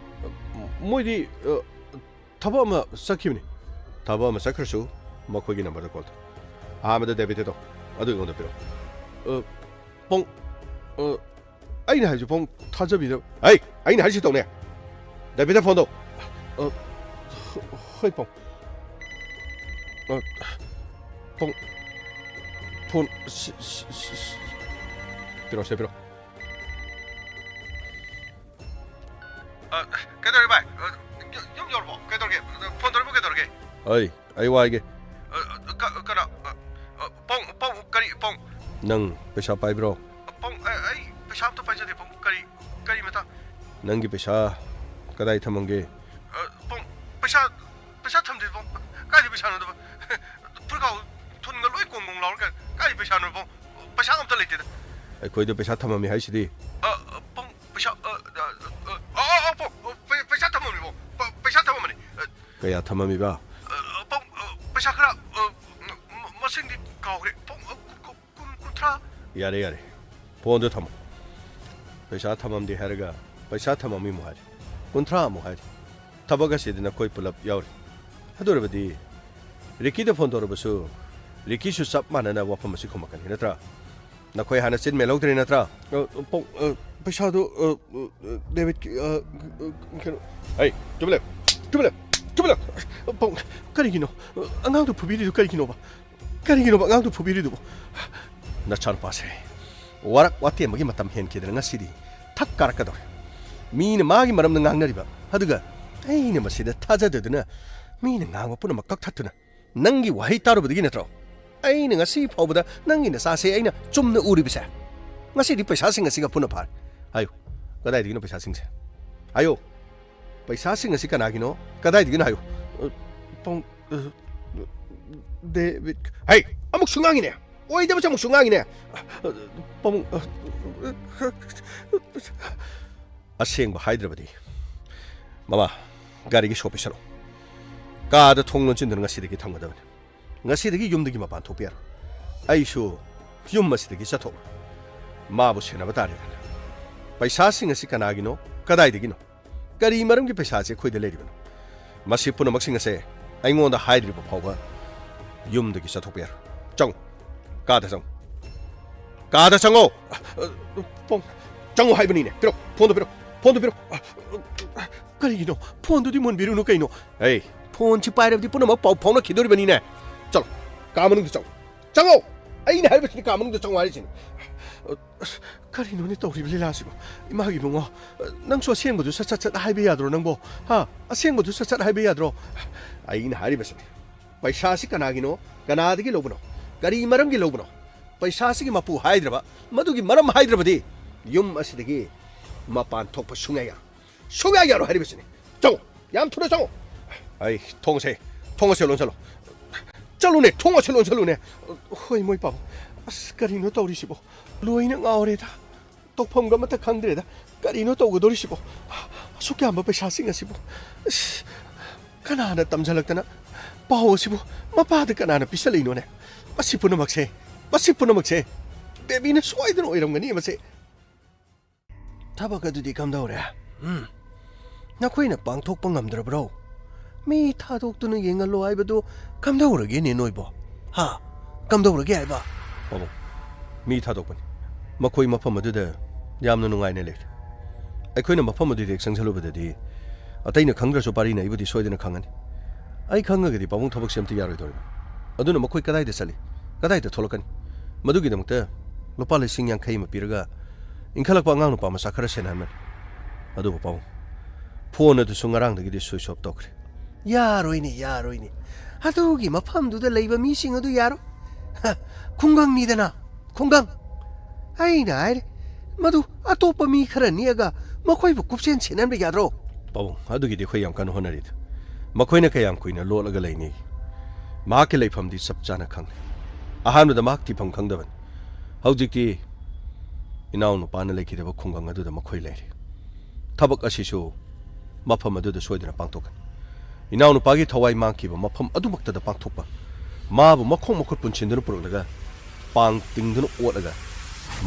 ꯑ, ꯃꯣꯏꯗꯤ, ꯑ, ꯊꯕꯛ ꯑꯃ ꯆꯠꯈꯤꯕꯅꯤ꯫ ꯊꯕꯛ ꯑꯃ ꯆꯠꯈ꯭ꯔꯁꯨ ꯃꯈꯣꯏꯒꯤ ꯅꯝꯕꯔꯗ ꯀꯣꯜ ꯇꯧ꯫ ꯑꯍꯥꯟꯕꯗ ꯗꯦꯕꯤꯠꯇ ꯇꯧ, ꯑꯗꯨ ꯑꯩꯉꯣꯟꯗ ꯄꯤꯔꯛꯑꯣ꯫ ꯑ, ꯄꯥꯕꯨꯡ, ꯑ, ꯑꯩꯅ ꯍꯥꯏꯕꯁꯤ ꯄꯥꯕꯨꯡ ꯊꯥꯖꯕꯤꯗꯕ꯫ ꯍꯩ, ꯑꯩꯅ ꯍꯥꯏꯔꯤꯁꯤ ꯇꯧꯅꯦ꯫ ꯗꯦꯕꯤꯠꯇ ꯐꯣꯟ ꯇꯧ꯫ ꯑ, ꯍꯣꯏ ꯄꯥꯕꯨꯡ꯫ ꯑ, ꯄꯥꯕꯨꯡ, ꯐꯣꯟ ꯁꯤ, ꯁꯤ, ꯁꯤ, ꯁꯤ, ꯄꯤꯔꯛꯑꯣ, ꯁꯦ ꯄꯤꯔꯛꯑꯣ꯫ ꯑ, ꯀꯩꯗꯧꯔꯦ ꯚꯥꯏ? ꯑ, ꯌꯨ-, ꯌꯨꯝ ꯌꯧꯔꯕꯣ? ꯀꯩꯗꯧꯔꯒꯦ? ꯐꯣꯟ ꯇꯧꯔꯛꯏꯕꯣ ꯀꯩꯗꯧꯔꯒꯦ? ꯑꯩ, ꯑꯩ ꯋꯥ ꯍꯥꯏꯒꯦ꯫ ꯑ, ꯑ, ꯀ-, ꯀꯅꯥ? ꯑ, ꯑ, ꯄꯥꯕꯨꯡ, ꯄꯥꯕꯨꯡ, ꯀꯔꯤ, ꯄꯥꯕꯨꯡ? ꯅꯪ ꯄꯩꯁꯥ ꯄꯥꯏꯕ꯭ꯔꯣ? ꯄꯥꯕꯨꯡ, ꯑ, ꯑꯩ ꯄꯩꯁꯥ ꯑꯝꯇ ꯄꯥꯏꯖꯗꯦ, ꯄꯥꯕꯨꯡ꯫ ꯀꯔꯤ, ꯀꯔꯤ ꯃꯇꯥꯡ? ꯅꯪꯒꯤ ꯄꯩꯁꯥ ꯀꯗꯥꯏ ꯊꯝꯃꯝꯒꯦ? ꯑ, ꯄꯥꯕꯨꯡ, ꯄꯩꯁꯥ, ꯄꯩꯁꯥ ꯊꯝꯗꯦ, ꯄꯥꯕꯨꯡ꯫ ꯀꯥꯏꯗꯩ ꯄꯩꯁꯥꯅꯣꯗ, ꯄꯥꯕꯨꯡ? ꯐꯨꯔꯤꯠꯈꯥꯎ ꯊꯨꯟꯒ ꯂꯣꯏ ꯀꯣꯡ ꯀꯣꯡ ꯂꯥꯎꯔ ꯀꯥꯏ-, ꯀꯥꯏꯗꯩ ꯄꯩꯁꯥꯅꯣ, ꯄꯥꯕꯨꯡ? ꯄꯩꯁꯥ ꯑꯝꯇ ꯂꯩꯇꯦꯗ꯫ ꯑꯩꯈꯣꯏꯗ ꯄꯩꯁꯥ ꯊꯝꯃꯝꯃꯤ ꯍꯥꯏꯁꯤꯗꯤ? ꯑ, ꯑ, ꯄꯥꯕꯨꯡ, ꯄꯩꯁꯥ, ꯑ, ꯑ, ꯑ, ꯑ, ꯑ, ꯑ, ꯄꯥꯕꯨꯡ, ꯑ, ꯄꯩ-, ꯄꯩꯁꯥ ꯊꯝꯃꯝꯃꯤ, ꯄꯥꯕꯨꯡ꯫ ꯄ-, ꯄꯩꯁꯥ ꯊꯝꯃꯝꯃꯅꯤ꯫ ꯑ, ꯀꯌꯥ ꯊꯝꯃꯝꯃꯤꯕ? ꯑ, ꯑ, ꯄꯥꯕꯨꯡ, ꯑ, ꯄꯩꯁꯥ ꯈꯔ, ꯑ, ꯃ-, ꯃ-, ꯃꯁꯤꯡꯗꯤ ꯀꯥꯎꯈ꯭ꯔꯦ꯫ ꯄꯥꯕꯨꯡ, ꯑ, ꯀꯨ-, ꯀꯨ-, ꯀꯨꯟ, ꯀꯨꯟꯊ꯭ꯔꯥ꯫ ꯌꯥꯔꯦ, ꯌꯥꯔꯦ꯫ ꯐꯣꯟꯗꯣ ꯊꯝꯃꯣ꯫ ꯄꯩꯁꯥ ꯊꯝꯃꯝꯗꯦ ꯍꯥꯏꯔꯒ ꯄꯩꯁꯥ ꯊꯝꯃꯝꯃꯤ ꯑꯃꯨꯛ ꯍꯥꯏꯔꯤ꯫ ꯀꯨꯟꯊ꯭ꯔꯥ ꯑꯃꯨꯛ ꯍꯥꯏꯔꯤ꯫ ꯊꯕꯛ ꯑꯁꯤꯗꯤ ꯅꯈꯣꯏ ꯄꯨꯂꯞ ꯌꯥꯎꯔꯤ꯫ ꯑꯗꯨ ꯑꯣꯏꯔꯕꯗꯤ ꯔꯤꯀꯤꯗ ꯐꯣꯟ ꯇꯧꯔꯕꯁꯨ ꯔꯤꯀꯤꯁꯨ ꯆꯞ ꯃꯥꯟꯅꯅ ꯋꯥꯐꯝ ꯑꯁꯤ ꯈꯨꯝꯃꯛꯀꯅꯤ, ꯅꯠꯇ꯭ꯔꯥ? ꯅꯈꯣꯏ ꯍꯥꯟꯅ ꯆꯤꯟ ꯃꯦꯜꯍꯧꯗ꯭ꯔꯦ, ꯅꯠꯇ꯭ꯔꯥ? ꯑ, ꯄꯥꯕꯨꯡ, ꯑ, ꯄꯩꯁꯥꯗꯣ, ꯑ, ꯑ, ꯗꯦꯕꯤꯠꯀꯤ, ꯑ, ꯑ, ꯀꯩꯅꯣ꯫ ꯍꯩ, ꯇꯨꯃꯤꯟ ꯂꯩꯌꯨ, ꯇꯨꯃꯤꯟ ꯂꯩꯌꯨ, ꯇꯨꯃꯤꯟ ꯂꯩꯌꯨ꯫ ꯄꯥꯕꯨꯡ, ꯀꯔꯤꯒꯤꯅꯣ? ꯑꯉꯥꯡꯗꯨ ꯐꯨꯕꯤꯔꯤꯗꯨ ꯀꯔꯤꯒꯤꯅꯣꯕ? ꯀꯔꯤꯒꯤꯅꯣꯕ ꯑꯉꯥꯡꯗꯨ ꯐꯨꯕꯤꯔꯤꯗꯨꯕꯨ? ꯅꯆꯥꯅꯨꯄꯥꯁꯦ ꯋꯥꯔꯛ ꯋꯥꯇꯦꯝꯕꯒꯤ ꯃꯇꯝ ꯍꯦꯟꯈꯤꯗꯅ ꯉꯁꯤꯗꯤ ꯊꯛ ꯀꯥꯔꯛꯀꯗꯧꯔꯦ꯫ ꯃꯤꯅ ꯃꯥꯒꯤ ꯃꯔꯝꯗ ꯉꯥꯡꯅꯔꯤꯕ, ꯑꯗꯨꯒ ꯑꯩꯅ ꯃꯁꯤꯗ ꯊꯥꯖꯗꯗꯨꯅ ꯃꯤꯅ ꯉꯥꯡꯕ ꯄꯨꯝꯅꯃꯛ ꯀꯛꯊꯠꯇꯨꯅ ꯅꯪꯒꯤ ꯋꯥꯍꯩ ꯇꯥꯔꯨꯕꯗꯒꯤ ꯅꯠꯇ꯭ꯔꯣ? ꯑꯩꯅ ꯉꯁꯤ ꯐꯥꯎꯕꯗ ꯅꯪꯒꯤ ꯅꯆꯥꯁꯦ ꯑꯩꯅ ꯆꯨꯝꯅ ꯎꯔꯤꯕꯁꯦ꯫ ꯉꯁꯤꯗꯤ ꯄꯩꯁꯥꯁꯤꯡ ꯑꯁꯤꯒ ꯄꯨꯟꯅ ꯐꯥꯔꯦ꯫ ꯍꯥꯏꯌꯨ, ꯀꯗꯥꯏꯗꯒꯤꯅꯣ ꯄꯩꯁꯥꯁꯤꯡꯁꯦ? ꯍꯥꯏꯌꯨ, ꯄꯩꯁꯥꯁꯤꯡ ꯑꯁꯤ ꯀꯅꯥꯒꯤꯅꯣ? ꯀꯗꯥꯏꯗꯒꯤꯅꯣ ꯍꯥꯏꯌꯨ꯫ ꯑ, ꯄꯥꯕꯨꯡ, ꯗꯦꯕꯤꯠ꯫ ꯍꯩ! ꯑꯃꯨꯛꯁꯨ ꯉꯥꯡꯉꯤꯅꯦ꯫ ꯑꯣꯏꯗꯕꯁꯦ ꯑꯃꯨꯛꯁꯨ ꯉꯥꯡꯉꯤꯅꯦ꯫ ꯄꯥꯕꯨꯡ, ꯑꯁꯦꯡꯕ ꯍꯥꯏꯗ꯭ꯔꯕꯗꯤ, ꯃꯃꯥ, ꯒꯥꯔꯤꯒꯤ ꯁꯣ ꯄꯤꯁꯜꯂꯣ꯫ ꯀꯥꯗ ꯊꯣꯡ ꯂꯣꯟꯁꯤꯟꯗꯨꯅ ꯉꯁꯤꯗꯒꯤ ꯊꯝꯒꯗꯕꯅꯤ꯫ ꯉꯁꯤꯗꯒꯤ ꯌꯨꯝꯗꯒꯤ ꯃꯄꯥꯟ ꯊꯣꯛꯄ ꯌꯥꯔꯣꯏ꯫ ꯑꯩꯁꯨ ꯌꯨꯝ ꯑꯁꯤꯗꯒꯤ ꯆꯠꯊꯣꯛꯂꯣꯏ꯫ ꯃꯥꯕꯨ ꯁꯦꯟꯅꯕ ꯇꯥꯔꯦꯗꯅ꯫ ꯄꯩꯁꯥꯁꯤꯡ ꯑꯁꯤ ꯀꯅꯥꯒꯤꯅꯣ? ꯀꯗꯥꯏꯗꯒꯤꯅꯣ? ꯀꯔꯤ ꯃꯔꯝꯒꯤ ꯄꯩꯁꯥꯁꯦ ꯑꯩꯈꯣꯏꯗ ꯂꯩꯔꯤꯕꯅꯣ? ꯃꯁꯤ ꯄꯨꯝꯅꯃꯛꯁꯤꯡ ꯑꯁꯦ ꯑꯩꯉꯣꯟꯗ ꯍꯥꯏꯗ꯭ꯔꯤꯕ ꯐꯥꯎꯕ ꯌꯨꯝꯗꯒꯤ ꯆꯠꯊꯣꯛꯄ ꯌꯥꯔꯣꯏ꯫ ꯆꯪꯉꯨ꯫ ꯀꯥꯗ ꯆꯪꯉꯨ꯫ ꯀꯥꯗ ꯆꯪꯉꯣ꯫ ꯄꯥꯕꯨꯡ, ꯆꯪꯉꯣ ꯍꯥꯏꯕꯅꯤꯅꯦ꯫ ꯄꯤꯔꯛꯑꯣ꯫ ꯐꯣꯟꯗꯣ ꯄꯤꯔꯛꯑꯣ꯫ ꯐꯣꯟꯗꯣ ꯄꯤꯔꯛꯑꯣ꯫ ꯀꯔꯤꯒꯤꯅꯣ? ꯐꯣꯟꯗꯨꯗꯤ ꯃꯨꯟꯕꯤꯔꯨꯅꯨ ꯀꯩꯅꯣ꯫ ꯑꯦ, ꯐꯣꯟꯁꯤ ꯄꯥꯏꯔꯕꯗꯤ ꯄꯨꯝꯅꯃꯛ ꯄꯥꯎ ꯐꯥꯎꯅꯈꯤꯗꯣꯔꯤꯕꯅꯤꯅꯦ꯫ ꯆꯠꯂꯣ꯫ ꯀꯥ ꯃꯅꯨꯡꯗ ꯆꯪꯉꯨ꯫ ꯆꯪꯉꯣ! ꯑꯩꯅ ꯍꯥꯏꯔꯤꯕꯁꯤꯗꯤ ꯀꯥ ꯃꯅꯨꯡꯗ ꯆꯪꯉꯣ ꯍꯥꯏꯔꯤꯁꯤꯅꯤ꯫ ꯑꯁ, ꯀꯔꯤꯅꯣꯅꯦ ꯇꯧꯔꯤꯕ ꯂꯤꯂꯥꯁꯤꯕꯣ? ꯏꯃꯥꯒꯤ ꯏꯕꯨꯡꯉꯣ, ꯅꯪꯁꯨ ꯑꯁꯦꯡꯕꯗꯨ ꯁꯠ ꯁꯠ ꯁꯠ ꯍꯥꯏꯕ ꯌꯥꯗ꯭ꯔꯣ ꯅꯪꯕꯣ? ꯍꯥ? ꯑꯁꯦꯡꯕꯗꯨ ꯁꯠ ꯁꯠ ꯍꯥꯏꯕ ꯌꯥꯗ꯭ꯔꯣ? ꯑꯩꯅ ꯍꯥꯏꯔꯤꯕꯁꯤꯅꯤ꯫ ꯄꯩꯁꯥꯁꯤ ꯀꯅꯥꯒꯤꯅꯣ? ꯀꯅꯥꯗꯒꯤ ꯂꯧꯕꯅꯣ? ꯀꯔꯤ ꯃꯔꯝꯒꯤ ꯂꯧꯕꯅꯣ? ꯄꯩꯁꯥꯁꯤꯒꯤ ꯃꯄꯨ ꯍꯥꯏꯗ꯭ꯔꯕ, ꯃꯗꯨꯒꯤ ꯃꯔꯝ ꯍꯥꯏꯗ꯭ꯔꯕꯗꯤ ꯌꯨꯝ ꯑꯁꯤꯗꯒꯤ ꯃꯄꯥꯟ ꯊꯣꯛꯄ ꯁꯨꯡꯌꯥ ꯌꯥꯔꯣꯏ꯫ ꯁꯨꯡꯌꯥ ꯌꯥꯔꯣꯏ ꯍꯥꯏꯔꯤꯕꯁꯤꯅꯤ꯫ ꯆꯪꯉꯣ! ꯌꯥꯝ ꯊꯨꯅ ꯆꯪꯉꯣ! ꯑꯩ ꯊꯣꯡꯁꯦ, ꯊꯣꯡꯁꯦ ꯂꯣꯟꯁꯜꯂꯣ꯫ ꯆꯠꯂꯨꯅꯦ, ꯊꯣꯡꯁꯦ ꯂꯣꯟꯁꯜꯂꯨꯅꯦ꯫ ꯍꯣꯏ, ꯃꯣꯏ ꯄꯥꯕꯨꯡ꯫ ꯑꯁ, ꯀꯔꯤꯅꯣ ꯇꯧꯔꯤꯁꯤꯕꯣ? ꯂꯣꯏꯅ ꯉꯥꯎꯔꯦꯗ꯫ ꯇꯧꯐꯝꯒ ꯑꯃꯠꯇ ꯈꯪꯗ꯭ꯔꯦꯗ꯫ ꯀꯔꯤꯅꯣ ꯇꯧꯒꯗꯧꯔꯤꯁꯤꯕꯣ? ꯑꯁꯨꯛ ꯌꯥꯝꯕ ꯄꯩꯁꯥꯁꯤꯡ ꯑꯁꯤꯕꯨ꯫ ꯑꯁ, ꯀꯅꯥꯅ ꯇꯝꯖꯜꯂꯛꯇꯅ ꯄꯥꯎ ꯑꯁꯤꯕꯨ ꯃꯄꯥꯗ ꯀꯅꯥꯅ ꯄꯤꯁꯜꯂꯛꯏꯅꯣꯅꯦ? ꯃꯁꯤ ꯄꯨꯝꯅꯃꯛꯁꯦ, ꯃꯁꯤ ꯄꯨꯝꯅꯃꯛꯁꯦ ꯕꯦꯕꯤꯅ ꯁꯣꯏꯗꯅ ꯑꯣꯏꯔꯝꯒꯅꯤ ꯃꯁꯦ꯫ ꯊꯕꯛ ꯑꯗꯨꯗꯤ ꯀꯝꯗꯧꯔꯦ? ꯎꯝ? ꯅꯈꯣꯏꯅ ꯄꯥꯡꯊꯣꯛꯄ ꯉꯝꯗ꯭ꯔꯕ꯭ꯔꯣ? ꯃꯤ ꯊꯥꯗꯣꯛꯇꯨꯅ ꯌꯦꯡꯍꯜꯂꯣ ꯍꯥꯏꯕꯗꯨ ꯀꯝꯗꯧꯔꯒꯦꯅꯦ ꯅꯣꯏꯕꯣ? ꯍꯥ? ꯀꯝꯗꯧꯔꯒꯦ ꯍꯥꯏꯕ? ꯄꯥꯕꯨꯡ, ꯃꯤ ꯊꯥꯗꯣꯛꯄꯅꯤ꯫ ꯃꯈꯣꯏ ꯃꯐꯝ ꯑꯗꯨꯗ ꯌꯥꯝꯅ ꯅꯨꯡꯉꯥꯏꯅ ꯂꯩꯔꯦ꯫ ꯑꯩꯈꯣꯏꯅ ꯃꯐꯝ ꯑꯗꯨꯗ ꯍꯦꯛ ꯆꯪꯁꯤꯜꯂꯨꯕꯗꯗꯤ ꯑꯇꯩꯅ ꯈꯪꯗ꯭ꯔꯁꯨ ꯄꯥꯔꯤꯅ ꯑꯩꯕꯨꯗꯤ ꯁꯣꯏꯗꯅ ꯈꯪꯒꯅꯤ꯫ ꯑꯩ ꯈꯪꯉꯒꯗꯤ ꯄꯥꯕꯨꯡ ꯊꯕꯛꯁꯦ ꯑꯝꯇ ꯌꯥꯔꯣꯏꯗꯧꯔꯤꯕ꯫ ꯑꯗꯨꯅ ꯃꯈꯣꯏ ꯀꯗꯥꯏꯗ ꯆꯠꯂꯤ? ꯀꯗꯥꯏꯗ ꯊꯣꯛꯂꯛꯀꯅꯤ? ꯃꯗꯨꯒꯤꯗꯃꯛꯇ ꯂꯨꯄꯥ ꯂꯤꯁꯤꯡ ꯌꯥꯡꯈꯩ ꯑꯃ ꯄꯤꯔꯒ ꯏꯟꯈꯠꯂꯛꯄ ꯑꯉꯥꯡ ꯅꯨꯄꯥ ꯃꯆꯥ ꯈꯔ ꯁꯦꯟꯅꯍꯟꯕꯅꯤ꯫ ꯑꯗꯨꯕꯨ ꯄꯥꯕꯨꯡ, ꯐꯣꯟ ꯑꯗꯨꯁꯨ ꯉꯔꯥꯡꯗꯒꯤꯗꯤ switch off ꯇꯧꯈ꯭ꯔꯦ꯫ ꯌꯥꯔꯣꯏꯅꯦ, ꯌꯥꯔꯣꯏꯅꯦ꯫ ꯑꯗꯨꯒꯤ ꯃꯐꯝꯗꯨꯗ ꯂꯩꯕ ꯃꯤꯁꯤꯡ ꯑꯗꯨ ꯌꯥꯔꯣꯏ꯫ ꯍ, ꯈꯨꯡꯒꯪꯅꯤꯗꯅ, ꯈꯨꯡꯒꯪ꯫ ꯑꯩꯅ ꯍꯥꯏꯔꯦ, ꯃꯗꯨ ꯑꯇꯣꯞꯄ ꯃꯤ ꯈꯔ ꯅꯦꯛꯑꯒ ꯃꯈꯣꯏꯕꯨ ꯀꯨꯞꯁꯦꯟ ꯁꯦꯟꯅꯍꯟꯕ ꯌꯥꯗ꯭ꯔꯣ? ꯄꯥꯕꯨꯡ, ꯑꯗꯨꯒꯤꯗꯤ ꯑꯩꯈꯣꯏ ꯌꯥꯝ ꯀꯟꯅ ꯍꯣꯠꯅꯔꯤꯗ꯫ ꯃꯈꯣꯏꯅ ꯀꯌꯥꯝ ꯀꯨꯏꯅ ꯂꯣꯠꯂꯒ ꯂꯩꯅꯤ? ꯃꯍꯥꯛꯀꯤ ꯂꯩꯐꯝꯗꯤ ꯆꯞ ꯆꯥꯅ ꯈꯪꯂꯦ꯫ ꯑꯍꯥꯟꯕꯗ ꯃꯍꯥꯛ ꯊꯤꯐꯝ ꯈꯪꯗꯕꯅꯤ꯫ ꯍꯧꯖꯤꯛꯇꯤ ꯏꯅꯥꯎꯅꯨꯄꯥꯅ ꯂꯩꯈꯤꯗꯕ ꯈꯨꯡꯒꯪ ꯑꯗꯨꯗ ꯃꯈꯣꯏ ꯂꯩꯔꯦ꯫ ꯊꯕꯛ ꯑꯁꯤꯁꯨ ꯃꯐꯝ ꯑꯗꯨꯗ ꯁꯣꯏꯗꯅ ꯄꯥꯡꯊꯣꯛꯀꯅꯤ꯫ ꯏꯅꯥꯎꯅꯨꯄꯥꯒꯤ ꯊꯋꯥꯏ ꯃꯥꯡꯈꯤꯕ ꯃꯐꯝ ꯑꯗꯨꯃꯛꯇꯗ ꯄꯥꯡꯊꯣꯛꯄ, ꯃꯥꯕꯨ ꯃꯈꯣꯡ ꯃꯈꯨꯠ ꯄꯨꯟꯁꯤꯟꯗꯨꯅ ꯄꯨꯔꯛꯂꯒ ꯄꯥꯡ ꯇꯤꯡꯗꯨꯅ ꯑꯣꯠꯂꯒ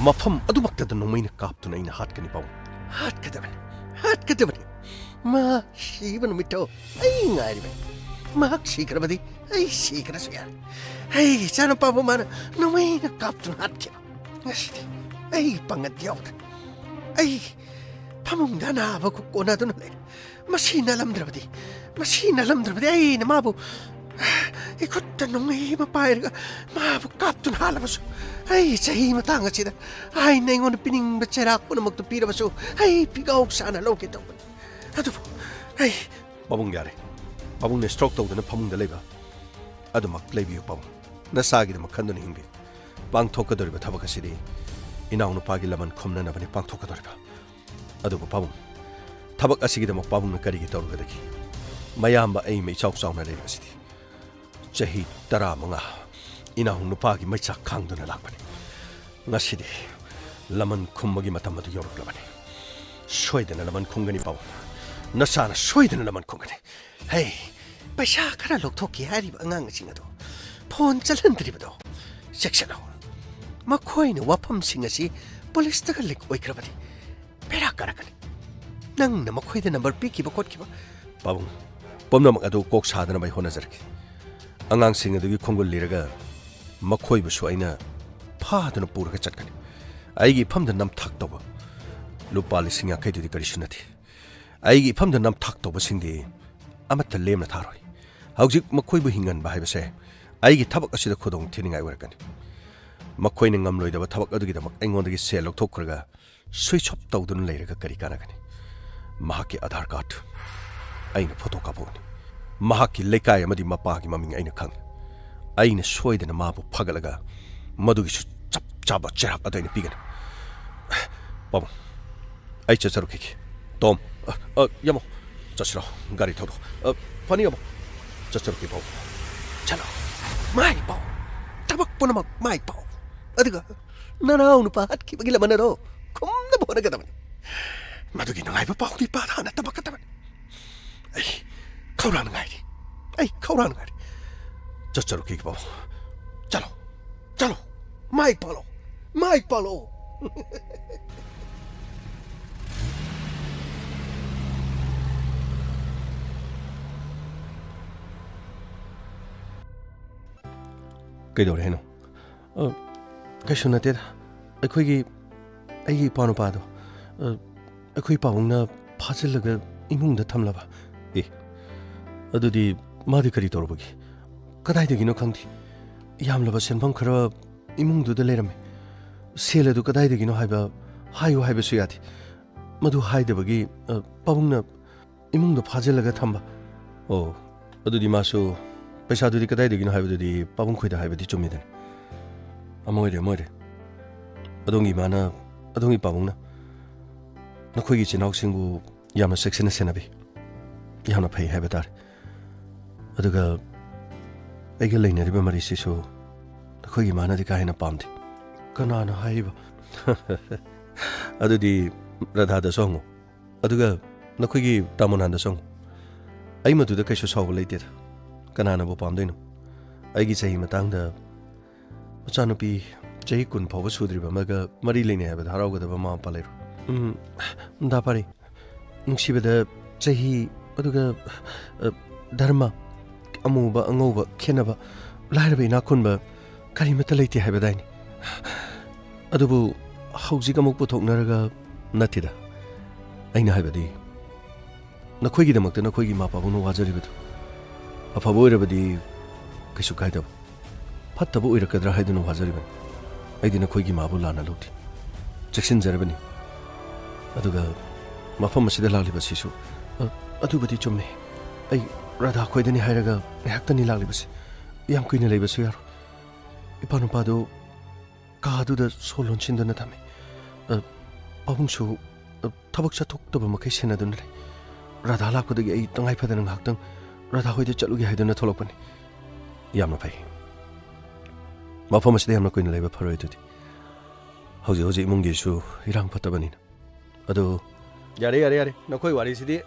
ꯃꯐꯝ ꯑꯗꯨꯃꯛꯇꯗ ꯅꯣꯡꯃꯩꯅ ꯀꯥꯞꯇꯨꯅ ꯑꯩꯅ ꯍꯥꯠꯀꯅꯤ ꯄꯥꯕꯨꯡ꯫ ꯍꯥꯠꯀꯗꯕꯅꯤ, ꯍꯥꯠꯀꯗꯕꯅꯤ꯫ ꯃꯥ ꯁꯤꯕ ꯅꯨꯃꯤꯠꯇꯣ ꯑꯩ ꯉꯥꯏꯔꯤꯕꯅꯤ꯫ ꯃꯍꯥꯛ ꯁꯤꯈ꯭ꯔꯕꯗꯤ ꯑꯩ ꯁꯤꯈ꯭ꯔꯁꯨ ꯌꯥꯔꯦ꯫ ꯑꯩꯒꯤ ꯏꯆꯥꯅꯨꯄꯥꯕꯨ ꯃꯥꯅ ꯅꯣꯡꯃꯩꯅ ꯀꯥꯞꯇꯨꯅ ꯍꯥꯠꯈꯤꯕ꯫ ꯉꯁꯤꯗꯤ ꯑꯩ ꯄꯥꯡꯒꯜ ꯌꯥꯎꯗ꯭ꯔꯦ꯫ ꯑꯩ ꯐꯃꯨꯡꯗ ꯑꯅꯥꯕ ꯀꯣꯟꯅꯗꯨꯅ ꯂꯩꯔꯦ꯫ ꯃꯁꯤ ꯅꯥꯜꯂꯝꯗ꯭ꯔꯕꯗꯤ, ꯃꯁꯤ ꯅꯥꯜꯂꯝꯗ꯭ꯔꯕꯗꯤ ꯑꯩꯅ ꯃꯥꯕꯨ ꯏꯈꯨꯠꯇ ꯅꯣꯡꯃꯩ ꯑꯃ ꯄꯥꯏꯔꯒ ꯃꯥꯕꯨ ꯀꯥꯞꯇꯨꯅ ꯍꯥꯠꯂꯕꯁꯨ, ꯑꯩ ꯆꯍꯤ ꯃꯇꯥꯡ ꯑꯁꯤꯗ ꯑꯩꯅ ꯑꯩꯉꯣꯟꯗ ꯄꯤꯅꯤꯡꯕ ꯆꯩꯔꯥꯛ ꯄꯨꯝꯅꯃꯛꯇꯨ ꯄꯤꯔꯕꯁꯨ ꯑꯩ ꯄꯤꯒꯥꯎ ꯁꯥꯅ ꯂꯧꯒꯦ ꯇꯧꯕꯅꯤ꯫ ꯑꯗꯨꯕꯨ ꯑꯩ ꯄꯥꯕꯨꯡ ꯌꯥꯔꯦ꯫ ꯄꯥꯕꯨꯡꯅ ꯁ꯭ꯇ꯭ꯔꯣꯛ ꯇꯧꯗꯨꯅ ꯐꯃꯨꯡꯗ ꯂꯩꯕ ꯑꯗꯨꯃꯛ ꯂꯩꯕꯤꯌꯨ ꯄꯥꯕꯨꯡ꯫ ꯅꯁꯥꯒꯤꯗꯃꯛ ꯈꯟꯗꯨꯅ ꯍꯤꯡꯕꯤꯌꯨ꯫ ꯄꯥꯡꯊꯣꯛꯀꯗꯧꯔꯤꯕ ꯊꯕꯛ ꯑꯁꯤꯗꯤ ꯏꯅꯥꯎꯅꯨꯄꯥꯒꯤ ꯂꯃꯟ ꯈꯨꯝꯅꯅꯕꯅꯤ ꯄꯥꯡꯊꯣꯛꯀꯗꯧꯔꯤꯕ꯫ ꯑꯗꯨꯕꯨ ꯄꯥꯕꯨꯡ, ꯊꯕꯛ ꯑꯁꯤꯒꯤꯗꯃꯛ ꯄꯥꯕꯨꯡꯅ ꯀꯔꯤꯒꯤ ꯇꯧꯔꯨꯒꯗꯒꯦ? ꯃꯌꯥꯝꯕ ꯑꯩ ꯑꯃ ꯏꯆꯥꯎ ꯆꯥꯎꯅ ꯂꯩꯔꯤꯕꯁꯤꯗꯤ꯫ ꯆꯍꯤ ꯇꯔꯥꯃꯉꯥ ꯏꯅꯥꯎ ꯅꯨꯄꯥꯒꯤ ꯃꯩꯆꯥꯛ ꯈꯥꯡꯗꯨꯅ ꯂꯥꯛꯄꯅꯤ꯫ ꯉꯁꯤꯗꯤ ꯂꯃꯟ ꯈꯨꯝꯕꯒꯤ ꯃꯇꯝ ꯑꯗꯨ ꯌꯧꯔꯛꯂꯕꯅꯤ꯫ ꯁꯣꯏꯗꯅ ꯂꯃꯟ ꯈꯨꯝꯒꯅꯤ ꯄꯥꯕꯨꯡ꯫ ꯅꯆꯥꯅ ꯁꯣꯏꯗꯅ ꯂꯃꯟ ꯈꯨꯝꯒꯅꯤ꯫ ꯍꯦ, ꯄꯩꯁꯥ ꯈꯔ ꯂꯧꯊꯣꯛꯀꯦ ꯍꯥꯏꯔꯤꯕ ꯑꯉꯥꯡꯁꯤꯡ ꯑꯗꯣ ꯐꯣꯟ ꯆꯠꯍꯟꯗ꯭ꯔꯤꯕꯗꯣ ꯆꯦꯛꯁꯤꯜꯂꯣ꯫ ꯃꯈꯣꯏꯅ ꯋꯥꯐꯝꯁꯤꯡ ꯑꯁꯤ ꯄꯨꯂꯤꯁꯇꯒ ꯂꯤꯛ ꯑꯣꯏꯈ꯭ꯔꯕꯗꯤ ꯕꯦꯔꯥ ꯀꯥꯔꯛꯀꯅꯤ꯫ ꯅꯪꯅ ꯃꯈꯣꯏꯗ ꯅꯝꯕꯔ ꯄꯤꯈꯤꯕ ꯈꯣꯠꯈꯤꯕ ꯄꯥꯕꯨꯡ, ꯄꯨꯝꯅꯃꯛ ꯑꯗꯨ ꯀꯣꯛ ꯁꯥꯗꯅꯕ ꯑꯩ ꯍꯣꯠꯅꯖꯔꯒꯦ꯫ ꯑꯉꯥꯡꯁꯤꯡ ꯑꯗꯨꯒꯤ ꯈꯣꯡꯒꯨꯜ ꯂꯤꯔꯒ ꯃꯈꯣꯏꯕꯨꯁꯨ ꯑꯩꯅ ꯐꯥꯗꯨꯅ ꯄꯨꯔꯒ ꯆꯠꯀꯅꯤ꯫ ꯑꯩꯒꯤ ꯏꯐꯝꯗ ꯅꯝꯊꯥꯛ ꯇꯧꯕ ꯂꯨꯄꯥ ꯂꯤꯁꯤꯡ ꯌꯥꯡꯈꯩꯗꯨꯗꯤ ꯀꯔꯤꯁꯨ ꯅꯠꯇꯦ꯫ ꯑꯩꯒꯤ ꯏꯐꯝꯗ ꯅꯝꯊꯥꯛ ꯇꯧꯕꯁꯤꯡꯗꯤ ꯑꯃꯠꯇ ꯂꯦꯝꯅ ꯊꯥꯔꯣꯏ꯫ ꯍꯧꯖꯤꯛ ꯃꯈꯣꯏꯕꯨ ꯍꯤꯡꯍꯟꯕ ꯍꯥꯏꯕꯁꯦ ꯑꯩꯒꯤ ꯊꯕꯛ ꯑꯁꯤꯗ ꯈꯨꯗꯣꯡ ꯊꯤꯅꯤꯡꯉꯥꯏ ꯑꯣꯏꯔꯛꯀꯅꯤ꯫ ꯃꯈꯣꯏꯅ ꯉꯝꯂꯣꯏꯗꯕ ꯊꯕꯛ ꯑꯗꯨꯒꯤꯗꯃꯛ ꯑꯩꯉꯣꯟꯗꯒꯤ ꯁꯦꯜ ꯂꯧꯊꯣꯛꯈ꯭ꯔꯒ ꯁ꯭ꯋꯤꯆ ꯑꯣꯐ ꯇꯧꯗꯨꯅ ꯂꯩꯔꯒ ꯀꯔꯤ ꯀꯥꯟꯅꯒꯅꯤ? ꯃꯍꯥꯛꯀꯤ ꯑꯙꯥꯔ ꯀꯥꯔꯗ ꯑꯩꯅ ꯐꯣꯇꯣ ꯀꯥꯞꯄꯛꯎꯅꯤ꯫ ꯃꯍꯥꯛꯀꯤ ꯂꯩꯀꯥꯏ ꯑꯃꯗꯤ ꯃꯄꯥꯒꯤ ꯃꯃꯤꯡ ꯑꯩꯅ ꯈꯪꯏ꯫ ꯑꯩꯅ ꯁꯣꯏꯗꯅ ꯃꯥꯕꯨ ꯐꯒꯠꯂꯒ ꯃꯗꯨꯒꯤꯁꯨ ꯆꯞ ꯆꯥꯕ ꯆꯩꯔꯥꯛ ꯑꯗꯨ ꯑꯩꯅ ꯄꯤꯒꯅꯤ꯫ ꯄꯥꯕꯨꯡ, ꯑꯩ ꯆꯠꯆꯔꯨꯈꯤꯒꯦ꯫ ꯇꯣꯝ, ꯑ, ꯑ, ꯌꯥꯝꯕꯨꯡ, ꯆꯠꯁꯤꯔꯣ? ꯒꯥꯔꯤ ꯊꯧꯔꯣ꯫ ꯑ, ꯐꯅꯤ ꯌꯥꯝꯕꯨꯡ, ꯆꯠꯆꯔꯨꯈꯤ ꯄꯥꯕꯨꯡ꯫ ꯆꯠꯂꯣ, ꯃꯥꯏ ꯄꯥꯛꯑꯣ, ꯊꯕꯛ ꯄꯨꯝꯅꯃꯛ ꯃꯥꯏ ꯄꯥꯛꯑꯣ, ꯑꯗꯨꯒ ꯅꯅꯥꯎ ꯅꯨꯄꯥ ꯍꯥꯠꯈꯤꯕꯒꯤ ꯂꯃꯟ ꯑꯗꯣ ꯈꯨꯝꯅꯕ ꯍꯣꯠꯅꯒꯗꯕꯅꯤ꯫ ꯃꯗꯨꯒꯤ ꯅꯨꯡꯉꯥꯏꯕ ꯄꯥꯎꯗꯤ ꯄꯥꯊꯥꯅ ꯇꯝꯃꯛꯀꯗꯕꯅꯤ꯫ ꯑꯩ ꯈꯧꯔꯥꯡꯅ ꯉꯥꯏꯔꯤ, ꯑꯩ ꯈꯧꯔꯥꯡꯅ ꯉꯥꯏꯔꯤ꯫ ꯆꯠꯆꯔꯨꯈꯤꯒꯦ ꯄꯥꯕꯨꯡ꯫ ꯆꯠꯂꯣ, ꯆꯠꯂꯣ, ꯃꯥꯏ ꯄꯥꯛꯂꯣ, ꯃꯥꯏ ꯄꯥꯛꯂꯣ꯫ ꯀꯩꯗꯧꯔꯦ ꯍꯥꯏꯅꯣ? ꯑ, ꯀꯩꯁꯨ ꯅꯠꯇꯦꯗ꯫ ꯑꯩꯈꯣꯏꯒꯤ, ꯑꯩꯒꯤ ꯏꯄ꯭ꯋꯥ ꯅꯨꯄꯥꯗꯣ, ꯑ, ꯑꯩꯈꯣꯏ ꯄꯥꯕꯨꯡꯅ ꯐꯥꯖꯤꯜꯂꯒ ꯏꯃꯨꯡꯗ ꯊꯝꯂꯕ꯫ ꯑꯦ, ꯑꯗꯨꯗꯤ ꯃꯥꯗꯤ ꯀꯔꯤ ꯇꯧꯔꯨꯕꯒꯤ? ꯀꯗꯥꯏꯗꯒꯤꯅꯣ ꯈꯪꯗꯦ꯫ ꯌꯥꯝꯂꯕ ꯁꯦꯟꯐꯝ ꯈꯔ ꯏꯃꯨꯡꯗꯨꯗ ꯂꯩꯔꯝꯃꯤ꯫ ꯁꯦꯜ ꯑꯗꯨ ꯀꯗꯥꯏꯗꯒꯤꯅꯣ ꯍꯥꯏꯕ ꯍꯥꯏꯌꯨ ꯍꯥꯏꯕꯁꯨ ꯌꯥꯗꯦ꯫ ꯃꯗꯨ ꯍꯥꯏꯗꯕꯒꯤ, ꯑ, ꯄꯥꯕꯨꯡꯅ ꯏꯃꯨꯡꯗ ꯐꯥꯖꯤꯜꯂꯒ ꯊꯝꯕ꯫ ꯑꯣ, ꯑꯗꯨꯗꯤ ꯃꯥꯁꯨ ꯄꯩꯁꯥꯗꯨꯗꯤ ꯀꯗꯥꯏꯗꯒꯤꯅꯣ ꯍꯥꯏꯕꯗꯨꯗꯤ ꯄꯥꯕꯨꯡ ꯈꯣꯏꯗ ꯍꯥꯏꯕꯗꯤ ꯆꯨꯝꯃꯤꯗꯅ꯫ ꯑꯃ ꯑꯣꯏꯔꯦ, ꯑꯃ ꯑꯣꯏꯔꯦ꯫ ꯑꯗꯣꯝꯒꯤ ꯏꯃꯥꯅ, ꯑꯗꯣꯝꯒꯤ ꯄꯥꯕꯨꯡꯅ ꯅꯈꯣꯏꯒꯤ ꯏꯆꯤꯟ ꯏꯅꯥꯎꯁꯤꯡꯕꯨ ꯌꯥꯝꯅ ꯆꯦꯛꯁꯤꯟꯅ ꯁꯦꯟꯅꯕꯤ꯫ ꯌꯥꯝꯅ ꯐꯩ ꯍꯥꯏꯕ ꯇꯥꯔꯦ꯫ ꯑꯗꯨꯒ ꯑꯩꯒ ꯂꯩꯅꯔꯤꯕ ꯃꯔꯤꯁꯤꯁꯨ ꯅꯈꯣꯏꯒꯤ ꯏꯃꯥꯅꯗꯤ ꯀꯥ ꯍꯦꯟꯅ ꯄꯥꯝꯗꯦ꯫ ꯀꯅꯥꯅ ꯍꯥꯏꯔꯤꯕ? ꯑꯗꯨꯗꯤ ꯔꯥꯙꯥꯗꯁꯨ ꯍꯪꯉꯨ꯫ ꯑꯗꯨꯒ ꯅꯈꯣꯏꯒꯤ ꯇꯥꯃꯣ ꯅꯍꯥꯟꯗꯁꯨ ꯍꯪꯉꯨ꯫ ꯑꯩ ꯃꯗꯨꯗ ꯀꯩꯁꯨ ꯁꯥꯎꯕ ꯂꯩꯇꯦꯗ꯫ ꯀꯅꯥꯅꯕꯨ ꯄꯥꯝꯗꯣꯏꯅꯣ? ꯑꯩꯒꯤ ꯆꯍꯤ ꯃꯇꯥꯡꯗ ꯃꯆꯥꯅꯨꯄꯤ ꯆꯍꯤ ꯀꯨꯟ ꯐꯥꯎꯕ ꯁꯨꯗ꯭ꯔꯤꯕ ꯑꯃꯒ ꯃꯔꯤ ꯂꯩꯅꯩ ꯍꯥꯏꯕꯗ ꯍꯔꯥꯎꯒꯗꯕ ꯃꯃꯥ ꯃꯄꯥ ꯂꯩꯔꯣ? ꯎꯝ, ꯗꯥ ꯄꯥꯔꯤ, ꯅꯨꯡꯁꯤꯕꯗ ꯆꯍꯤ, ꯑꯗꯨꯒ, ꯑ, ꯙꯔꯃ, ꯑꯃꯨꯕ ꯑꯉꯧꯕ ꯈꯦꯠꯅꯕ, ꯂꯥꯏꯔꯕ ꯏꯅꯥꯛ ꯈꯨꯟꯕ ꯀꯔꯤꯃꯠꯇ ꯂꯩꯇꯦ ꯍꯥꯏꯕꯗꯥꯏꯅꯦ? ꯑꯗꯨꯕꯨ ꯍꯧꯖꯤꯛ ꯑꯃꯨꯛ ꯄꯨꯊꯣꯛꯅꯔꯒ ꯅꯠꯇꯦꯗ꯫ ꯑꯩꯅ ꯍꯥꯏꯕꯗꯤ, ꯅꯈꯣꯏꯒꯤꯗꯃꯛꯇ ꯅꯈꯣꯏꯒꯤ ꯏꯃꯥ ꯄꯥꯕꯨꯡꯅ ꯋꯥꯖꯔꯤꯕꯗꯨ ꯑꯐꯕ ꯑꯣꯏꯔꯕꯗꯤ ꯀꯩꯁꯨ ꯀꯥꯏꯗꯕ, ꯐꯠꯇꯕ ꯑꯣꯏꯔꯛꯀꯗ꯭ꯔꯥ ꯍꯥꯏꯗꯨꯅ ꯋꯥꯖꯔꯤꯕꯅꯤ꯫ ꯑꯩꯗꯤ ꯅꯈꯣꯏꯒꯤ ꯏꯃꯥꯕꯨ ꯂꯥꯟꯅ ꯂꯧꯗꯦ, ꯆꯦꯛꯁꯤꯟꯖꯔꯕꯅꯤ꯫ ꯑꯗꯨꯒ ꯃꯐꯝ ꯑꯁꯤꯗ ꯂꯥꯛꯂꯤꯕꯁꯤꯁꯨ, ꯑ, ꯑꯗꯨꯕꯨꯗꯤ ꯆꯨꯝꯃꯦ꯫ ꯑꯩ ꯔꯥꯙꯥ ꯈꯣꯏꯗꯅꯤ ꯍꯥꯏꯔꯒ ꯉꯥꯏꯍꯥꯛꯇꯅꯤ ꯂꯥꯛꯂꯤꯕꯁꯦ꯫ ꯌꯥꯝ ꯀꯨꯏꯅ ꯂꯩꯕꯁꯨ ꯌꯥꯔꯣꯏ꯫ ꯏꯄꯥ ꯅꯨꯄꯥꯗꯨ ꯀꯥꯗꯨꯗ ꯁꯣ ꯂꯣꯟꯁꯤꯟꯗꯨꯅ ꯊꯝꯃꯤ꯫ ꯑ, ꯄꯥꯕꯨꯡꯁꯨ, ꯑ, ꯊꯕꯛ ꯆꯠꯊꯣꯛꯇꯕ ꯃꯈꯩ ꯁꯦꯟꯅꯗꯨꯅ ꯂꯩ꯫ ꯔꯥꯙꯥ ꯂꯥꯛꯄꯗꯒꯤ ꯑꯩ ꯇꯉꯥꯏ ꯐꯗꯅ ꯉꯥꯏꯍꯥꯛꯇꯪ ꯔꯥꯙꯥ ꯍꯣꯏꯗ ꯆꯠꯂꯨꯒꯦ ꯍꯥꯏꯗꯨꯅ ꯊꯣꯛꯂꯛꯄꯅꯤ꯫ ꯌꯥꯝꯅ ꯐꯩ꯫ ꯃꯐꯝ ꯑꯁꯤꯗ ꯌꯥꯝꯅ ꯀꯨꯏꯅ ꯂꯩꯕ ꯐꯔꯣꯏ ꯑꯗꯨꯗꯤ꯫ ꯍꯧꯖꯤꯛ ꯍꯧꯖꯤꯛ ꯏꯃꯨꯡꯒꯤꯁꯨ ꯏꯔꯥꯡ ꯐꯠꯇꯕꯅꯤꯅ꯫ ꯑꯗꯨ ꯌꯥꯔꯦ, ꯌꯥꯔꯦ, ꯌꯥꯔꯦ꯫ ꯅꯈꯣꯏ ꯋꯥꯔꯤꯁꯤꯗꯤ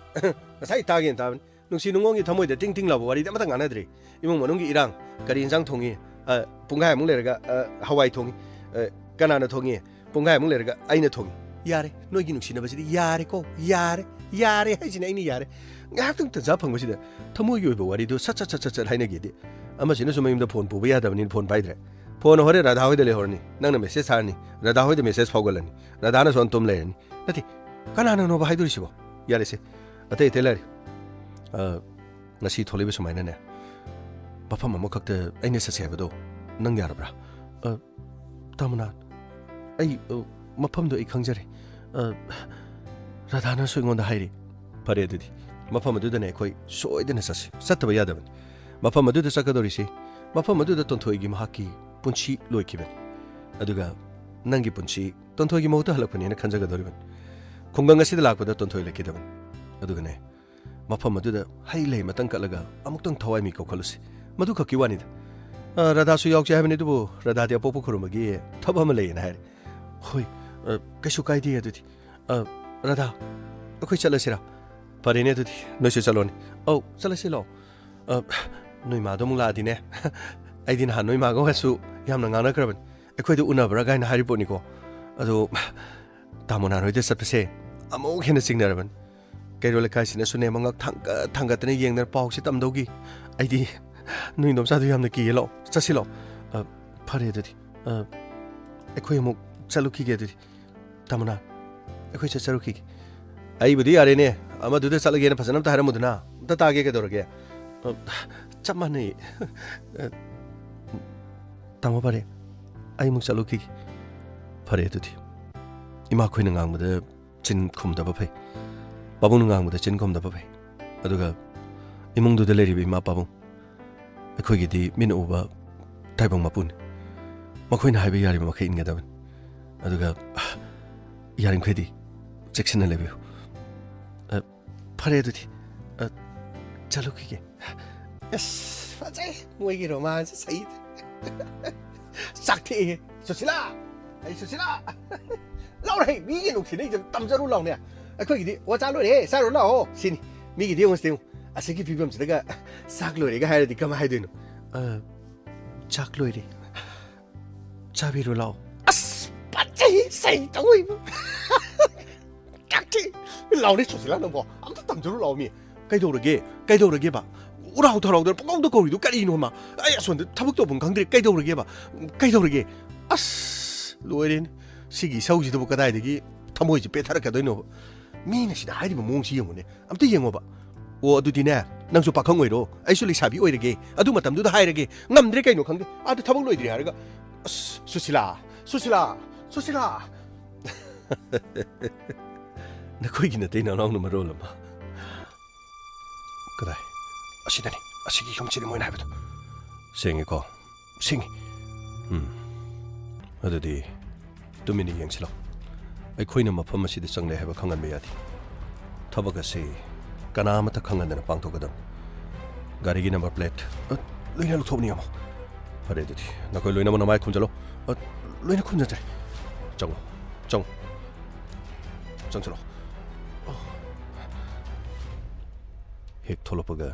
ꯉꯁꯥꯏ ꯇꯥꯒꯦꯅ ꯇꯥꯕꯅꯤ꯫ ꯅꯨꯡꯁꯤ ꯅꯨꯡꯉꯣꯟꯒꯤ ꯊꯃꯣꯏꯗ ꯇꯤꯡ ꯇꯤꯡ ꯂꯥꯎꯕ ꯋꯥꯔꯤꯗꯤ ꯑꯃꯠꯇ ꯉꯥꯡꯅꯗ꯭ꯔꯤ꯫ ꯏꯃꯨꯡ ꯃꯅꯨꯡꯒꯤ ꯏꯔꯥꯡ, ꯀꯔꯤ ꯏꯟꯁꯥꯡ ꯊꯣꯡꯉꯤ, ꯑ, ꯄꯨꯡꯈꯥꯏꯃꯨꯛ ꯂꯩꯔꯒ, ꯑ, ꯍꯋꯥꯏ ꯊꯣꯡꯉꯤ, ꯑ, ꯀꯅꯥꯅ ꯊꯣꯡꯉꯤ, ꯄꯨꯡꯈꯥꯏꯃꯨꯛ ꯂꯩꯔꯒ ꯑꯩꯅ ꯊꯣꯡꯉꯤ꯫ ꯌꯥꯔꯦ, ꯅꯣꯏꯒꯤ ꯅꯨꯡꯁꯤꯅꯕꯁꯤꯗꯤ ꯌꯥꯔꯦꯀꯣ, ꯌꯥꯔꯦ, ꯌꯥꯔꯦ ꯍꯥꯏꯁꯤꯅꯦ ꯑꯩꯅ ꯌꯥꯔꯦ꯫ ꯉꯥꯏꯍꯥꯛꯇꯪ ꯇꯟꯖꯥ ꯐꯪꯕꯁꯤꯗ ꯊꯃꯣꯏꯒꯤ ꯑꯣꯏꯕ ꯋꯥꯔꯤꯗꯨ ꯁꯠ ꯁꯠ ꯁꯠ ꯁꯠ ꯁꯠ ꯍꯥꯏꯅꯒꯦꯗꯤ꯫ ꯑꯃꯁꯤꯅꯁꯨ ꯃꯌꯨꯝꯗ ꯐꯣꯟ ꯄꯨꯕ ꯌꯥꯗꯕꯅꯤꯅ ꯐꯣꯟ ꯄꯥꯏꯗ꯭ꯔꯦ꯫ ꯐꯣꯟ ꯍꯣꯔꯦꯟ ꯔꯥꯙꯥ ꯍꯣꯏꯗ ꯂꯩꯍꯧꯔꯅꯤ꯫ ꯅꯪꯅ ꯃꯦꯁꯦꯖ ꯊꯥꯔꯅꯤ, ꯔꯥꯙꯥ ꯍꯣꯏꯗ ꯃꯦꯁꯦꯖ ꯐꯥꯎꯒꯠꯂꯅꯤ꯫ ꯅꯠꯇꯦ, ꯀꯅꯥꯅꯅꯣꯕ ꯍꯥꯏꯗꯣꯔꯤꯁꯤꯕꯣ? ꯌꯥꯔꯦꯁꯦ, ꯑꯇꯩ ꯑꯇꯩ ꯂꯩꯔꯦ꯫ ꯑ, ꯉꯁꯤ ꯊꯣꯛꯂꯛꯏꯕ ꯁꯨꯃꯥꯏꯅꯅꯦ, ꯃꯐꯝ ꯑꯃꯈꯛꯇ ꯑꯩꯅ ꯆꯠꯁꯦ ꯍꯥꯏꯕꯗꯣ ꯅꯪ ꯌꯥꯔꯕ꯭ꯔꯥ? ꯑ, ꯇꯥꯃꯣꯅꯥ, ꯑꯩ, ꯑ, ꯃꯐꯝꯗꯣ ꯑꯩ ꯈꯪꯖꯔꯦ꯫ ꯑ, ꯔꯥꯙꯥꯅꯁꯨ ꯑꯩꯉꯣꯟꯗ ꯍꯥꯏꯔꯤ꯫ ꯐꯔꯦ ꯑꯗꯨꯗꯤ, ꯃꯐꯝ ꯑꯗꯨꯗꯅꯦ ꯑꯩꯈꯣꯏ ꯁꯣꯏꯗꯅ ꯆꯠꯁꯤ꯫ ꯆꯠꯇꯕ ꯌꯥꯗꯕꯅꯤ꯫ ꯃꯐꯝ ꯑꯗꯨꯗ ꯆꯠꯀꯗꯧꯔꯤꯁꯤ, ꯃꯐꯝ ꯑꯗꯨꯗ ꯇꯣꯟꯊꯣꯏꯒꯤ ꯃꯍꯥꯛꯀꯤ ꯄꯨꯟꯁꯤ ꯂꯣꯏꯈꯤꯕꯅꯤ꯫ ꯑꯗꯨꯒ ꯅꯪꯒꯤ ꯄꯨꯟꯁꯤ ꯇꯣꯟꯊꯣꯏꯒꯤ ꯃꯍꯨꯠꯇ ꯍꯜꯂꯛꯄꯅꯦꯅ ꯈꯟꯖꯒꯗꯧꯔꯤꯕꯅꯤ꯫ ꯈꯨꯡꯒꯪ ꯑꯁꯤꯗ ꯂꯥꯛꯄꯗ ꯇꯣꯟꯊꯣꯏ ꯂꯩꯈꯤꯗꯕꯅꯤ꯫ ꯑꯗꯨꯒꯅꯦ, ꯃꯐꯝ ꯑꯗꯨꯗ ꯍꯩ ꯂꯩ ꯑꯃꯇꯪ ꯀꯠꯂꯒ ꯑꯃꯨꯛꯇꯪ ꯊꯋꯥꯏ ꯃꯤ ꯀꯧꯈꯠꯂꯨꯁꯤ꯫ ꯃꯗꯨ ꯈꯛꯀꯤ ꯋꯥꯅꯤꯗ꯫ "ꯑ, ꯔꯥꯙꯥꯁꯨ ꯌꯥꯎꯁꯦ ꯍꯥꯏꯕꯅꯤ, ꯑꯗꯨꯕꯨ ꯔꯥꯙꯥꯗꯤ ꯑꯄꯣꯛꯄ ꯈꯨꯔꯨꯝꯕꯒꯤ ꯊꯕꯛ ꯑꯃ ꯂꯩꯌꯦꯅ ꯍꯥꯏꯔꯦ"꯫ "ꯍꯣꯏ, ꯑ, ꯀꯩꯁꯨ ꯀꯥꯏꯗꯦ ꯑꯗꯨꯗꯤ꯫ ꯑ, ꯔꯥꯙꯥ, ꯑꯩꯈꯣꯏ ꯆꯠꯂꯁꯤꯔꯥ?" "ꯐꯔꯦꯅꯦ ꯑꯗꯨꯗꯤ, ꯅꯣꯏꯁꯨ ꯆꯠꯂꯣꯅꯦ"꯫ "ꯑꯧ, ꯆꯠꯂꯁꯤ ꯂꯥꯛꯑꯣ꯫ ꯑ, ꯅꯣꯏ ꯃꯥꯗꯣ ꯑꯃꯨꯛ ꯂꯥꯛꯑꯗꯤꯅꯦ꯫ ꯑꯩꯗꯤ ꯅꯍꯥꯟ ꯅꯣꯏ ꯃꯥꯒꯁꯨ ꯌꯥꯝꯅ ꯉꯥꯡꯅꯈ꯭ꯔꯕꯅꯤ꯫ ꯑꯩꯈꯣꯏꯗ ꯎꯅꯕ꯭ꯔꯥ ꯀꯥꯏꯅ ꯍꯥꯏꯔꯤ ꯄꯣꯠꯅꯤꯀꯣ꯫ ꯑꯗꯣ ꯇꯥꯃꯣ ꯅꯍꯥꯟ ꯍꯣꯏꯗ ꯆꯠꯄꯁꯦ ꯑꯃꯨꯛ ꯍꯦꯟꯅ ꯆꯤꯡꯅꯔꯕꯅꯤ꯫ ꯀꯩꯔꯣꯜ ꯂꯩꯀꯥꯏꯁꯤꯅꯁꯨꯅꯦ ꯃꯉꯛ ꯊꯥꯡꯒꯠ ꯊꯥꯡꯒꯠꯇꯅ ꯌꯦꯡꯗꯅ ꯄꯥꯎꯁꯦ ꯇꯝꯗꯧꯒꯤ꯫ ꯑꯩꯗꯤ ꯅꯣꯏ ꯏꯗꯣꯝꯆꯥꯗꯣ ꯌꯥꯝꯅ ꯀꯤꯌꯦ꯫ ꯂꯥꯛꯑꯣ, ꯆꯠꯁꯤ ꯂꯥꯛꯑꯣ"꯫ "ꯑ, ꯐꯔꯦ ꯑꯗꯨꯗꯤ꯫ ꯑ, ꯑꯩꯈꯣꯏ ꯑꯃꯨꯛ ꯆꯠꯂꯨꯈꯤꯒꯦ ꯑꯗꯨꯗꯤ꯫ ꯇꯥꯃꯣꯅꯥ, ꯑꯩꯈꯣꯏ ꯆꯠꯆꯔꯨꯈꯤꯒꯦ"꯫ "ꯑꯩꯕꯨꯗꯤ ꯌꯥꯔꯦꯅꯦ, ꯑꯃꯗꯨꯗ ꯆꯠꯂꯒꯦꯅ ꯐꯖꯅ ꯑꯝꯇ ꯍꯥꯏꯔꯝꯃꯨꯗꯅ, ꯑꯝꯇ ꯇꯥꯒꯦ ꯀꯩꯗꯧꯔꯒꯦ"꯫ "ꯑ, ꯆꯞ ꯃꯥꯟꯅꯩ꯫ ꯑ, ꯇꯥꯃꯣ ꯐꯔꯦ, ꯑꯩ ꯑꯃꯨꯛ ꯆꯠꯂꯨꯈꯤꯒꯦ"꯫ "ꯐꯔꯦ ꯑꯗꯨꯗꯤ꯫ ꯏꯃꯥꯈꯣꯏꯅ ꯉꯥꯡꯕꯗ ꯆꯤꯟ ꯈꯨꯝꯗꯕ ꯐꯩ꯫ ꯄꯥꯕꯨꯡꯅ ꯉꯥꯡꯕꯗ ꯆꯤꯟ ꯈꯨꯝꯗꯕ ꯐꯩ꯫ ꯑꯗꯨꯒ ꯏꯃꯨꯡꯗꯨꯗ ꯂꯩꯔꯤꯕ ꯏꯃꯥ ꯄꯥꯕꯨꯡ, ꯑꯩꯈꯣꯏꯒꯤꯗꯤ ꯃꯤꯠꯅ ꯎꯕ ꯇꯥꯏꯕꯪ ꯃꯄꯨꯅꯤ꯫ ꯃꯈꯣꯏꯅ ꯍꯥꯏꯕ ꯌꯥꯔꯤꯕ ꯃꯈꯩ ꯏꯟꯒꯗꯕꯅꯤ꯫ ꯑꯗꯨꯒ ꯌꯥꯔꯤꯃꯈꯩꯗꯤ ꯆꯦꯛꯁꯤꯟꯅ ꯂꯩꯕꯤꯌꯨ꯫ ꯑ, ꯐꯔꯦ ꯑꯗꯨꯗꯤ, ꯑ, ꯆꯠꯂꯨꯈꯤꯒꯦ"꯫ ꯑꯁ, ꯐꯖꯩ, ꯃꯣꯏꯒꯤ ꯔꯣꯃꯥꯟꯁ ꯁꯩꯗ꯫ ꯆꯥꯛ ꯊꯦꯛꯑꯦ꯫ "ꯁꯨꯁꯤꯂꯥ! ꯑꯩ ꯁꯨꯁꯤꯂꯥ! ꯂꯥꯎꯔꯦ, ꯃꯤꯒꯤ ꯅꯨꯡꯁꯤꯅꯩꯁꯦ ꯇꯝꯖꯔꯨ ꯂꯥꯎꯅꯦ꯫ ꯑꯩꯈꯣꯏꯒꯤꯗꯤ ꯑꯣ ꯆꯥ ꯂꯣꯏꯔꯦ, ꯆꯥꯔꯨ ꯂꯥꯛꯑꯣ" ꯁꯤꯅꯤ꯫ ꯃꯤꯒꯤꯗꯤ ꯌꯦꯡꯉꯨ ꯁꯤꯗ ꯌꯦꯡꯉꯨ꯫ ꯑꯁꯤꯒꯤ ꯐꯤꯕꯝꯁꯤꯗꯒ ꯆꯥꯛ ꯂꯣꯏꯔꯦꯒ ꯍꯥꯏꯔꯗꯤ ꯀꯃꯥꯏ ꯍꯥꯏꯗꯣꯏꯅꯣ? "ꯑ, ꯆꯥꯛ ꯂꯣꯏꯔꯦ꯫ ꯆꯥꯕꯤꯔꯨ ꯂꯥꯛꯑꯣ"꯫ ꯑꯁ, ꯐꯖꯩ, ꯁꯩ ꯇꯧꯏꯕ꯫ ꯆꯥꯛ ꯊꯦꯛ ꯂꯥꯎꯅꯦ ꯁꯨꯁꯤꯂꯥ ꯅꯪꯕꯣ꯫ ꯑꯝꯇ ꯇꯝꯖꯔꯨ ꯂꯥꯛꯑꯣ ꯃꯤ꯫ ꯀꯩꯗꯧꯔꯒꯦ? ꯀꯩꯗꯧꯔꯒꯦꯕ? ꯎꯔꯥꯎ ꯊꯔꯥꯎꯗꯅ ꯄꯪꯀꯧꯗ ꯀꯧꯔꯤꯗꯨ ꯀꯔꯤꯅꯣꯃ? ꯑꯩ ꯑꯁꯣꯝꯗ ꯊꯕꯛ ꯇꯧꯐꯝ ꯈꯪꯗ꯭ꯔꯦ꯫ ꯀꯩꯗꯧꯔꯒꯦꯕ? ꯀꯩꯗꯧꯔꯒꯦ? ꯑꯁ, ꯂꯣꯏꯔꯦꯅꯦ꯫ ꯁꯤꯒꯤ ꯏꯁꯧꯁꯤꯗꯕꯨ ꯀꯗꯥꯏꯗꯒꯤ ꯊꯃꯣꯏꯁꯤ ꯄꯦꯠꯊꯔꯛꯀꯗꯣꯏꯅꯣꯕ? ꯃꯤꯅ ꯁꯤꯗ ꯍꯥꯏꯔꯤꯕ ꯃꯑꯣꯡꯁꯤ ꯌꯦꯡꯉꯨꯅꯦ꯫ ꯑꯝꯇ ꯌꯦꯡꯉꯣꯕ꯫ "ꯑꯣ, ꯑꯗꯨꯗꯤꯅꯦ, ꯅꯪꯁꯨ ꯄꯥꯈꯪ ꯑꯣꯏꯔꯣ, ꯑꯩꯁꯨ ꯂꯩꯁꯥꯕꯤ ꯑꯣꯏꯔꯒꯦ꯫ ꯑꯗꯨ ꯃꯇꯝꯗꯨꯗ ꯍꯥꯏꯔꯒꯦ꯫ ꯉꯝꯗ꯭ꯔꯦ ꯀꯩꯅꯣ ꯈꯪꯗꯦ꯫ ꯑꯥꯗ ꯊꯕꯛ ꯂꯣꯏꯗ꯭ꯔꯤ ꯍꯥꯏꯔꯒ꯫ ꯑꯁ, ꯁꯨꯁꯤꯂꯥ, ꯁꯨꯁꯤꯂꯥ, ꯁꯨꯁꯤꯂꯥ!" ꯅꯈꯣꯏꯒꯤ ꯅꯇꯩ ꯅꯅꯥꯎꯅ ꯃꯔꯣꯜ ꯑꯃ꯫ ꯀꯗꯥꯏ? ꯑꯁꯤꯗꯅꯤ꯫ ꯑꯁꯤꯒꯤ ꯌꯨꯝꯁꯤꯅꯤ ꯃꯣꯏꯅ ꯍꯥꯏꯕꯗꯣ꯫ ꯁꯦꯡꯉꯤꯀꯣ? ꯁꯦꯡꯉꯤ꯫ ꯎꯝ꯫ ꯑꯗꯨꯗꯤ ꯇꯨꯃꯤꯟꯅ ꯌꯦꯡꯁꯤꯜꯂꯣ꯫ ꯑꯩꯈꯣꯏꯅ ꯃꯐꯝ ꯑꯁꯤꯗ ꯆꯪꯂꯦ ꯍꯥꯏꯕ ꯈꯪꯍꯟꯕ ꯌꯥꯗꯦ꯫ ꯊꯕꯛ ꯑꯁꯤ ꯀꯅꯥ ꯑꯃꯠꯇ ꯈꯪꯍꯟꯗꯅ ꯄꯥꯡꯊꯣꯛꯀꯗꯕꯅꯤ꯫ ꯒꯥꯔꯤꯒꯤ ꯅꯝꯕꯔ ꯄ꯭ꯂꯦꯠ, ꯑ, ꯂꯣꯏꯅ ꯂꯧꯊꯣꯛꯅꯤ ꯑꯃꯨꯛ꯫ ꯐꯔꯦ ꯑꯗꯨꯗꯤ, ꯅꯈꯣꯏ ꯂꯣꯏꯅꯃꯛ ꯅꯃꯥꯏ ꯈꯨꯝꯖꯤꯜꯂꯣ꯫ ꯑ, ꯂꯣꯏꯅ ꯈꯨꯝꯖꯤꯟꯖꯔꯦ꯫ ꯆꯪꯉꯣ, ꯆꯪꯉꯣ꯫ ꯆꯪꯁꯤꯜꯂꯣ꯫ ꯍꯦꯛ ꯊꯣꯛꯂꯛꯄꯒ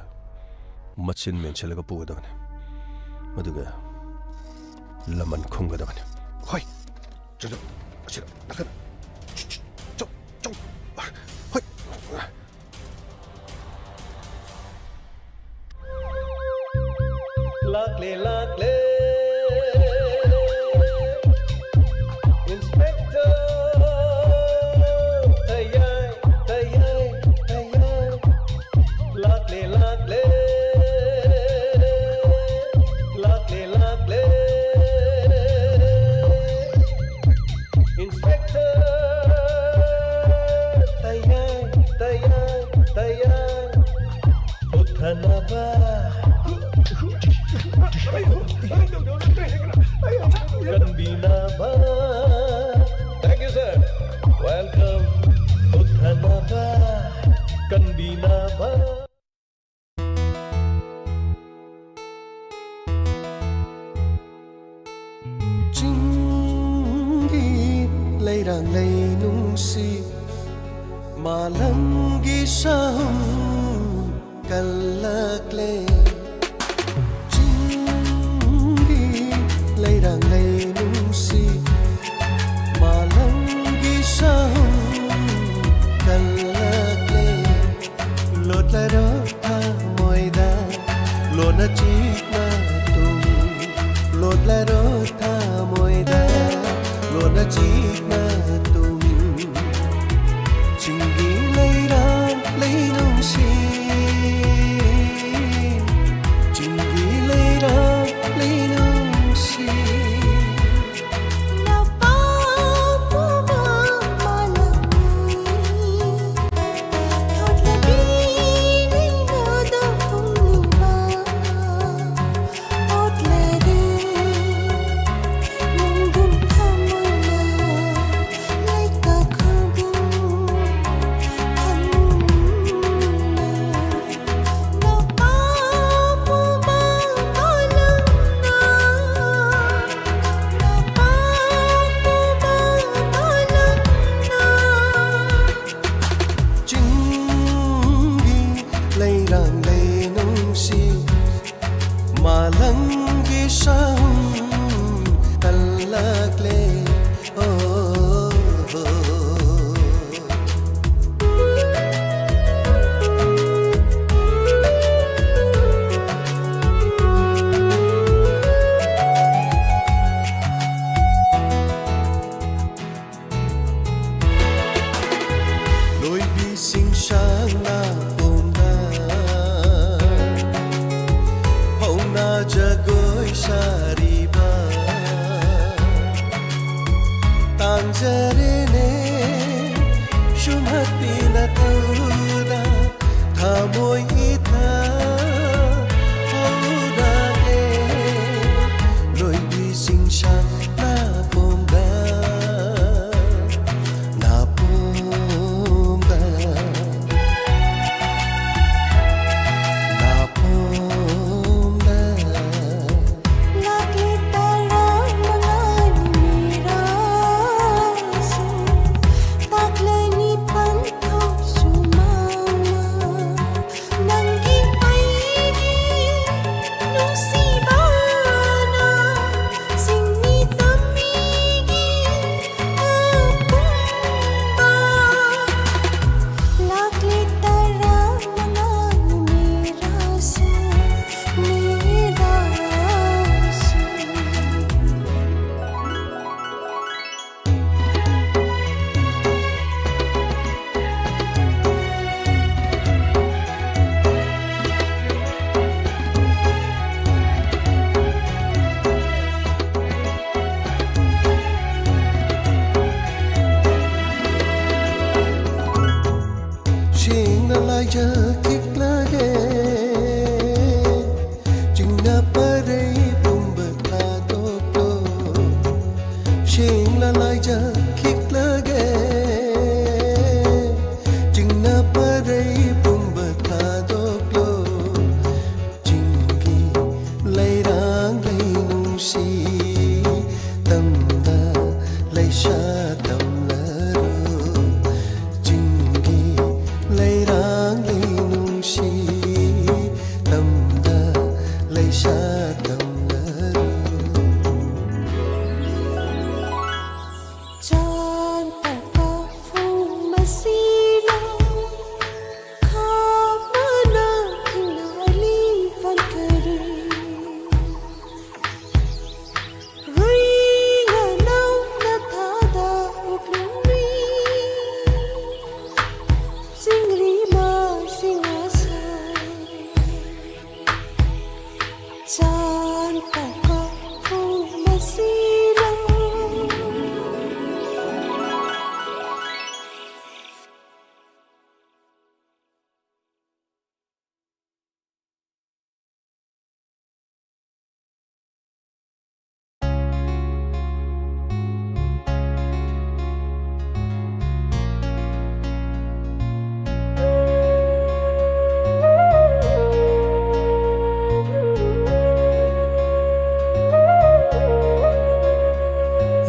ꯃꯆꯤꯟ ꯃꯦꯟꯁꯤꯜꯂꯒ ꯄꯨꯒꯗꯕꯅꯤ꯫ ꯑꯗꯨꯒ ꯂꯃꯟ ꯈꯨꯝꯒꯗꯕꯅꯤ꯫ ꯍꯣꯏ꯫ ꯆꯪꯁꯤꯜꯂꯣ꯫ ꯑꯁꯤꯗ, ꯅꯥꯀꯟ꯫ ꯆꯪ, ꯆꯪ꯫ ꯍꯣꯏ꯫ ꯂꯥꯛꯂꯦ, ꯂꯥꯛꯂꯦ꯫ Inspector ꯇꯌꯥꯏ, ꯇꯌꯥꯏ, ꯇꯌꯥꯏ꯫ ꯂꯥꯛꯂꯦ, ꯂꯥꯛꯂꯦ꯫ ꯂꯥꯛꯂꯦ, ꯂꯥꯛꯂꯦ꯫ Inspector ꯇꯌꯥꯏ, ꯇꯌꯥꯏ, ꯇꯌꯥꯏ꯫ ꯎꯠꯊꯅꯕ꯫ ꯂꯩꯔꯥꯡꯂꯩ ꯅꯨꯡꯁꯤ ꯃꯥꯂꯪꯒꯤ ꯁꯥꯍꯨꯝ ꯀꯜꯂꯛꯂꯦ꯫ ꯆꯤꯡꯒꯤ ꯂꯩꯔꯥꯡꯂꯩ ꯅꯨꯡꯁꯤ ꯃꯥꯂꯪꯒꯤ ꯁꯥꯍꯨꯝ ꯀꯜꯂꯛꯂꯦ꯫ ꯂꯣꯠꯂꯔꯣ ꯊꯃꯣꯏꯗ ꯂꯣꯟꯅ ꯆꯤꯛꯅ ꯇꯨꯝ꯫ ꯂꯣꯠꯂꯔꯣ ꯊꯃꯣꯏꯗ ꯂꯣꯟꯅ ꯆꯤꯛꯅ ꯇꯨꯝ꯫ ꯆꯤꯡꯒꯤ ꯂꯩꯔꯥꯡ ꯂꯩꯅꯨꯡꯁꯤ, ꯆꯤꯡꯒꯤ ꯂꯩꯔꯥꯡ ꯂꯩꯅꯨꯡꯁꯤ꯫ ꯆꯤꯡꯒꯤ ꯂꯩꯔꯥꯡ ꯂꯩꯅꯨꯡꯁꯤ ꯃꯥꯂꯪꯒꯤ ꯁꯥꯍꯨꯝ ꯀꯜꯂꯛꯂꯦ꯫ ꯑꯣ꯫ ꯂꯣꯏꯕꯤꯁꯤꯡ ꯁꯥꯡꯅ ꯄꯣꯝꯕ ꯍꯧꯅ ꯖꯒꯣꯏ ꯁꯥꯔꯤꯕ ꯇꯥꯡꯖꯔꯦꯅꯦ ꯁꯨꯝꯍꯠꯄꯤꯅ ꯇꯧꯗ ꯊꯃꯣꯏ ꯏꯊ ꯍꯧꯔꯒꯦ꯫ ꯂꯣꯏꯕꯤꯁꯤꯡ ꯁꯥꯡꯅ ꯄꯣꯝꯕ ꯅꯥꯄꯣꯝꯕ ꯅꯥꯄꯣꯝꯕ ꯆꯥꯟ ꯇꯀꯥ ꯐꯨ ꯃꯁꯤꯂꯣ ꯈꯥꯃꯅ ꯊꯤꯡꯅꯂꯤ ꯐꯟꯀꯔꯤ ꯔꯨꯏꯅ ꯅꯧꯅ ꯊꯥꯗ ꯎꯛꯂꯨꯃꯤ ꯆꯤꯡꯂꯤ ꯃꯥ ꯁꯤꯡꯉꯥꯁ ꯆꯥꯟ ꯇꯀꯥ ꯐꯨ ꯃꯁꯤꯂꯣ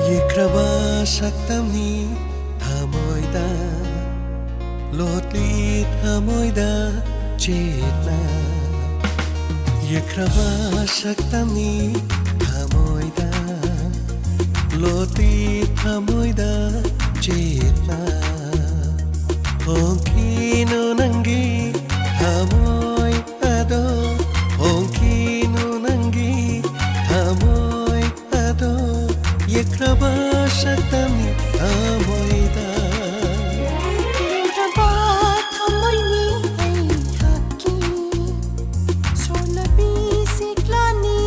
ꯌꯦꯛꯈ꯭ꯔꯕ ꯁꯛꯇꯝꯅꯤ ꯊꯃꯣꯏꯗ ꯂꯣꯠꯂꯤ ꯊꯃꯣꯏꯗ ꯆꯦꯠꯅ ꯌꯦꯛꯈ꯭ꯔꯕ ꯁꯛꯇꯝꯅꯤ ꯊꯃꯣꯏꯗ ꯂꯣꯠꯂꯤ ꯊꯃꯣꯏꯗ ꯆꯦꯠꯅ ꯍꯣꯡꯈꯤꯅꯨ ꯅꯪꯒꯤ ꯊꯃꯣꯏ ꯑꯗꯣ ꯍꯣꯡꯈꯤꯅꯨ ꯅꯪꯒꯤ ꯊꯃꯣꯏ ꯑꯗꯣ ꯌꯦꯛꯈ꯭ꯔꯕ ꯁꯛꯇꯝꯅꯤ ꯊꯃꯣꯏꯗ ꯂꯦꯡꯗ꯭ꯔꯕ ꯊꯃꯣꯏꯅꯤ ꯑꯩꯍꯥꯛꯀꯤ ꯁꯣꯜꯂꯕꯤ ꯁꯤꯛꯂꯥꯅꯤ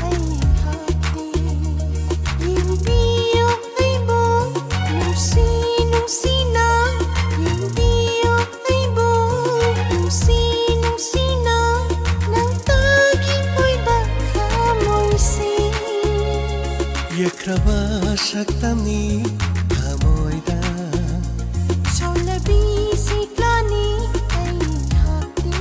ꯑꯩꯍꯥꯛꯀꯤ ꯌꯦꯡꯕꯤꯌꯨ ꯑꯩꯕꯨ ꯅꯨꯡꯁꯤ ꯅꯨꯡꯁꯤꯅ ꯌꯦꯡꯕꯤꯌꯨ ꯑꯩꯕꯨ ꯅꯨꯡꯁꯤ ꯅꯨꯡꯁꯤꯅ ꯅꯪꯇꯒꯤ ꯑꯣꯏꯕ ꯊꯃꯣꯏꯁꯤ ꯌꯦꯛꯈ꯭ꯔꯕ ꯁꯛꯇꯝꯅꯤ ꯊꯃꯣꯏꯗ ꯁꯣꯜꯂꯕꯤ ꯁꯤꯛꯂꯥꯅꯤ ꯑꯩꯍꯥꯛꯇꯤ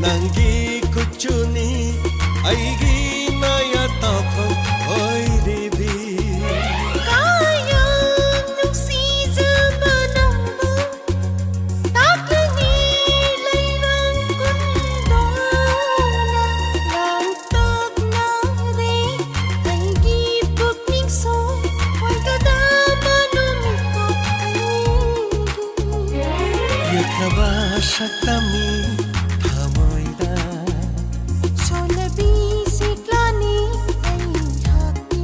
ꯅꯪꯒꯤ ꯀꯨꯆꯨꯅꯤ ꯑꯩꯒꯤ ꯅꯌꯥ ꯇꯥꯐꯝ ꯑꯣꯏꯔꯤꯕꯤ꯫ ꯀꯌꯥꯝ ꯅꯨꯡꯁꯤꯖꯕ ꯅꯪꯕꯨ ꯇꯥꯛꯂꯤꯉꯩ ꯂꯩꯔꯪ ꯀꯨꯟꯗꯧꯅ ꯂꯥꯡꯇꯛꯅꯔꯦ꯫ ꯑꯩꯒꯤ ꯄꯨꯛꯅꯤꯡꯁꯨ ꯑꯣꯏꯒꯗꯕ ꯅꯨꯃꯤꯠꯇꯣ ꯑꯩꯒꯤ ꯌꯦꯛꯈ꯭ꯔꯕ ꯁꯛꯇꯝꯅꯤ ꯊꯃꯣꯏꯗ꯫ ꯁꯣꯂꯕꯤ ꯁꯤꯛꯂꯥꯅꯤ ꯑꯩꯍꯥꯛꯀꯤ꯫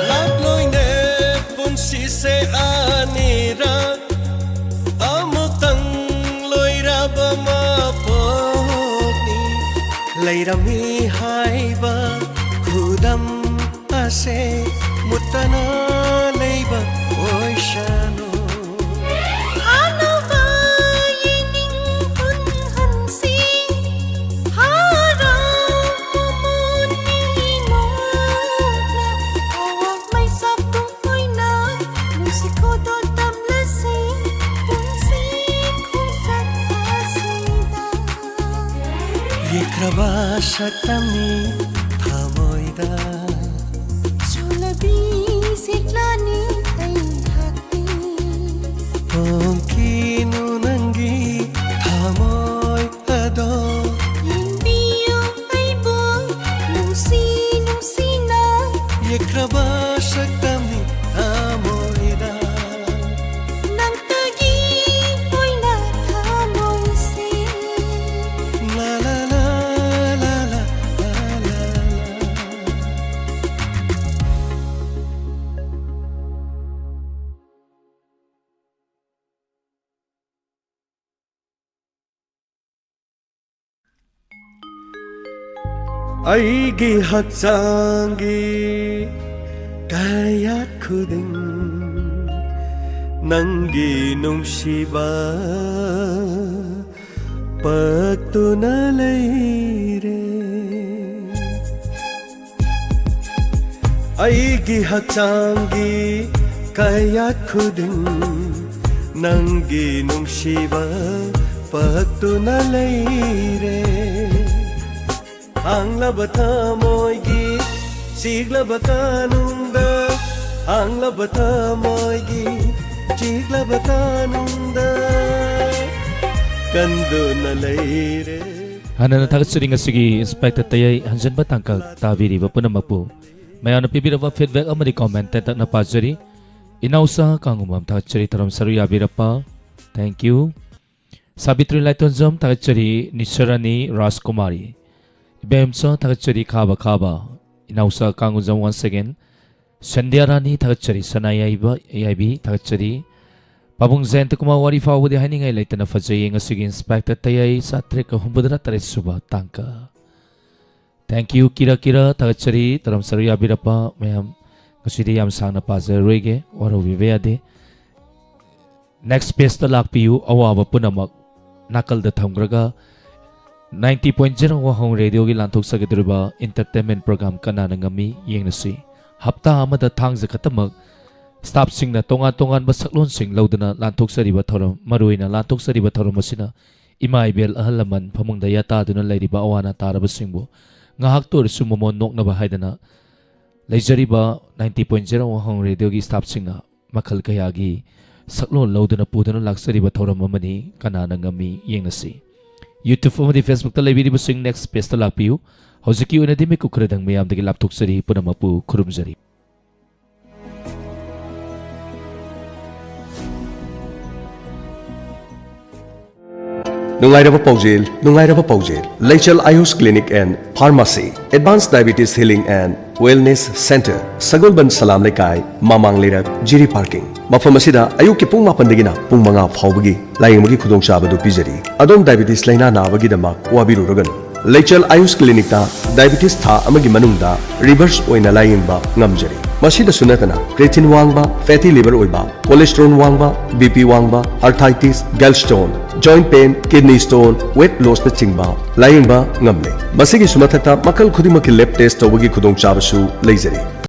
ꯂꯥꯛꯂꯣꯏꯅꯦ ꯄꯨꯟꯁꯤꯁꯦ ꯑꯅꯤꯔꯛ, ꯑꯃꯨꯛꯇꯪ ꯂꯣꯏꯔꯕ ꯃꯄꯣꯛꯅꯤ꯫ ꯂꯩꯔꯝꯃꯤ ꯍꯥꯏꯕ ꯈꯨꯗꯝ ꯑꯁꯦ ꯃꯨꯠꯇꯅ ꯂꯩꯕ ꯑꯣꯏꯁꯅꯨ꯫ ꯑꯅꯧꯕ ꯌꯦꯡꯅꯤꯡ ꯍꯨꯟꯍꯟꯁꯤ꯫ ꯍꯔꯥꯎ ꯃꯃꯣꯟ ꯃꯤꯅꯣꯛꯅ ꯑꯋꯥꯡ ꯃꯩꯁꯥ ꯄꯨꯡ ꯑꯣꯏꯅ ꯅꯨꯡꯁꯤ ꯈꯨꯗꯣꯜ ꯇꯝꯂꯁꯤ ꯄꯨꯟꯁꯤ ꯈꯣꯡꯆꯠ ꯑꯁꯤꯗ꯫ ꯌꯦꯛꯈ꯭ꯔꯕ ꯁꯛꯇꯝꯅꯤ ꯊꯃꯣꯏꯗ꯫ ꯆꯣꯂꯕꯤ ꯁꯤꯛꯂꯥꯅꯤ ꯑꯩꯍꯥꯛꯀꯤ꯫ ꯍꯣꯡꯈꯤꯅꯨ ꯅꯪꯒꯤ ꯊꯃꯣꯏ ꯑꯗꯣ꯫ ꯌꯦꯡꯕꯤꯌꯨ ꯑꯩꯕꯨ ꯅꯨꯡꯁꯤ ꯅꯨꯡꯁꯤꯅ꯫ ꯌꯦꯛꯈ꯭ꯔꯕ ꯁꯛꯇꯝꯅꯤ ꯊꯃꯣꯏꯗ꯫ ꯅꯪꯇꯒꯤ ꯑꯣꯏꯅ ꯊꯃꯣꯏꯁꯦ꯫ ꯂꯥ ꯂꯥ ꯂꯥ ꯂꯥ ꯂꯥ ꯂꯥ ꯂꯥ ꯂꯥ꯫ ꯑꯩꯒꯤ ꯍꯛꯆꯥꯡꯒꯤ ꯀꯌꯥꯠ ꯈꯨꯗꯤꯡ ꯅꯪꯒꯤ ꯅꯨꯡꯁꯤꯕ ꯄꯛꯇꯨꯅ ꯂꯩꯔꯦ꯫ ꯑꯩꯒꯤ ꯍꯛꯆꯥꯡꯒꯤ ꯀꯌꯥꯠ ꯈꯨꯗꯤꯡ ꯅꯪꯒꯤ ꯅꯨꯡꯁꯤꯕ ꯄꯛꯇꯨꯅ ꯂꯩꯔꯦ꯫ ꯍꯥꯡꯂꯕ ꯊꯃꯣꯏꯒꯤ ꯆꯤꯛꯂꯕ ꯀꯥꯅꯨꯡꯗ, ꯍꯥꯡꯂꯕ ꯊꯃꯣꯏꯒꯤ ꯆꯤꯛꯂꯕ ꯀꯥꯅꯨꯡꯗ ꯀꯟꯗꯨꯅ ꯂꯩꯔꯦ꯫ ꯍꯥꯟꯅꯅ ꯊꯥꯒꯠꯆꯔꯤ ꯉꯁꯤꯒꯤ ꯏꯟꯁꯄꯦꯛꯇꯔ ꯇꯌꯥꯏ ꯍꯟꯖꯟꯕ ꯇꯥꯡꯀꯛ ꯇꯥꯕꯤꯔꯤꯕ ꯄꯨꯝꯅꯃꯛꯄꯨ꯫ ꯃꯌꯥꯝꯅ ꯄꯤꯕꯤꯔꯕ ꯐꯤꯗꯕꯦꯛ ꯑꯃꯗꯤ ꯀꯣꯃꯦꯟ ꯇꯦꯟꯇꯛꯅ ꯄꯥꯖꯔꯤ꯫ ꯏꯅꯥꯎꯆꯥ ꯀꯥꯡꯉꯨꯃꯝ ꯊꯥꯒꯠꯆꯔꯤ ꯊꯧꯔꯝ ꯁꯔꯨꯛ ꯌꯥꯕꯤꯔꯛꯄ꯫ Thank you꯫ ꯁꯥꯕꯤꯇ꯭ꯔꯤ ꯂꯥꯏꯇꯣꯟꯖꯝ ꯊꯥꯒꯠꯆꯔꯤ, ꯅꯤꯁꯔꯥꯅꯤ ꯔꯥꯖꯀꯨꯃꯥꯔꯤ꯫ ꯏꯕꯦꯝꯆꯥ ꯊꯥꯒꯠꯆꯔꯤ, ꯈꯥꯕ ꯈꯥꯕ꯫ ꯏꯅꯥꯎꯆꯥ ꯀꯥꯡꯉꯨꯖꯝ once again꯫ ꯁꯟꯙ꯭ꯌꯥ ꯔꯥꯅꯤ ꯊꯥꯒꯠꯆꯔꯤ, ꯁꯅꯥ ꯌꯥꯏꯕ, ꯌꯥꯏꯕꯤ ꯊꯥꯒꯠꯆꯔꯤ꯫ ꯄꯥꯕꯨꯡ ꯖꯌꯟꯇ ꯀꯨꯃꯥꯔ ꯋꯥꯔꯤ ꯐꯥꯎꯕꯗꯤ ꯍꯥꯏꯅꯤꯡꯉꯥꯏ ꯂꯩꯇꯅ ꯐꯖꯩꯌꯦ꯫ ꯉꯁꯤꯒꯤ ꯏꯟꯁꯄꯦꯛꯇꯔ ꯇꯌꯥꯏ ꯆꯥꯇ꯭ꯔꯦꯠꯀ ꯍꯨꯝꯐꯨꯇꯔꯥ ꯇꯔꯦꯠ ꯁꯨꯕ ꯇꯥꯡꯀꯛ꯫ Thank you, ꯀꯤꯔ ꯀꯤꯔ ꯊꯥꯒꯠꯆꯔꯤ ꯊꯧꯔꯝ ꯁꯔꯨꯛ ꯌꯥꯕꯤꯔꯛꯄ ꯃꯌꯥꯝ꯫ ꯉꯁꯤꯗꯤ ꯌꯥꯝ ꯁꯥꯡꯅ ꯄꯥꯖꯔꯔꯣꯏꯒꯦ, ꯋꯥꯔꯧꯕꯤꯕ ꯌꯥꯗꯦ꯫ Next pageꯇ ꯂꯥꯛꯄꯤꯌꯨ, ꯑꯋꯥꯕ ꯄꯨꯝꯅꯃꯛ ꯅꯥꯀꯜꯗ ꯊꯝꯈ꯭ꯔꯒ ninety point zero ꯋꯥꯍꯣꯡ ꯔꯦꯗꯤꯑꯣꯒꯤ ꯂꯥꯟꯊꯣꯛꯆꯒꯗꯧꯔꯤꯕ entertainment program ꯀꯅꯥꯅ ꯉꯝꯃꯤ ꯌꯦꯡꯅꯁꯤ꯫ ꯍꯞꯇꯥ ꯑꯃꯗ ꯊꯥꯡꯖ ꯈꯛꯇꯃꯛ staffꯁꯤꯡꯅ ꯇꯣꯉꯥꯟ ꯇꯣꯉꯥꯟꯕ ꯁꯛꯂꯣꯟꯁꯤꯡ ꯂꯧꯗꯨꯅ ꯂꯥꯟꯊꯣꯛꯆꯔꯤꯕ ꯊꯧꯔꯝ, ꯃꯔꯨꯑꯣꯏꯅ ꯂꯥꯟꯊꯣꯛꯆꯔꯤꯕ ꯊꯧꯔꯝ ꯑꯁꯤꯅ ꯏꯃꯥ ꯏꯕꯦꯜ ꯑꯍꯜ ꯂꯃꯟ ꯐꯃꯨꯡꯗ ꯌꯥꯇꯥꯗꯨꯅ ꯂꯩꯔꯤꯕ ꯑꯋꯥ ꯑꯅꯥ ꯇꯥꯔꯕꯁꯤꯡꯕꯨ ꯉꯥꯏꯍꯥꯛꯇ ꯑꯣꯏꯔꯁꯨ ꯃꯃꯣꯟ ꯅꯣꯛꯅꯕ ꯍꯥꯏꯗꯅ ꯂꯩꯖꯔꯤꯕ ninety point zero ꯋꯥꯍꯣꯡ ꯔꯦꯗꯤꯑꯣꯒꯤ staffꯁꯤꯡꯅ ꯃꯈꯜ ꯀꯌꯥꯒꯤ ꯁꯛꯂꯣꯟ ꯂꯧꯗꯨꯅ ꯄꯨꯗꯨꯅ ꯂꯥꯛꯆꯔꯤꯕ ꯊꯧꯔꯝ ꯑꯃꯅꯤ꯫ ꯀꯅꯥꯅ ꯉꯝꯃꯤ ꯌꯦꯡꯅꯁꯤ꯫ YouTube ꯑꯃꯗꯤ Facebookꯇ ꯂꯩꯕꯤꯔꯤꯕꯁꯤꯡ next pageꯇ ꯂꯥꯛꯄꯤꯌꯨ꯫ ꯍꯧꯖꯤꯛꯀꯤ ꯑꯣꯏꯅꯗꯤ ꯃꯤꯀꯨꯞ ꯈꯔꯗꯪ ꯃꯌꯥꯝꯗꯒꯤ ꯂꯥꯞꯊꯣꯛꯆꯔꯤ, ꯄꯨꯝꯅꯃꯛꯄꯨ ꯈꯨꯔꯨꯝꯖꯔꯤ꯫ ꯅꯨꯡꯉꯥꯏꯔꯕ ꯄꯥꯎꯖꯦꯜ, ꯅꯨꯡꯉꯥꯏꯔꯕ ꯄꯥꯎꯖꯦꯜ꯫ ꯂꯩꯆꯦꯜ ꯑꯌꯨꯁ Clinic and Pharmacy, Advanced Diabetes Healing and Wellness Center, ꯁꯒꯣꯜꯕꯟ ꯁꯂꯥꯝ ꯂꯩꯀꯥꯏ, ꯃꯃꯥꯡ ꯂꯩꯔꯛ, ꯖꯤꯔꯤ parking꯫ ꯃꯐꯝ ꯑꯁꯤꯗ ꯑꯌꯨꯛꯀꯤ ꯄꯨꯡ ꯃꯥꯄꯟꯗꯒꯤꯅ ꯄꯨꯡ ꯃꯉꯥ ꯐꯥꯎꯕꯒꯤ ꯂꯥꯌꯦꯡꯕꯒꯤ ꯈꯨꯗꯣꯡꯆꯥꯕꯗꯨ ꯄꯤꯖꯔꯤ꯫ ꯑꯗꯣꯝ diabetes ꯂꯩꯅꯥ ꯅꯥꯕꯒꯤꯗꯃꯛ ꯋꯥꯕꯤꯔꯨꯔꯒꯅꯨ꯫ ꯂꯩꯆꯦꯜ ꯑꯌꯨꯁ Clinicꯇ diabetes ꯊꯥ ꯑꯃꯒꯤ ꯃꯅꯨꯡꯗ reverse ꯑꯣꯏꯅ ꯂꯥꯌꯦꯡꯕ ꯉꯝꯖꯔꯤ꯫ ꯃꯁꯤꯗꯁꯨ ꯅꯠꯇꯅ creatine ꯋꯥꯡꯕ, fatty liver ꯑꯣꯏꯕ, cholesterol ꯋꯥꯡꯕ, BP ꯋꯥꯡꯕ, arthritis, gallstone, joint pain, kidney stone, weight lossꯅꯆꯤꯡꯕ ꯂꯥꯌꯦꯡꯕ ꯉꯝꯂꯦ꯫ ꯃꯁꯤꯒꯤꯁꯨ ꯃꯊꯛꯇ ꯃꯈꯜ ꯈꯨꯗꯤꯡꯃꯛꯀꯤ lab test ꯇꯧꯕꯒꯤ ꯈꯨꯗꯣꯡꯆꯥꯕꯁꯨ ꯂꯩꯖꯔꯤ꯫